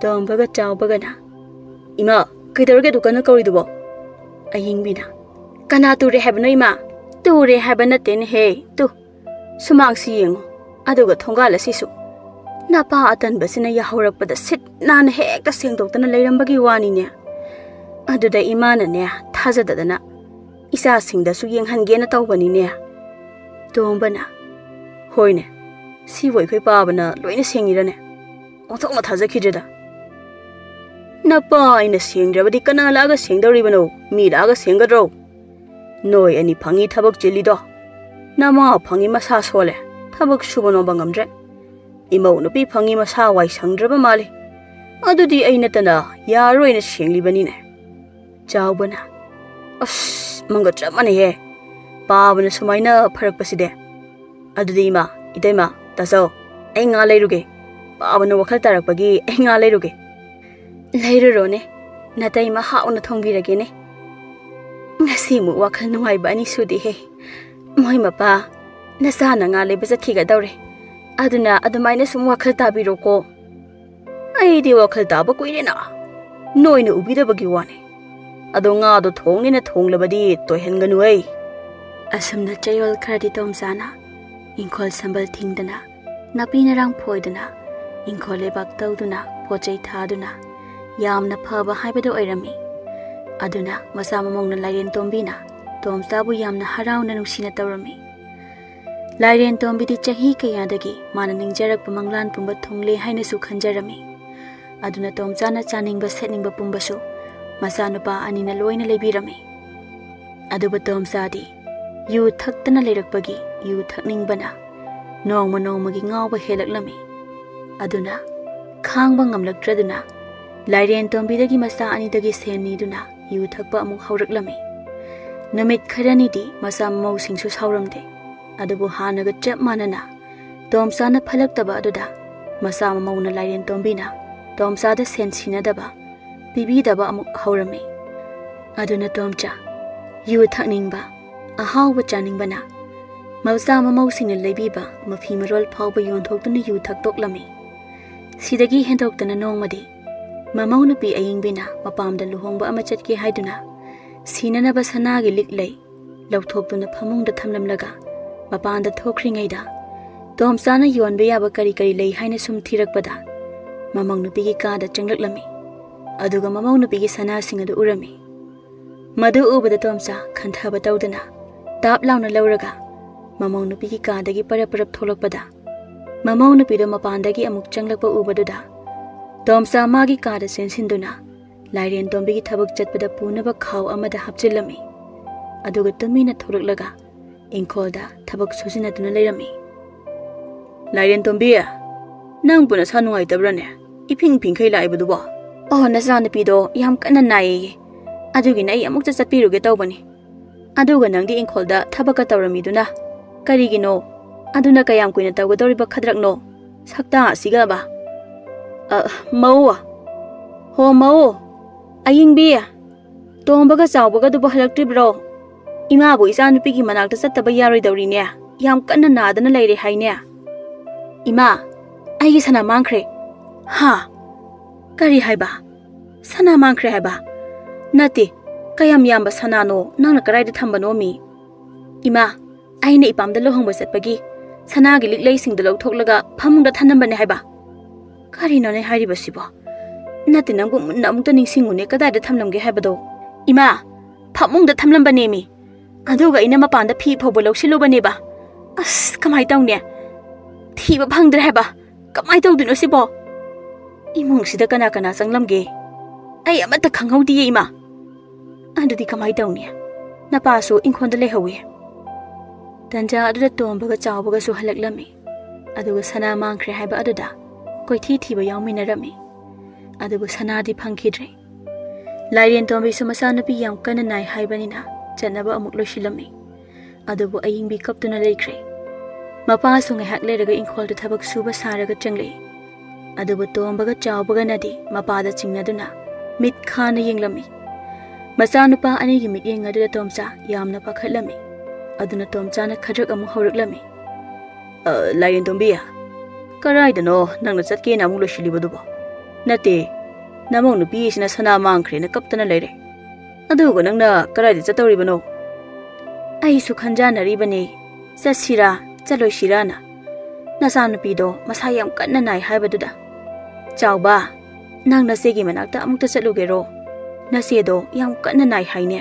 ꯇꯣꯝꯕꯒ ꯆꯥꯎꯕꯒꯅ, "ꯏꯃꯥ, ꯀꯩꯗꯧꯔꯒꯦ ꯑꯗꯨ ꯀꯟꯅ ꯀꯧꯔꯤꯗꯨꯕꯣ?" ꯑꯌꯤꯡꯕꯤꯅ, "ꯀꯅꯥ ꯇꯨꯔꯦ ꯍꯥꯏꯕꯅꯣ ꯏꯃꯥ? ꯇꯨꯔꯦ ꯍꯥꯏꯕ ꯅꯠꯇꯦꯅꯦꯍꯦ꯫ ꯇꯨ, ꯁꯨꯃꯥꯡꯁꯤ ꯌꯦꯡꯉꯨ꯫ ꯑꯗꯨꯒ ꯊꯣꯡꯒꯥꯜ ꯑꯁꯤꯁꯨ ꯅꯄꯥ ꯑꯇꯟꯕꯁꯤꯅ ꯌꯥꯍꯧꯔꯛꯄꯗ ꯁꯤꯠ ꯅꯥꯟꯅ ꯍꯦꯛꯇ ꯁꯦꯡꯗꯣꯛꯇꯅ ꯂꯩꯔꯝꯕꯒꯤ ꯋꯥꯅꯤꯅꯦ꯫ ꯑꯗꯨꯗ ꯏꯃꯥꯅꯅꯦ, ꯊꯥꯖꯗꯗꯅ ꯏꯆꯥꯁꯤꯡꯗꯁꯨ ꯌꯦꯡꯍꯟꯒꯦꯅ ꯇꯧꯕꯅꯤꯅꯦ꯫" ꯇꯣꯝꯕꯅ, "ꯍꯣꯏꯅꯦ, ꯁꯤꯕꯨ ꯑꯩꯈꯣꯏ ꯄꯥꯕꯅ ꯂꯣꯏꯅ ꯁꯦꯡꯉꯤꯔꯅꯦ? ꯑꯣꯟꯊꯣꯛꯅ ꯊꯥꯖꯈꯤꯗ꯭ꯔꯦꯗ꯫ ꯅꯄꯥ ꯑꯩꯅ ꯁꯦꯡꯗ꯭ꯔꯕꯗꯤ ꯀꯅꯥ ꯂꯥꯛꯑꯒ ꯁꯦꯡꯗꯧꯔꯤꯕꯅꯣ? ꯃꯤ ꯂꯥꯛꯑꯒ ꯁꯦꯡꯒꯗ꯭ꯔꯣ? ꯅꯣꯏ ꯑꯅꯤ ꯐꯪꯉꯤ ꯊꯕꯛ ꯆꯤꯜꯂꯤꯗꯣ꯫ ꯅꯃꯥ ꯐꯪꯉꯤ ꯃꯁꯥ ꯁꯣꯜꯂꯦ, ꯊꯕꯛ ꯁꯨꯕ ꯅꯣꯝꯕ ꯉꯝꯗ꯭ꯔꯦ꯫ ꯏꯃꯧ ꯅꯨꯄꯤ ꯐꯪꯉꯤ ꯃꯁꯥ ꯋꯥꯏ ꯁꯪꯗ꯭ꯔꯕ ꯃꯥꯜꯂꯤ꯫ ꯑꯗꯨꯗꯤ ꯑꯩ ꯅꯠꯇꯅ ꯌꯥꯔꯣꯏꯅ ꯁꯦꯡꯂꯤꯕꯅꯤꯅꯦ꯫" ꯆꯥꯎꯕꯅ, "ꯑꯁ, ꯃꯪꯒ ꯆꯞ ꯃꯥꯟꯅꯩꯍꯦ꯫ ꯄꯥꯕꯅ ꯁꯨꯃꯥꯏꯅ ꯐꯔꯛꯄꯁꯤꯗꯤ꯫ ꯑꯗꯨꯗꯤ ꯏꯃꯥ, ꯏꯇꯩꯃ, ꯇꯥꯆꯧ, ꯑꯩ ꯉꯥ ꯂꯩꯔꯨꯒꯦ꯫ ꯄꯥꯕꯅ ꯋꯥꯈꯜ ꯇꯥꯔꯛꯄꯒꯤ ꯑꯩ ꯉꯥ ꯂꯩꯔꯨꯒꯦ꯫" "ꯂꯩꯔꯨꯔꯣꯅꯦ, ꯅꯇꯩꯃ ꯍꯥꯎꯅ ꯊꯣꯡꯕꯤꯔꯒꯦꯅꯦ꯫ ꯉꯁꯤꯃꯨꯛ ꯋꯥꯈꯜ ꯅꯨꯡꯉꯥꯏꯕ ꯑꯅꯤ ꯁꯨꯗꯦꯍꯦ꯫ ꯃꯣꯏ ꯃꯄꯥ, ꯅꯆꯥꯅ ꯉꯥ ꯂꯩꯕ ꯆꯠꯈꯤꯒꯗꯧꯔꯦ꯫ ꯑꯗꯨꯅ ꯑꯗꯨꯃꯥꯏꯅ ꯁꯨꯝ ꯋꯥꯈꯜ ꯇꯥꯕꯤꯔꯣꯀꯣ꯫" "ꯑꯩꯗꯤ ꯋꯥꯈꯜ ꯇꯥꯕ ꯀꯨꯏꯔꯦꯅ꯫ ꯅꯣꯏꯅ ꯎꯕꯤꯗꯕꯒꯤ ꯋꯥꯅꯤ꯫ ꯑꯗꯣ ꯉꯥꯗꯣ ꯊꯣꯡꯅꯤꯅ ꯊꯣꯡꯂꯕꯗꯤ ꯇꯣꯏꯍꯟꯒꯅꯨ ꯑꯩ꯫" ꯑꯁꯨꯝꯅ ꯆꯌꯣꯜ ꯈꯔꯗꯤ ꯇꯣꯝꯆꯥꯅ ꯏꯪꯈꯣꯜ ꯁꯝꯕꯜ ꯊꯤꯡꯗꯅ, ꯅꯥꯄꯤ ꯅꯔꯥꯡ ꯐꯣꯏꯗꯅ, ꯏꯪꯈꯣꯜ ꯂꯩꯕꯥꯛ ꯇꯧꯗꯨꯅ, ꯄꯣꯠ ꯆꯩ ꯊꯥꯗꯨꯅ ꯌꯥꯝꯅ ꯐꯕ ꯍꯥꯏꯕꯗꯨ ꯑꯣꯏꯔꯝꯃꯤ꯫ ꯑꯗꯨꯅ ꯃꯆꯥ ꯃꯃꯧꯅ ꯂꯥꯏꯔꯦꯟ ꯇꯣꯝꯕꯤꯅ ꯇꯣꯝꯆꯥꯕꯨ ꯌꯥꯝꯅ ꯍꯔꯥꯎꯅ ꯅꯨꯡꯁꯤꯅ ꯇꯧꯔꯝꯃꯤ꯫ ꯂꯥꯏꯔꯦꯟ ꯇꯣꯝꯕꯤꯗꯤ ꯆꯍꯤ ꯀꯌꯥꯗꯒꯤ ꯃꯥꯅ ꯅꯤꯡꯖꯔꯛꯄ ꯃꯪꯂꯥꯟ ꯄꯨꯝꯕ ꯊꯨꯡꯂꯦ ꯍꯥꯏꯅꯁꯨ ꯈꯟꯖꯔꯝꯃꯤ꯫ ꯑꯗꯨꯅ ꯇꯣꯝꯆꯥꯅ ꯆꯥꯅꯤꯡꯕ ꯁꯦꯠꯅꯤꯡꯕ ꯄꯨꯝꯕꯁꯨ ꯃꯆꯥꯅꯨꯄꯥ ꯑꯅꯤꯅ ꯂꯣꯏꯅ ꯂꯩꯕꯤꯔꯝꯃꯤ꯫ ꯑꯗꯨꯕꯨ ꯇꯣꯝꯆꯥꯗꯤ ꯌꯨ ꯊꯛꯇꯅ ꯂꯩꯔꯛꯄꯒꯤ ꯌꯨ ꯊꯛꯅꯤꯡꯕꯅ ꯅꯣꯡꯃ ꯅꯣꯡꯃꯒꯤ ꯉꯥꯎꯕ ꯍꯦꯜꯂꯛꯂꯝꯃꯤ꯫ ꯑꯗꯨꯅ ꯈꯥꯡꯕ ꯉꯝꯂꯛꯇ꯭ꯔꯗꯨꯅ ꯂꯥꯏꯔꯦꯟ ꯇꯣꯝꯕꯤꯗꯒꯤ ꯃꯆꯥ ꯑꯅꯤꯗꯒꯤ ꯁꯦꯟ ꯅꯤꯗꯨꯅ ꯌꯨ ꯊꯛꯄ ꯑꯃꯨꯛ ꯍꯧꯔꯛꯂꯝꯃꯤ꯫ ꯅꯨꯃꯤꯠ ꯈꯔꯅꯤꯗꯤ ꯃꯆꯥ ꯃꯃꯧꯁꯤꯡꯁꯨ ꯁꯥꯎꯔꯝꯗꯦ꯫ ꯑꯗꯨꯕꯨ ꯍꯥꯟꯅꯒ ꯆꯞ ꯃꯥꯟꯅꯅ ꯇꯣꯝꯆꯥꯅ ꯐꯠꯂꯛꯇꯕ ꯑꯗꯨꯗ ꯃꯆꯥ ꯃꯃꯧꯅ ꯂꯥꯏꯔꯦꯟ ꯇꯣꯝꯕꯤꯅ ꯇꯣꯝꯆꯥꯗ ꯁꯦꯟ ꯁꯤꯟꯅꯗꯕ, ꯄꯤꯕꯤꯗꯕ ꯑꯃꯨꯛ ꯍꯧꯔꯝꯃꯤ꯫ ꯑꯗꯨꯅ ꯇꯣꯝꯆꯥ ꯌꯨ ꯊꯛꯅꯤꯡꯕ, ꯑꯍꯥꯎꯕ ꯆꯥꯅꯤꯡꯕꯅ ꯃꯆꯥ ꯃꯃꯧꯁꯤꯡꯅ ꯂꯩꯕꯤꯕ ꯃꯐꯤ ꯃꯔꯣꯜ ꯐꯥꯎꯕ ꯌꯣꯟꯊꯣꯛꯇꯨꯅ ꯌꯨ ꯊꯛꯇꯣꯛꯂꯝꯃꯤ꯫ ꯁꯤꯗꯒꯤ ꯍꯦꯟꯗꯣꯛꯇꯅ ꯅꯣꯡꯃꯗꯤ ꯃꯃꯧ ꯅꯨꯄꯤ ꯑꯌꯤꯡꯕꯤꯅ ꯃꯄꯥꯝꯗ ꯂꯨꯍꯣꯡꯕ ꯑꯃ ꯆꯠꯀꯦ ꯍꯥꯏꯗꯨꯅ ꯁꯤꯅꯅꯕ ꯁꯅꯥꯒꯤ ꯂꯤꯛꯂꯩ ꯂꯧꯊꯣꯛꯇꯨꯅ ꯐꯃꯨꯡꯗ ꯊꯝꯂꯝꯂꯒ ꯃꯄꯥꯟꯗ ꯊꯣꯛꯈ꯭ꯔꯤꯉꯩꯗ ꯇꯣꯝꯆꯥꯅ ꯌꯣꯟꯕ ꯌꯥꯕ ꯀꯔꯤ ꯀꯔꯤ ꯂꯩ ꯍꯥꯏꯅ ꯁꯨꯝ ꯊꯤꯔꯛꯄꯗ ꯃꯃꯧ ꯅꯨꯄꯤꯒꯤ ꯀꯥꯗ ꯆꯪꯂꯛꯂꯝꯃꯤ꯫ ꯑꯗꯨꯒ ꯃꯃꯧ ꯅꯨꯄꯤꯒꯤ ꯁꯅꯥꯁꯤꯡ ꯑꯗꯨ ꯎꯔꯝꯃꯤ꯫ ꯃꯗꯨ ꯎꯕꯗ ꯇꯣꯝꯆꯥ ꯈꯟꯊꯕ ꯇꯧꯗꯅ ꯇꯥꯞ ꯂꯥꯎꯅ ꯂꯧꯔꯒ ꯃꯃꯧ ꯅꯨꯄꯤꯒꯤ ꯀꯥꯗꯒꯤ ꯄꯔꯞ ꯄꯔꯞ ꯊꯣꯛꯂꯛꯄꯗ ꯃꯃꯧ ꯅꯨꯄꯤꯗꯣ ꯃꯄꯥꯟꯗꯒꯤ ꯑꯃꯨꯛ ꯆꯪꯂꯛꯄ ꯎꯕꯗꯨꯗ ꯇꯣꯝꯆꯥ ꯃꯥꯒꯤ ꯀꯥꯗ ꯆꯦꯟꯁꯤꯟꯗꯨꯅ ꯂꯥꯏꯔꯦꯟ ꯇꯣꯝꯕꯤꯒꯤ ꯊꯕꯛ ꯆꯠꯄꯗ ꯄꯨꯅꯕ ꯈꯥꯎ ꯑꯃꯗ ꯍꯥꯞꯆꯤꯜꯂꯝꯃꯤ꯫ ꯑꯗꯨꯒ ꯇꯨꯃꯤꯟꯅ ꯊꯣꯛꯂꯛꯂꯒ ꯏꯪꯈꯣꯜꯗ ꯊꯕꯛ ꯁꯨꯖꯤꯟꯅꯗꯨꯅ ꯂꯩꯔꯝꯃꯤ꯫ "ꯂꯥꯏꯔꯦꯟ ꯇꯣꯝꯕꯤ, ꯅꯪꯕꯨ ꯅꯁꯥ ꯅꯨꯡꯉꯥꯏꯇꯕ꯭ꯔꯥꯅꯦ? ꯏꯐꯤꯡ ꯐꯤꯡꯈꯩ ꯂꯥꯛꯏꯕꯗꯨꯕꯣ?" "ꯑꯣ, ꯅꯆꯥꯅꯨꯄꯤꯗꯣ ꯌꯥꯝ ꯀꯟꯅ ꯅꯥꯏꯌꯦ, ꯑꯗꯨꯒꯤꯅꯦ ꯑꯩ ꯑꯃꯨꯛꯇ ꯆꯠꯄꯤꯔꯨꯒꯦ ꯇꯧꯕꯅꯤ꯫ ꯑꯗꯨꯒ ꯅꯪꯗꯤ ꯏꯪꯈꯣꯜꯗ ꯊꯕꯛꯀ ꯇꯧꯔꯝꯃꯤꯗꯨꯅ ꯀꯔꯤꯒꯤꯅꯣ? ꯑꯗꯨꯅ ꯀꯌꯥꯝ ꯀꯨꯏꯅ ꯇꯧꯒꯗꯧꯔꯤꯕ ꯈꯗ꯭ꯔꯛꯅꯣ? ꯁꯛꯇꯥ ꯑꯁꯤꯒꯕ!" "ꯑ, ꯃꯧ! ꯍꯣ, ꯃꯧ! ꯑꯌꯤꯡꯕꯤ! ꯇꯣꯝꯕꯒ ꯆꯥꯎꯕꯒꯗꯨꯕꯨ ꯍꯜꯂꯛꯇ꯭ꯔꯤꯕ꯭ꯔꯣ? ꯏꯃꯥꯕꯨ ꯏꯆꯥꯅꯨꯄꯤꯒꯤ ꯃꯅꯥꯛꯇ ꯆꯠꯇꯕ ꯌꯥꯔꯣꯏꯗꯧꯔꯤꯅꯦ꯫ ꯌꯥꯝ ꯀꯟꯅ ꯅꯥꯗꯅ ꯂꯩꯔꯦ ꯍꯥꯏꯅꯦ꯫ ꯏꯃꯥ, ꯑꯩꯒꯤ ꯁꯅꯥ ꯃꯥꯡꯈ꯭ꯔꯦ!" "ꯍꯥ? ꯀꯔꯤ ꯍꯥꯏꯕ? ꯁꯅꯥ ꯃꯥꯡꯈ꯭ꯔꯦ ꯍꯥꯏꯕ? ꯅꯠꯇꯦ, ꯀꯌꯥꯝ ꯌꯥꯝꯕ ꯁꯅꯥꯅꯣ? ꯅꯪꯅ ꯀꯗꯥꯏꯗ ꯊꯝꯕꯅꯣ, ꯃꯤ?" "ꯏꯃꯥ, ꯑꯩꯅ ꯏꯄꯥꯝꯗ ꯂꯨꯍꯣꯡꯕ ꯆꯠꯄꯒꯤ ꯁꯅꯥꯒꯤ ꯂꯤꯛꯂꯩꯁꯤꯡꯗꯣ ꯂꯧꯊꯣꯛꯂꯒ ꯐꯃꯨꯡꯗ ꯊꯝꯂꯝꯕꯅꯦ ꯍꯥꯏꯕ꯫" "ꯀꯔꯤꯅꯣꯅꯦ ꯍꯥꯏꯔꯤꯕꯁꯤꯕꯣ? ꯅꯠꯇꯦ, ꯅꯪꯕꯨ ꯃꯨꯟꯅ ꯑꯃꯨꯛꯇ ꯅꯤꯡꯁꯤꯡꯉꯨꯅꯦ, ꯀꯗꯥꯏꯗ ꯊꯝꯂꯝꯒꯦ ꯍꯥꯏꯕꯗꯣ?" "ꯏꯃꯥ, ꯐꯃꯨꯡꯗ ꯊꯝꯂꯝꯕꯅꯦꯃꯤ꯫ ꯑꯗꯨꯒ ꯑꯩꯅ ꯃꯄꯥꯟꯗ ꯐꯤ ꯐꯧꯕ ꯂꯧꯁꯤꯜꯂꯨꯕꯅꯦꯕ꯫ ꯑꯁ, ꯀꯃꯥꯏ ꯇꯧꯅꯤ? ꯊꯤꯕ ꯐꯪꯗ꯭ꯔꯦ ꯍꯥꯏꯕ꯫ ꯀꯃꯥꯏ ꯇꯧꯗꯣꯏꯅꯣ ꯁꯤꯕꯣ? ꯏꯃꯨꯡꯁꯤꯗ ꯀꯅꯥ ꯀꯅꯥ ꯆꯪꯂꯝꯒꯦ? ꯑꯩ ꯑꯃꯠꯇ ꯈꯪꯍꯧꯗꯤꯌꯦ, ꯏꯃꯥ꯫ ꯑꯗꯨꯗꯤ ꯀꯃꯥꯏ ꯇꯧꯅꯤ? ꯅꯄꯥꯁꯨ ꯏꯪꯈꯣꯜꯗ ꯂꯩꯍꯧꯋꯤ꯫" ꯇꯟꯖꯥ ꯑꯗꯨꯗ ꯇꯣꯝꯕꯒ ꯆꯥꯎꯕꯒꯁꯨ ꯍꯜꯂꯛꯂꯝꯃꯤ꯫ ꯑꯗꯨꯒ ꯁꯅꯥ ꯃꯥꯡꯈ꯭ꯔꯦ ꯍꯥꯏꯕ ꯑꯗꯨꯗ ꯀꯣꯏꯊꯤ ꯊꯤꯕ ꯌꯥꯎꯃꯤꯟꯅꯔꯝꯃꯤ꯫ ꯑꯗꯨꯕꯨ ꯁꯅꯥꯗꯤ ꯐꯪꯈꯤꯗ꯭ꯔꯦ꯫ ꯂꯥꯏꯔꯦꯟ ꯇꯣꯝꯕꯤꯁꯨ ꯃꯆꯥꯅꯨꯄꯤ ꯌꯥꯝ ꯀꯟꯅ ꯅꯥꯏ ꯍꯥꯏꯕꯅꯤꯅ ꯆꯠꯅꯕ ꯑꯃꯨꯛ ꯂꯣꯏꯁꯤꯜꯂꯝꯃꯤ꯫ ꯑꯗꯨꯕꯨ ꯑꯌꯤꯡꯕꯤ ꯀꯞꯇꯨꯅ ꯂꯩꯈ꯭ꯔꯦ꯫ ꯃꯄꯥꯁꯨ ꯉꯥꯏꯍꯥꯛ ꯂꯩꯔꯒ ꯏꯪꯈꯣꯜꯗ ꯊꯕꯛ ꯁꯨꯕ ꯁꯥꯔꯒ ꯆꯪꯂꯛꯏ꯫ ꯑꯗꯨꯕꯨ ꯇꯣꯝꯕꯒ ꯆꯥꯎꯕꯒꯅꯗꯤ ꯃꯄꯥꯗ ꯆꯤꯡꯅꯗꯨꯅ ꯃꯤꯠ ꯈꯥꯅ ꯌꯦꯡꯂꯝꯃꯤ꯫ ꯃꯆꯥꯅꯨꯄꯥ ꯑꯅꯤꯒꯤ ꯃꯤꯠꯌꯦꯡ ꯑꯗꯨꯗ ꯇꯣꯝꯆꯥ ꯌꯥꯝꯅ ꯄꯥꯈꯠꯂꯝꯃꯤ꯫ ꯑꯗꯨꯅ ꯇꯣꯝꯆꯥꯅ ꯈꯗ꯭ꯔꯛ ꯑꯃꯨꯛ ꯍꯧꯔꯛꯂꯝꯃꯤ꯫ "ꯑ, ꯂꯥꯏꯔꯦꯟꯇꯣꯝꯕꯤ, ꯀꯔꯥꯏꯗꯅꯣ ꯅꯪꯅ ꯆꯠꯀꯦꯅ ꯑꯃꯨꯛ ꯂꯣꯏꯁꯤꯜꯂꯤꯕꯗꯨꯕꯣ? ꯅꯠꯇꯦ, ꯅꯃꯧ ꯅꯨꯄꯤꯁꯤꯅ ꯁꯅꯥ ꯃꯥꯡꯈ꯭ꯔꯦꯅ ꯀꯞꯇꯅ ꯂꯩꯔꯦ꯫ ꯑꯗꯨꯒ ꯅꯪꯅ ꯀꯗꯥꯏꯗ ꯆꯠꯇꯧꯔꯤꯕꯅꯣ?" "ꯑꯩꯁꯨ ꯈꯟꯖꯥꯟꯅꯔꯤꯕꯅꯦ, ꯆꯠꯁꯤꯔꯥ ꯆꯠꯂꯣꯏꯁꯤꯔꯥꯅ꯫ ꯅꯆꯥꯅꯨꯄꯤꯗꯣ ꯃꯁꯥ ꯌꯥꯝ ꯀꯟꯅ ꯅꯥꯏ ꯍꯥꯏꯕꯗꯨꯗ꯫" "ꯆꯥꯎꯕ, ꯅꯪ ꯅꯆꯦꯒꯤ ꯃꯅꯥꯛꯇ ꯑꯃꯨꯛꯇ ꯆꯠꯂꯨꯒꯦꯔꯣ? ꯅꯆꯦꯗꯣ ꯌꯥꯝ ꯀꯟꯅ ꯅꯥꯏ ꯍꯥꯏꯅꯦ꯫"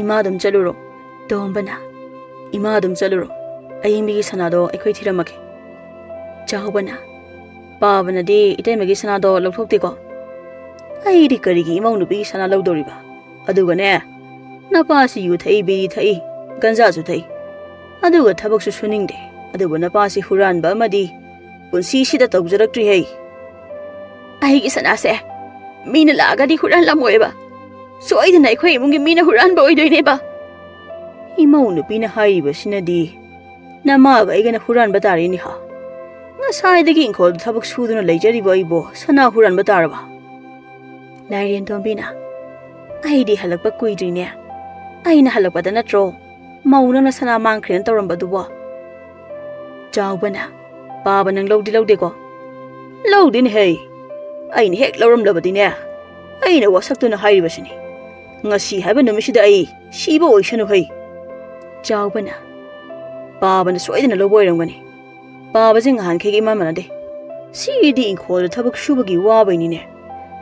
"ꯏꯃꯥ ꯑꯗꯨꯝ ꯆꯠꯂꯨꯔꯣ꯫" ꯇꯣꯝꯕꯅ꯫ "ꯏꯃꯥ ꯑꯗꯨꯝ ꯆꯠꯂꯨꯔꯣ, ꯑꯌꯤꯡꯕꯤꯒꯤ ꯁꯅꯥꯗꯣ ꯑꯩꯈꯣꯏ ꯊꯤꯔꯝꯃꯒꯦ꯫" ꯆꯥꯎꯕꯅ꯫ "ꯄꯥꯕꯅꯗꯤ ꯏꯇꯩꯃꯒꯤ ꯁꯅꯥꯗꯣ ꯂꯧꯊꯣꯛꯇꯦꯀꯣ?" "ꯑꯩꯗꯤ ꯀꯔꯤꯒꯤ ꯏꯃꯧ ꯅꯨꯄꯤꯒꯤ ꯁꯅꯥ ꯂꯧꯗꯧꯔꯤꯕ? ꯑꯗꯨꯒꯅꯦ, ꯅꯄꯥꯁꯤ ꯌꯨ ꯊꯛꯏ, ꯕꯤꯔꯤ ꯊꯛꯏ, ꯒꯟꯖꯥꯁꯨ ꯊꯛꯏ, ꯑꯗꯨꯒ ꯊꯕꯛꯁꯨ ꯁꯨꯅꯤꯡꯗꯦ꯫ ꯑꯗꯨꯕꯨ ꯅꯄꯥꯁꯤ ꯍꯨꯔꯥꯟꯕ ꯑꯃꯗꯤ ꯄꯨꯟꯁꯤꯁꯤꯗ ꯇꯧꯖꯔꯛꯇ꯭ꯔꯤ ꯍꯩ꯫" "ꯑꯩꯒꯤ ꯁꯅꯥꯁꯦ ꯃꯤꯅ ꯂꯥꯛꯑꯒꯗꯤ ꯍꯨꯔꯥꯟꯂꯝꯃꯣꯏꯕ, ꯁꯣꯏꯗꯅ ꯑꯩꯈꯣꯏ ꯏꯃꯨꯡꯒꯤ ꯃꯤꯅ ꯍꯨꯔꯥꯟꯕ ꯑꯣꯏꯗꯣꯏꯅꯦꯕ꯫" ꯏꯃꯧ ꯅꯨꯄꯤꯅ ꯍꯥꯏꯔꯤꯕꯁꯤꯅꯗꯤ ꯅꯃꯥꯒ ꯑꯩꯒꯅ ꯍꯨꯔꯥꯟꯕ ꯇꯥꯔꯦꯅꯦ ꯍꯥ꯫ ꯉꯁꯥꯏꯗꯒꯤ ꯏꯪꯈꯣꯜꯗ ꯊꯕꯛ ꯁꯨꯗꯨꯅ ꯂꯩꯖꯔꯤꯕ ꯑꯩꯕꯨ ꯁꯅꯥ ꯍꯨꯔꯥꯟꯕ ꯇꯥꯔꯕ? ꯂꯥꯏꯔꯦꯟꯇꯣꯝꯕꯤꯅ꯫ "ꯑꯩꯗꯤ ꯍꯜꯂꯛꯄ ꯀꯨꯏꯗ꯭ꯔꯤꯅꯦ꯫ ꯑꯩꯅ ꯍꯜꯂꯛꯄꯗ ꯅꯠꯇ꯭ꯔꯣ ꯃꯧ ꯅꯪꯅ ꯁꯅꯥ ꯃꯥꯡꯈ꯭ꯔꯦꯅ ꯇꯧꯔꯝꯕꯗꯨꯕꯣ?" ꯆꯥꯎꯕꯅ꯫ "ꯄꯥꯕ, ꯅꯪ ꯂꯧꯗꯤ ꯂꯧꯗꯦꯀꯣ?" "ꯂꯧꯗꯦꯅꯦ ꯍꯩ꯫ ꯑꯩꯅ ꯍꯦꯛ ꯂꯧꯔꯝꯂꯕꯗꯤꯅꯦ, ꯑꯩꯅ ꯋꯥꯁꯛꯇꯨꯅ ꯍꯥꯏꯔꯤꯕꯁꯤꯅꯤ, ꯉꯁꯤ ꯍꯥꯏꯕ ꯅꯨꯃꯤꯠꯁꯤꯗ ꯑꯩ ꯁꯤꯕ ꯑꯣꯏꯁꯅꯨ ꯍꯩ꯫" ꯆꯥꯎꯕꯅ꯫ "ꯄꯥꯕꯅ ꯁꯣꯏꯗꯅ ꯂꯧꯕ ꯑꯣꯏꯔꯝꯒꯅꯤ꯫ ꯄꯥꯕꯁꯦ ꯉꯍꯥꯟꯈꯩꯒ ꯏꯃꯥꯟ ꯃꯥꯟꯅꯗꯦ꯫ ꯁꯤꯗꯤ ꯏꯪꯈꯣꯜꯗ ꯊꯕꯛ ꯁꯨꯕꯒꯤ ꯋꯥꯕꯩꯅꯤꯅꯦ꯫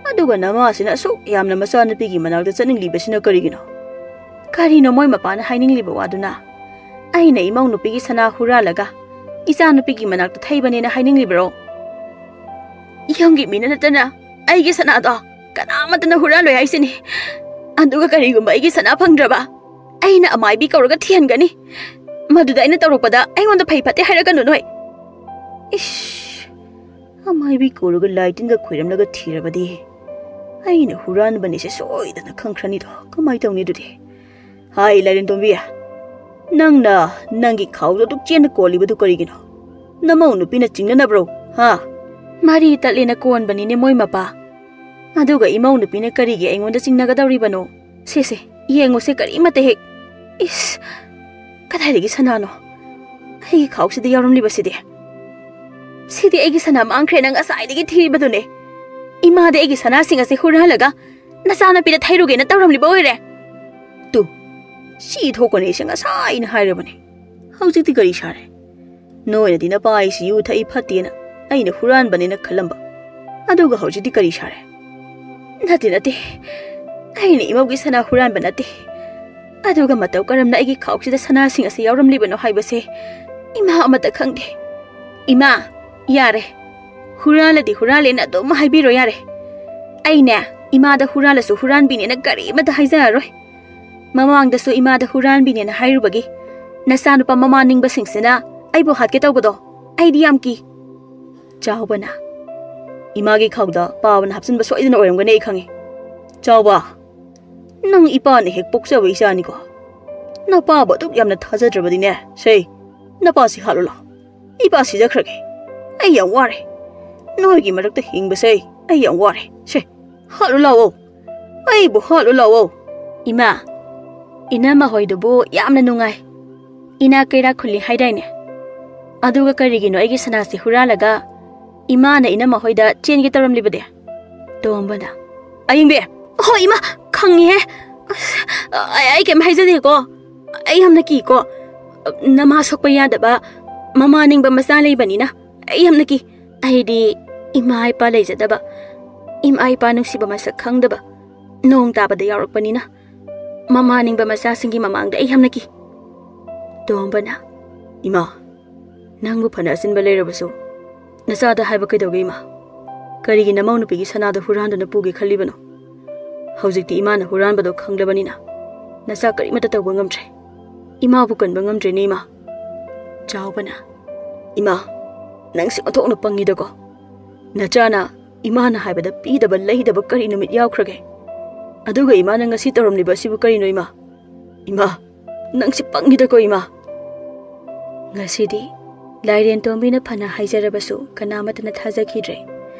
ꯑꯗꯨꯒ ꯅꯃꯥꯁꯤꯅ ꯑꯁꯨꯛ ꯌꯥꯝꯅ ꯃꯆꯥꯅꯨꯄꯤꯒꯤ ꯃꯅꯥꯛꯇ ꯆꯠꯅꯤꯡꯂꯤꯕꯁꯤꯅ ꯀꯔꯤꯒꯤꯅꯣ?" "ꯀꯔꯤꯅꯣ ꯃꯣꯏ ꯃꯄꯥꯅ ꯍꯥꯏꯅꯤꯡꯂꯤꯕ ꯋꯥꯗꯨꯅ? ꯑꯩꯅ ꯏꯃꯧ ꯅꯨꯄꯤꯒꯤ ꯁꯅꯥ ꯍꯨꯔꯥꯜꯂꯒ ꯏꯆꯥ ꯅꯨꯄꯤꯒꯤ ꯃꯅꯥꯛꯇ ꯊꯩꯕꯅꯦꯅ ꯍꯥꯏꯅꯤꯡꯂꯤꯕꯔꯣ?" "ꯌꯨꯝꯒꯤ ꯃꯤꯅ ꯅꯠꯇꯅ ꯑꯩꯒꯤ ꯁꯅꯥꯗꯣ ꯀꯅꯥꯃꯠꯇꯅ ꯍꯨꯔꯥꯜꯂꯣꯏ ꯍꯥꯏꯁꯤꯅꯤ꯫ ꯑꯗꯨꯒ ꯀꯔꯤꯒꯨꯝꯕ ꯑꯩꯒꯤ ꯁꯅꯥ ꯐꯪꯗ꯭ꯔꯕ, ꯑꯩꯅ ꯑꯃꯥꯏꯕꯤ ꯀꯧꯔꯒ ꯊꯤꯍꯟꯒꯅꯤ꯫ ꯃꯗꯨꯗ ꯑꯩꯅ ꯇꯧꯔꯛꯄꯗ ꯑꯩꯉꯣꯟꯗ ꯐꯩ ꯐꯠꯇꯦ ꯍꯥꯏꯔꯛꯀꯅꯨ ꯅꯣꯏ꯫" "ꯏꯁ, ꯑꯃꯥꯏꯕꯤ ꯀꯧꯔꯒ ꯂꯥꯏ ꯇꯤꯟꯒ ꯈꯣꯏꯔꯝꯂꯒ ꯊꯤꯔꯕꯗꯤ ꯑꯩꯅ ꯍꯨꯔꯥꯟꯕꯅꯤꯁꯦ ꯁꯣꯏꯗꯅ ꯈꯪꯈ꯭ꯔꯅꯤꯗꯣ꯫ ꯀꯃꯥꯏ ꯇꯧꯅꯤ ꯑꯗꯨꯗꯤ? ꯍꯥꯏ, ꯂꯥꯏꯔꯦꯟꯇꯣꯝꯕꯤ, ꯅꯪꯅ ꯅꯪꯒꯤ ꯈꯥꯎꯗꯣ ꯑꯗꯨꯛ ꯆꯦꯟꯅ ꯀꯣꯜꯂꯤꯕꯗꯨ ꯀꯔꯤꯒꯤꯅꯣ? ꯅꯃꯧ ꯅꯨꯄꯤꯅ ꯆꯤꯡꯅꯅꯕ꯭ꯔꯣ, ꯍꯥ?" ꯃꯔꯤ ꯇꯠꯂꯦꯅ ꯀꯣꯟꯕꯅꯤꯅꯦ ꯃꯣꯏ ꯃꯄꯥ꯫ ꯑꯗꯨꯒ ꯏꯃꯧ ꯅꯨꯄꯤꯅ ꯀꯔꯤꯒꯤ ꯑꯩꯉꯣꯟꯗ ꯆꯤꯡꯅꯒꯗꯧꯔꯤꯕꯅꯣ? ꯁꯦꯁꯦ, ꯌꯦꯡꯉꯨꯁꯦ, ꯀꯔꯤꯃꯠꯇ ꯍꯦꯛ꯫ ꯏꯁ, ꯀꯗꯥꯏꯗꯒꯤ ꯁꯅꯥꯅꯣ? ꯑꯩꯒꯤ ꯈꯥꯎꯁꯤꯗ ꯌꯥꯎꯔꯝꯂꯤꯕꯁꯤꯗꯤ꯫ ꯁꯤꯗꯤ ꯑꯩꯒꯤ ꯁꯅꯥ ꯃꯥꯡꯈ꯭ꯔꯦꯅ ꯉꯁꯥꯏꯗꯒꯤ ꯊꯤꯔꯤꯕꯗꯨꯅꯦ꯫ ꯏꯃꯥꯗꯤ ꯑꯩꯒꯤ ꯁꯅꯥꯁꯤꯡ ꯑꯁꯦ ꯍꯨꯔꯥꯜꯂꯒ ꯅꯆꯥꯅꯨꯄꯤꯗ ꯊꯩꯔꯨꯒꯦꯅ ꯇꯧꯔꯝꯂꯤꯕ ꯑꯣꯏꯔꯦ꯫ ꯇꯨ, ꯁꯤ ꯊꯣꯛꯀꯅꯤ ꯑꯩꯁꯦ ꯉꯁꯥꯏꯅ ꯍꯥꯏꯔꯕꯅꯦ꯫ ꯍꯧꯖꯤꯛꯇꯤ ꯀꯔꯤ ꯁꯥꯔꯦ? ꯅꯣꯏꯅꯗꯤ ꯅꯄꯥ ꯑꯩꯁꯤ ꯌꯨ ꯊꯛꯏ ꯐꯠꯇꯦꯅ, ꯑꯩꯅ ꯍꯨꯔꯥꯟꯕꯅꯦꯅ ꯈꯜꯂꯝꯕ꯫ ꯑꯗꯨꯒ ꯍꯧꯖꯤꯛꯇꯤ ꯀꯔꯤ ꯁꯥꯔꯦ? ꯅꯠꯇꯦ, ꯅꯠꯇꯦ꯫ ꯑꯩꯅ ꯏꯃꯧꯒꯤ ꯁꯅꯥ ꯍꯨꯔꯥꯟꯕ ꯅꯠꯇꯦ꯫ ꯑꯗꯨꯒ ꯃꯇꯧ ꯀꯔꯝꯅ ꯑꯩꯒꯤ ꯈꯥꯎꯁꯤꯗ ꯁꯅꯥꯁꯤꯡ ꯑꯁꯤ ꯌꯥꯎꯔꯝꯂꯤꯕꯅꯣ ꯍꯥꯏꯕꯁꯦ ꯏꯃꯥ ꯑꯃꯠꯇ ꯈꯪꯗꯦ꯫ ꯏꯃꯥ, ꯌꯥꯔꯦ꯫ ꯍꯨꯔꯥꯜꯂꯗꯤ ꯍꯨꯔꯥꯜꯂꯦꯅ ꯑꯗꯨꯝ ꯍꯥꯏꯕꯤꯔꯣ ꯌꯥꯔꯦ꯫ ꯑꯩꯅꯦ, ꯏꯃꯥꯗ ꯍꯨꯔꯥꯜꯂꯁꯨ ꯍꯨꯔꯥꯟꯕꯤꯅꯦꯅ ꯀꯔꯤꯃꯠꯇ ꯍꯥꯏꯖꯔꯔꯣꯏ꯫ ꯃꯃꯥꯡꯗꯁꯨ ꯏꯃꯥꯗ ꯍꯨꯔꯥꯟꯕꯤꯅꯦꯅ ꯍꯥꯏꯔꯨꯕꯒꯤ ꯅꯆꯥꯅꯨꯄꯥ ꯃꯃꯥ ꯅꯤꯡꯕꯁꯤꯡꯁꯤꯅ ꯑꯩꯕꯨ ꯍꯥꯠꯀꯦ ꯇꯧꯕꯗꯣ ꯑꯩꯗꯤ ꯌꯥꯝ ꯀꯤ꯫ ꯆꯥꯎꯕꯅ, ꯏꯃꯥꯒꯤ ꯈꯥꯎꯗ ꯄꯥꯕꯅ ꯍꯥꯞꯆꯤꯟꯕ ꯁꯣꯏꯗꯅ ꯑꯣꯏꯔꯝꯒꯅꯤ, ꯑꯩ ꯈꯪꯉꯤ꯫ ꯆꯥꯎꯕ, ꯅꯪ ꯏꯄꯥꯅ ꯍꯦꯛ ꯄꯣꯛꯆꯕ ꯏꯆꯥꯅꯤꯀꯣ꯫ ꯅꯄꯥꯕꯨ ꯑꯗꯨꯛ ꯌꯥꯝꯅ ꯊꯥꯖꯗ꯭ꯔꯕꯗꯤꯅꯦ, ꯁꯦ, ꯅꯄꯥꯁꯤ ꯍꯥꯠꯂꯨ ꯂꯥꯎ꯫ ꯏꯄꯥ ꯁꯤꯖꯈ꯭ꯔꯒꯦ꯫ ꯑꯩ ꯌꯥꯝ ꯋꯥꯔꯦ꯫ ꯅꯣꯏꯒꯤ ꯃꯔꯛꯇ ꯍꯤꯡꯕꯁꯦ ꯑꯩ ꯌꯥꯝ ꯋꯥꯔꯦ꯫ ꯁꯦ, ꯍꯥꯠꯂꯨ ꯂꯥꯛꯑꯣ꯫ ꯑꯩꯕꯨ ꯍꯥꯠꯂꯨ ꯂꯥꯛꯑꯣ꯫ ꯏꯃꯥ, ꯏꯅꯝꯃ ꯍꯣꯏꯗꯨꯕꯨ ꯌꯥꯝꯅ ꯅꯨꯡꯉꯥꯏ꯫ ꯏꯅꯥꯛ ꯀꯩꯔꯥꯛ ꯈꯨꯜꯂꯤ ꯍꯥꯏꯗꯥꯏꯅꯦ? ꯑꯗꯨꯒ ꯀꯔꯤꯒꯤꯅꯣ ꯑꯩꯒꯤ ꯁꯅꯥꯁꯦ ꯍꯨꯔꯥꯜꯂꯒ ꯏꯃꯥꯅ ꯏꯅꯝꯃ ꯍꯣꯏꯗ ꯆꯦꯟꯒꯦ ꯇꯧꯔꯝꯂꯤꯕꯗꯤ? ꯇꯣꯝꯕꯅ, ꯑꯌꯤꯡꯕꯤ! ꯍꯣꯏ, ꯏꯃꯥ, ꯈꯪꯉꯤꯍꯦ꯫ ꯑꯁ, ꯑꯩ, ꯑꯩ ꯀꯩꯝ ꯍꯥꯏꯖꯗꯦꯀꯣ꯫ ꯑꯩ ꯌꯥꯝꯅ ꯀꯤꯀꯣ꯫ ꯅꯃꯥ ꯁꯣꯛꯄ ꯌꯥꯗꯕ, ꯃꯃꯥ ꯅꯤꯡꯕ ꯃꯆꯥ ꯂꯩꯕꯅꯤꯅ ꯑꯩ ꯌꯥꯝꯅ ꯀꯤ꯫ ꯑꯩꯗꯤ ꯏꯃꯥ ꯏꯄꯥ ꯂꯩꯖꯗꯕ, ꯏꯃꯥ ꯏꯄꯥ ꯅꯨꯡꯁꯤꯕ ꯃꯁꯛ ꯈꯪꯗꯕ, ꯅꯣꯡ ꯇꯥꯕꯗ ꯌꯥꯎꯔꯛꯄꯅꯤꯅ ꯃꯃꯥ ꯅꯤꯡꯕ ꯃꯆꯥꯁꯤꯡꯒꯤ ꯃꯃꯥꯡꯗ ꯑꯩ ꯌꯥꯝꯅ ꯀꯤ꯫ ꯇꯣꯝꯕꯅ, ꯏꯃꯥ, ꯅꯪꯕꯨ ꯐꯅ ꯑꯆꯤꯟꯕ ꯂꯩꯔꯕꯁꯨ ꯅꯆꯥꯗ ꯍꯥꯏꯕ ꯀꯩꯗꯧꯒꯦ, ꯏꯃꯥ? ꯀꯔꯤꯒꯤ ꯅꯃꯧ ꯅꯨꯄꯤꯒꯤ ꯁꯅꯥꯗꯣ ꯍꯨꯔꯥꯟꯗꯨꯅ ꯄꯨꯒꯦ ꯈꯜꯂꯤꯕꯅꯣ? ꯍꯧꯖꯤꯛꯇꯤ ꯏꯃꯥꯅ ꯍꯨꯔꯥꯟꯕꯗꯣ ꯈꯪꯂꯕꯅꯤꯅ ꯅꯆꯥ ꯀꯔꯤꯃꯠꯇ ꯇꯧꯕ ꯉꯝꯗ꯭ꯔꯦ꯫ ꯏꯃꯥꯕꯨ ꯀꯟꯕ ꯉꯝꯗ꯭ꯔꯦꯅꯦ, ꯏꯃꯥ꯫ ꯆꯥꯎꯕꯅ, ꯏꯃꯥ, ꯅꯪꯁꯤ ꯑꯣꯟꯊꯣꯛꯅ ꯄꯪꯉꯤꯗꯀꯣ꯫ ꯅꯆꯥꯅ ꯏꯃꯥꯅ ꯍꯥꯏꯕꯗ ꯄꯤꯗꯕ ꯂꯩꯗꯕ ꯀꯔꯤ ꯅꯨꯃꯤꯠ ꯌꯥꯎꯈ꯭ꯔꯒꯦ? ꯑꯗꯨꯒ ꯏꯃꯥꯅ ꯉꯁꯤ ꯇꯧꯔꯝꯂꯤꯕ ꯑꯁꯤꯕꯨ ꯀꯔꯤꯅꯣ, ꯏꯃꯥ? ꯏꯃꯥ, ꯅꯪꯁꯤ ꯄꯪꯉꯤꯗꯀꯣ, ꯏꯃꯥ꯫ ꯉꯁꯤꯗꯤ ꯂꯥꯏꯔꯦꯟꯇꯣꯝꯕꯤꯅ ꯐꯅ ꯍꯥꯏꯖꯔꯕꯁꯨ ꯀꯅꯥꯃꯠꯇꯅ ꯊꯥꯖꯈꯤꯗ꯭ꯔꯦ꯫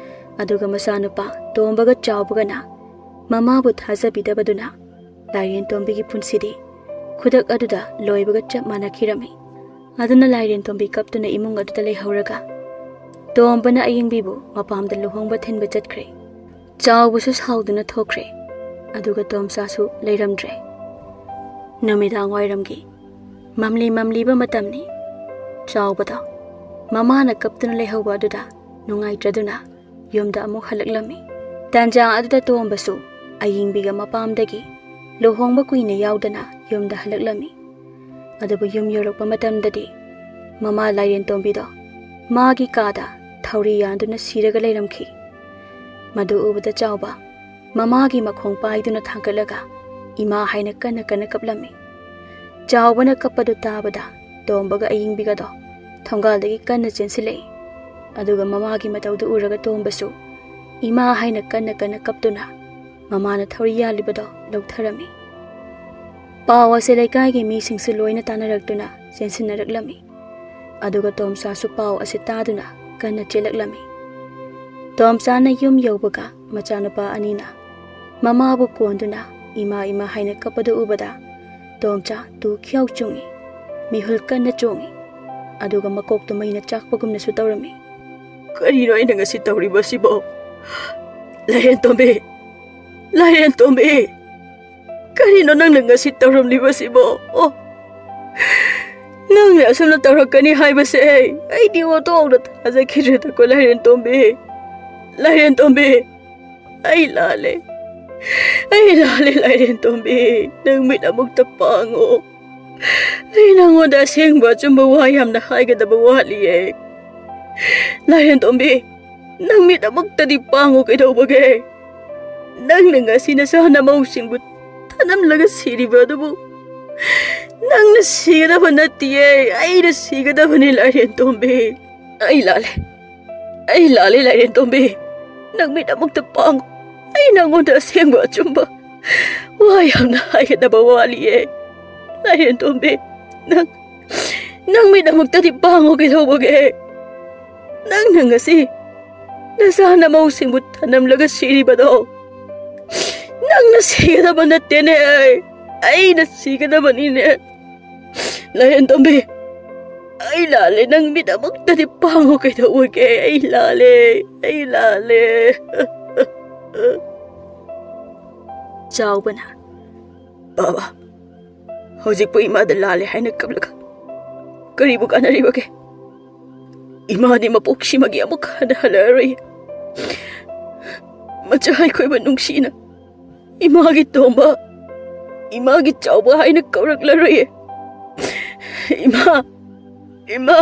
ꯑꯗꯨꯒ ꯃꯆꯥꯅꯨꯄꯥ ꯇꯣꯝꯕꯒ ꯆꯥꯎꯕꯒꯅ ꯃꯃꯥꯕꯨ ꯊꯥꯖꯕꯤꯗꯕꯗꯨꯅ ꯂꯥꯏꯔꯦꯟꯇꯣꯝꯕꯤꯒꯤ ꯄꯨꯟꯁꯤꯗꯤ ꯈꯨꯗꯛ ꯑꯗꯨꯗ ꯂꯣꯏꯕꯒ ꯆꯞ ꯃꯥꯟꯅꯈꯤꯔꯝꯃꯤ꯫ ꯑꯗꯨꯅ ꯂꯥꯏꯔꯦꯟꯇꯣꯝꯕꯤ ꯀꯞꯇꯨꯅ ꯏꯃꯨꯡ ꯑꯗꯨꯗ ꯂꯩꯍꯧꯔꯒ ꯇꯣꯝꯕꯅ ꯑꯌꯤꯡꯕꯤꯕꯨ ꯃꯄꯥꯝꯗ ꯂꯨꯍꯣꯡꯕ ꯊꯤꯟꯕ ꯆꯠꯈ꯭ꯔꯦ꯫ ꯆꯥꯎꯕꯁꯨ ꯁꯥꯎꯗꯨꯅ ꯊꯣꯛꯈ꯭ꯔꯦ꯫ ꯑꯗꯨꯒ ꯇꯣꯝꯆꯥꯁꯨ ꯂꯩꯔꯝꯗ꯭ꯔꯦ꯫ ꯅꯨꯃꯤꯗꯥꯡ ꯋꯥꯏꯔꯝꯒꯤ ꯃꯝꯂꯤ ꯃꯝꯂꯤꯕ ꯃꯇꯝꯅꯤ꯫ ꯆꯥꯎꯕꯗꯣ ꯃꯃꯥꯅ ꯀꯞꯇꯨꯅ ꯂꯩꯍꯧꯕ ꯑꯗꯨꯗ ꯅꯨꯡꯉꯥꯏꯇ꯭ꯔꯗꯨꯅ ꯌꯨꯝꯗ ꯑꯃꯨꯛ ꯍꯜꯂꯛꯂꯝꯃꯤ꯫ ꯇꯥꯟꯖꯥ ꯑꯗꯨꯗ ꯇꯣꯝꯕꯁꯨ ꯑꯌꯤꯡꯕꯤꯒ ꯃꯄꯥꯝꯗꯒꯤ ꯂꯨꯍꯣꯡꯕ ꯀꯨꯏꯅ ꯌꯥꯎꯗꯅ ꯌꯨꯝꯗ ꯍꯜꯂꯛꯂꯝꯃꯤ꯫ ꯑꯗꯨꯕꯨ ꯌꯨꯝ ꯌꯧꯔꯛꯄ ꯃꯇꯝꯗꯗꯤ ꯃꯃꯥ ꯂꯥꯏꯔꯦꯟꯇꯣꯝꯕꯤꯗꯣ ꯃꯥꯒꯤ ꯀꯥꯗ ꯊꯧꯔꯤ ꯌꯥꯟꯗꯨꯅ ꯁꯤꯔꯒ ꯂꯩꯔꯝꯈꯤ꯫ ꯃꯗꯨ ꯎꯕꯗ ꯆꯥꯎꯕ ꯃꯃꯥꯒꯤ ꯃꯈꯣꯡ ꯄꯥꯏꯗꯨꯅ ꯊꯥꯡꯒꯠꯂꯒ ꯏꯃꯥ ꯍꯥꯏꯅ ꯀꯟꯅ ꯀꯟꯅ ꯀꯞꯂꯝꯃꯤ꯫ ꯆꯥꯎꯕꯅ ꯀꯞꯄꯗꯨ ꯇꯥꯕꯗ ꯇꯣꯝꯕꯒ ꯑꯌꯤꯡꯕꯤꯒꯗꯣ ꯊꯣꯡꯒꯥꯜꯗꯒꯤ ꯀꯟꯅ ꯆꯦꯟꯁꯤꯜꯂꯛꯏ꯫ ꯑꯗꯨꯒ ꯃꯃꯥꯒꯤ ꯃꯇꯧꯗꯨ ꯎꯔꯒ ꯇꯣꯝꯕꯁꯨ ꯏꯃꯥ ꯍꯥꯏꯅ ꯀꯟꯅ ꯀꯟꯅ ꯀꯞꯇꯨꯅ ꯃꯃꯥꯅ ꯊꯧꯔꯤ ꯌꯥꯜꯂꯤꯕꯗꯣ ꯂꯧꯊꯔꯝꯃꯤ꯫ ꯄꯥꯎ ꯑꯁꯤ ꯂꯩꯀꯥꯏꯒꯤ ꯃꯤꯁꯤꯡꯁꯨ ꯂꯣꯏꯅ ꯇꯥꯅꯔꯛꯇꯨꯅ ꯆꯦꯟꯁꯤꯟꯅꯔꯛꯂꯝꯃꯤ꯫ ꯑꯗꯨꯒ ꯇꯣꯝꯆꯥꯁꯨ ꯄꯥꯎ ꯑꯁꯤ ꯇꯥꯗꯨꯅ ꯀꯟꯅ ꯆꯦꯜꯂꯛꯂꯝꯃꯤ꯫ ꯇꯣꯝꯆꯥꯅ ꯌꯨꯝ ꯌꯧꯕꯒ ꯃꯆꯥꯅꯨꯄꯥ ꯑꯅꯤꯅ ꯃꯃꯥꯕꯨ ꯀꯣꯟꯗꯨꯅ ꯏꯃꯥ ꯏꯃꯥ ꯍꯥꯏꯅ ꯀꯞꯄꯗꯨ ꯎꯕꯗ ꯇꯣꯝꯆꯥ ꯇꯨ ꯈ꯭ꯌꯥꯎ ꯆꯨꯡꯏ, ꯃꯤꯍꯨꯜ ꯀꯟꯅ ꯆꯣꯡꯏ꯫ ꯑꯗꯨꯒ ꯃꯀꯣꯛꯇꯨ ꯃꯩꯅ ꯆꯥꯛꯄꯒꯨꯝꯅꯁꯨ ꯇꯧꯔꯝꯃꯤ꯫ "ꯀꯔꯤꯅꯣ ꯑꯩꯅ ꯉꯁꯤ ꯇꯧꯔꯤꯕꯁꯤꯕꯣ? ꯂꯥꯏꯔꯦꯟꯇꯣꯝꯕꯤ! ꯂꯥꯏꯔꯦꯟꯇꯣꯝꯕꯤ! ꯀꯔꯤꯅꯣ ꯅꯪꯅ ꯉꯁꯤ ꯇꯧꯔꯝꯂꯤꯕꯁꯤꯕꯣ? ꯑꯣ, ꯅꯪꯅ ꯑꯁꯨꯝꯅ ꯇꯧꯔꯛꯀꯅꯤ ꯍꯥꯏꯕꯁꯦ ꯑꯩꯗꯤ ꯑꯣꯟꯊꯣꯛꯅ ꯊꯥꯖꯈꯤꯗ꯭ꯔꯦꯗꯀꯣ, ꯂꯥꯏꯔꯦꯟꯇꯣꯝꯕꯤ! ꯂꯥꯏꯔꯦꯟꯇꯣꯝꯕꯤ! ꯑꯩ ꯂꯥꯜꯂꯦ꯫ ꯑꯩ ꯂꯥꯜꯂꯦ, ꯂꯥꯏꯔꯦꯟꯇꯣꯝꯕꯤ꯫ ꯅꯪ ꯃꯤꯠ ꯑꯃꯨꯛꯇ ꯄꯥꯡꯉꯣ꯫ ꯑꯩ ꯅꯪꯉꯣꯟꯗ ꯑꯁꯦꯡꯕ ꯑꯆꯨꯝꯕ ꯋꯥ ꯌꯥꯝꯅ ꯍꯥꯏꯒꯗꯕ ꯋꯥꯠꯂꯤꯌꯦ꯫ ꯂꯥꯏꯔꯦꯟꯇꯣꯝꯕꯤ, ꯅꯪ ꯃꯤꯠ ꯑꯃꯨꯛꯇꯗꯤ ꯄꯥꯡꯉꯣ, ꯀꯩꯗꯧꯕꯒꯦ? ꯅꯪꯅ ꯉꯁꯤ ꯅꯆꯥ ꯅꯃꯧꯁꯤꯡꯕꯨ ꯊꯅꯝꯂꯒ ꯁꯤꯔꯤꯕ ꯑꯗꯨꯕꯨ ꯅꯪꯅ ꯁꯤꯒꯗꯕ ꯅꯠꯇꯤꯌꯦ, ꯑꯩꯅ ꯁꯤꯒꯗꯕꯅꯤ, ꯂꯥꯏꯔꯦꯟꯇꯣꯝꯕꯤ꯫ ꯑꯩ ꯂꯥꯜꯂꯦ, ꯑꯩ ꯂꯥꯜꯂꯦ, ꯂꯥꯏꯔꯦꯟꯇꯣꯝꯕꯤ꯫ ꯅꯪ ꯃꯤꯠ ꯑꯃꯨꯛꯇ ꯄꯥꯡꯉꯨ꯫ ꯑꯩ ꯅꯪꯉꯣꯟꯗ ꯑꯁꯦꯡꯕ ꯑꯆꯨꯝꯕ ꯋꯥ ꯌꯥꯝꯅ ꯍꯥꯏꯒꯗꯕ ꯋꯥꯠꯂꯤꯌꯦ, ꯂꯥꯏꯔꯦꯟꯇꯣꯝꯕꯤ꯫ ꯅꯪ, ꯅꯪ ꯃꯤꯠ ꯑꯃꯨꯛꯇꯗꯤ ꯄꯥꯡꯉꯣ, ꯀꯩꯗꯧꯕꯒꯦ? ꯅꯪꯅ ꯉꯁꯤ ꯅꯆꯥ ꯅꯃꯧꯁꯤꯡꯕꯨ ꯊꯅꯝꯂꯒ ꯁꯤꯔꯤꯕꯗꯣ ꯅꯪꯅ ꯁꯤꯒꯗꯕ ꯅꯠꯇꯦꯅꯦ, ꯑꯩꯅ ꯁꯤꯒꯗꯕꯅꯤꯅꯦ꯫ ꯂꯥꯏꯔꯦꯟ ꯇꯣꯝꯕꯤ, ꯑꯩ ꯂꯥꯜꯂꯦ, ꯅꯪ ꯃꯤꯠ ꯑꯃꯨꯛꯇꯗꯤ ꯄꯥꯡꯉꯣ, ꯀꯩꯗꯧꯕꯒꯦ? ꯑꯩ ꯂꯥꯜꯂꯦ, ꯑꯩ ꯂꯥꯜꯂꯦ꯫ ꯆꯥꯎꯕꯅ, ꯕꯥꯕꯥ, ꯍꯧꯖꯤꯛꯄꯨ ꯏꯃꯥꯗ ꯂꯥꯜꯂꯦ ꯍꯥꯏꯅ ꯀꯞꯂꯒ ꯀꯔꯤꯕꯨ ꯀꯥꯟꯅꯔꯤꯕꯒꯦ? ꯏꯃꯥꯗꯤ ꯃꯄꯣꯛꯁꯤꯃꯒꯤ ꯑꯃꯨꯛ ꯍꯟꯅ ꯍꯜꯂꯛꯑꯔꯣꯏ꯫ ꯃꯆꯥ ꯑꯩꯈꯣꯏꯕꯨ ꯅꯨꯡꯁꯤꯅ ꯏꯃꯥꯒꯤ ꯇꯣꯝꯕ, ꯏꯃꯥꯒꯤ ꯆꯥꯎꯕ ꯍꯥꯏꯅ ꯀꯧꯔꯛꯂꯔꯣꯏꯌꯦ꯫ ꯏꯃꯥ, ꯏꯃꯥ,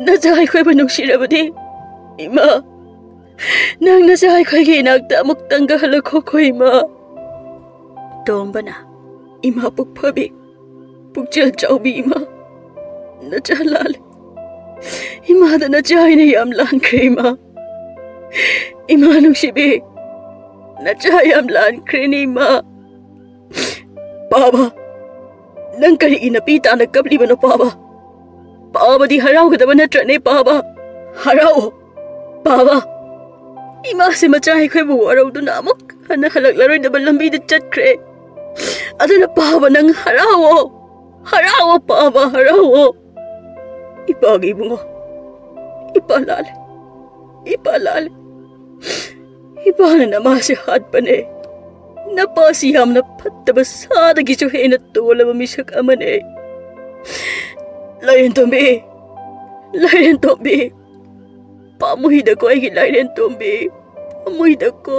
ꯅꯆꯥ ꯑꯩꯈꯣꯏꯕꯨ ꯅꯨꯡꯁꯤꯔꯕꯗꯤ, ꯏꯃꯥ, ꯅꯪ ꯅꯆꯥ ꯑꯩꯈꯣꯏꯒꯤ ꯏꯅꯥꯛꯇ ꯑꯃꯨꯛꯇꯪꯒ ꯍꯜꯂꯛꯈꯣꯀꯣ, ꯏꯃꯥ꯫ ꯇꯣꯝꯕꯅ, ꯏꯃꯥ ꯄꯨꯛ ꯐꯕꯤ, ꯄꯨꯛꯆꯦꯜ ꯆꯥꯎꯕꯤ ꯏꯃꯥ, ꯅꯆꯥ ꯂꯥꯜꯂꯦ꯫ ꯏꯃꯥꯗ ꯅꯆꯥ ꯍꯥꯏꯅ ꯌꯥꯝ ꯂꯥꯟꯈ꯭ꯔꯦ ꯏꯃꯥ꯫ ꯏꯃꯥ ꯅꯨꯡꯁꯤꯕꯤ, ꯅꯆꯥ ꯌꯥꯝ ꯂꯥꯟꯈ꯭ꯔꯦꯅꯦ ꯏꯃꯥ꯫ ꯄꯥꯕ, ꯅꯪ ꯀꯔꯤꯒꯤ ꯅꯄꯤ ꯇꯥꯅ ꯀꯞꯂꯤꯕꯅꯣ ꯄꯥꯕ? ꯄꯥꯕꯗꯤ ꯍꯔꯥꯎꯒꯗꯕ ꯅꯠꯇ꯭ꯔꯅꯦ ꯄꯥꯕ? ꯍꯔꯥꯎꯑꯣ ꯄꯥꯕ꯫ ꯏꯃꯥꯁꯦ ꯃꯆꯥ ꯑꯩꯈꯣꯏꯕꯨ ꯋꯥꯔꯧꯗꯨꯅ ꯑꯃꯨꯛ ꯍꯟꯅ ꯍꯜꯂꯛꯂꯔꯣꯏꯗꯕ ꯂꯝꯕꯤꯗ ꯆꯠꯈ꯭ꯔꯦ꯫ ꯑꯗꯨꯅ ꯄꯥꯕ, ꯅꯪ ꯍꯔꯥꯎꯑꯣ, ꯍꯔꯥꯎꯑꯣ ꯄꯥꯕ, ꯍꯔꯥꯎꯑꯣ꯫ ꯏꯄꯥꯒꯤ ꯏꯕꯨꯡꯉꯣ, ꯏꯄꯥ ꯂꯥꯜꯂꯦ, ꯏꯄꯥ ꯂꯥꯜꯂꯦ꯫ ꯏꯄꯥꯅ ꯅꯃꯥꯁꯦ ꯍꯥꯠꯄꯅꯦ꯫ ꯅꯄꯥꯁꯤ ꯌꯥꯝꯅ ꯐꯠꯇꯕ ꯁꯥꯗꯒꯤꯁꯨ ꯍꯦꯟꯅ ꯇꯣꯜꯂꯕ ꯃꯤꯁꯛ ꯑꯃꯅꯦ꯫ ꯂꯥꯏꯔꯦꯟ ꯇꯣꯝꯕꯤ, ꯂꯥꯏꯔꯦꯟ ꯇꯣꯝꯕꯤ, ꯄꯥꯝꯃꯨꯏꯗꯀꯣ ꯑꯩꯒꯤ ꯂꯥꯏꯔꯦꯟ ꯇꯣꯝꯕꯤ, ꯄꯥꯝꯃꯨꯏꯗꯀꯣ꯫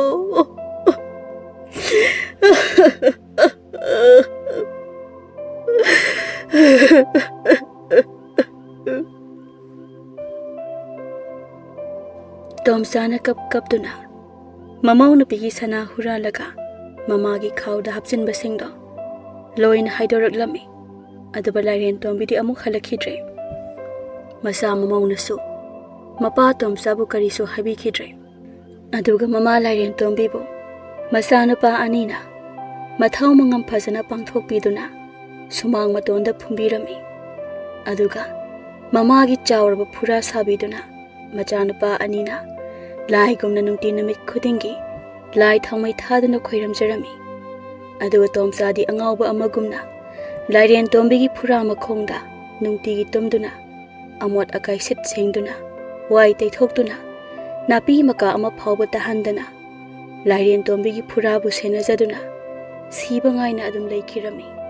ꯇꯣꯝꯆꯥꯅ ꯀꯞ ꯀꯞꯇꯨꯅ ꯃꯃꯧ ꯅꯨꯄꯤꯒꯤ ꯁꯅꯥ ꯍꯨꯔꯥꯜꯂꯒ ꯃꯃꯥꯒꯤ ꯈꯥꯎꯗ ꯍꯥꯞꯆꯤꯟꯕꯁꯤꯡꯗꯣ ꯂꯣꯏꯅ ꯍꯥꯏꯗꯣꯔꯛꯂꯝꯃꯤ꯫ ꯑꯗꯨꯕꯨ ꯂꯥꯏꯔꯦꯟ ꯇꯣꯝꯕꯤꯗꯤ ꯑꯃꯨꯛ ꯍꯜꯂꯛꯈꯤꯗ꯭ꯔꯦ꯫ ꯃꯆꯥ ꯃꯃꯧꯅꯁꯨ ꯃꯄꯥ ꯇꯣꯝꯆꯥꯕꯨ ꯀꯔꯤꯁꯨ ꯍꯥꯏꯕꯤꯈꯤꯗ꯭ꯔꯦ꯫ ꯑꯗꯨꯒ ꯃꯃꯥ ꯂꯥꯏꯔꯦꯟ ꯇꯣꯝꯕꯤꯕꯨ ꯃꯆꯥꯅꯨꯄꯥ ꯑꯅꯤꯅ ꯃꯊꯧ ꯃꯉꯝ ꯐꯖꯅ ꯄꯥꯡꯊꯣꯛꯄꯤꯗꯨꯅ ꯁꯨꯃꯥꯡ ꯃꯇꯣꯟꯗ ꯐꯨꯝꯕꯤꯔꯝꯃꯤ꯫ ꯑꯗꯨꯒ ꯃꯃꯥꯒꯤ ꯆꯥꯎꯔꯕ ꯐꯨꯔꯥ ꯁꯥꯕꯤꯗꯨꯅ ꯃꯆꯥꯅꯨꯄꯥ ꯑꯅꯤꯅ ꯂꯥꯏꯒꯨꯝꯅ ꯅꯨꯡꯇꯤ ꯅꯨꯃꯤꯠ ꯈꯨꯗꯤꯡꯒꯤ ꯂꯥꯏ ꯊꯥꯎꯃꯩ ꯊꯥꯗꯨꯅ ꯈꯣꯏꯔꯝꯖꯔꯝꯃꯤ꯫ ꯑꯗꯨꯒ ꯇꯣꯝꯆꯥꯗꯤ ꯑꯉꯥꯎꯕ ꯑꯃꯒꯨꯝꯅ ꯂꯥꯏꯔꯦꯟ ꯇꯣꯝꯕꯤꯒꯤ ꯐꯨꯔꯥ ꯃꯈꯣꯡꯗ ꯅꯨꯡꯇꯤꯒꯤ ꯇꯨꯝꯗꯨꯅ, ꯑꯃꯣꯠ ꯑꯀꯥꯏ ꯁꯤꯠ ꯁꯦꯡꯗꯨꯅ, ꯋꯥꯏ ꯇꯩꯊꯣꯛꯇꯨꯅ, ꯅꯥꯄꯤ ꯃꯀꯥ ꯑꯃ ꯐꯥꯎꯕ ꯇꯥꯍꯟꯗꯅ, ꯂꯥꯏꯔꯦꯟ ꯇꯣꯝꯕꯤꯒꯤ ꯐꯨꯔꯥꯕꯨ ꯁꯦꯟꯅꯖꯗꯨꯅ ꯁꯤꯕ ꯉꯥꯏꯅ ꯑꯗꯨꯝ ꯂꯩꯈꯤꯔꯝꯃꯤ꯫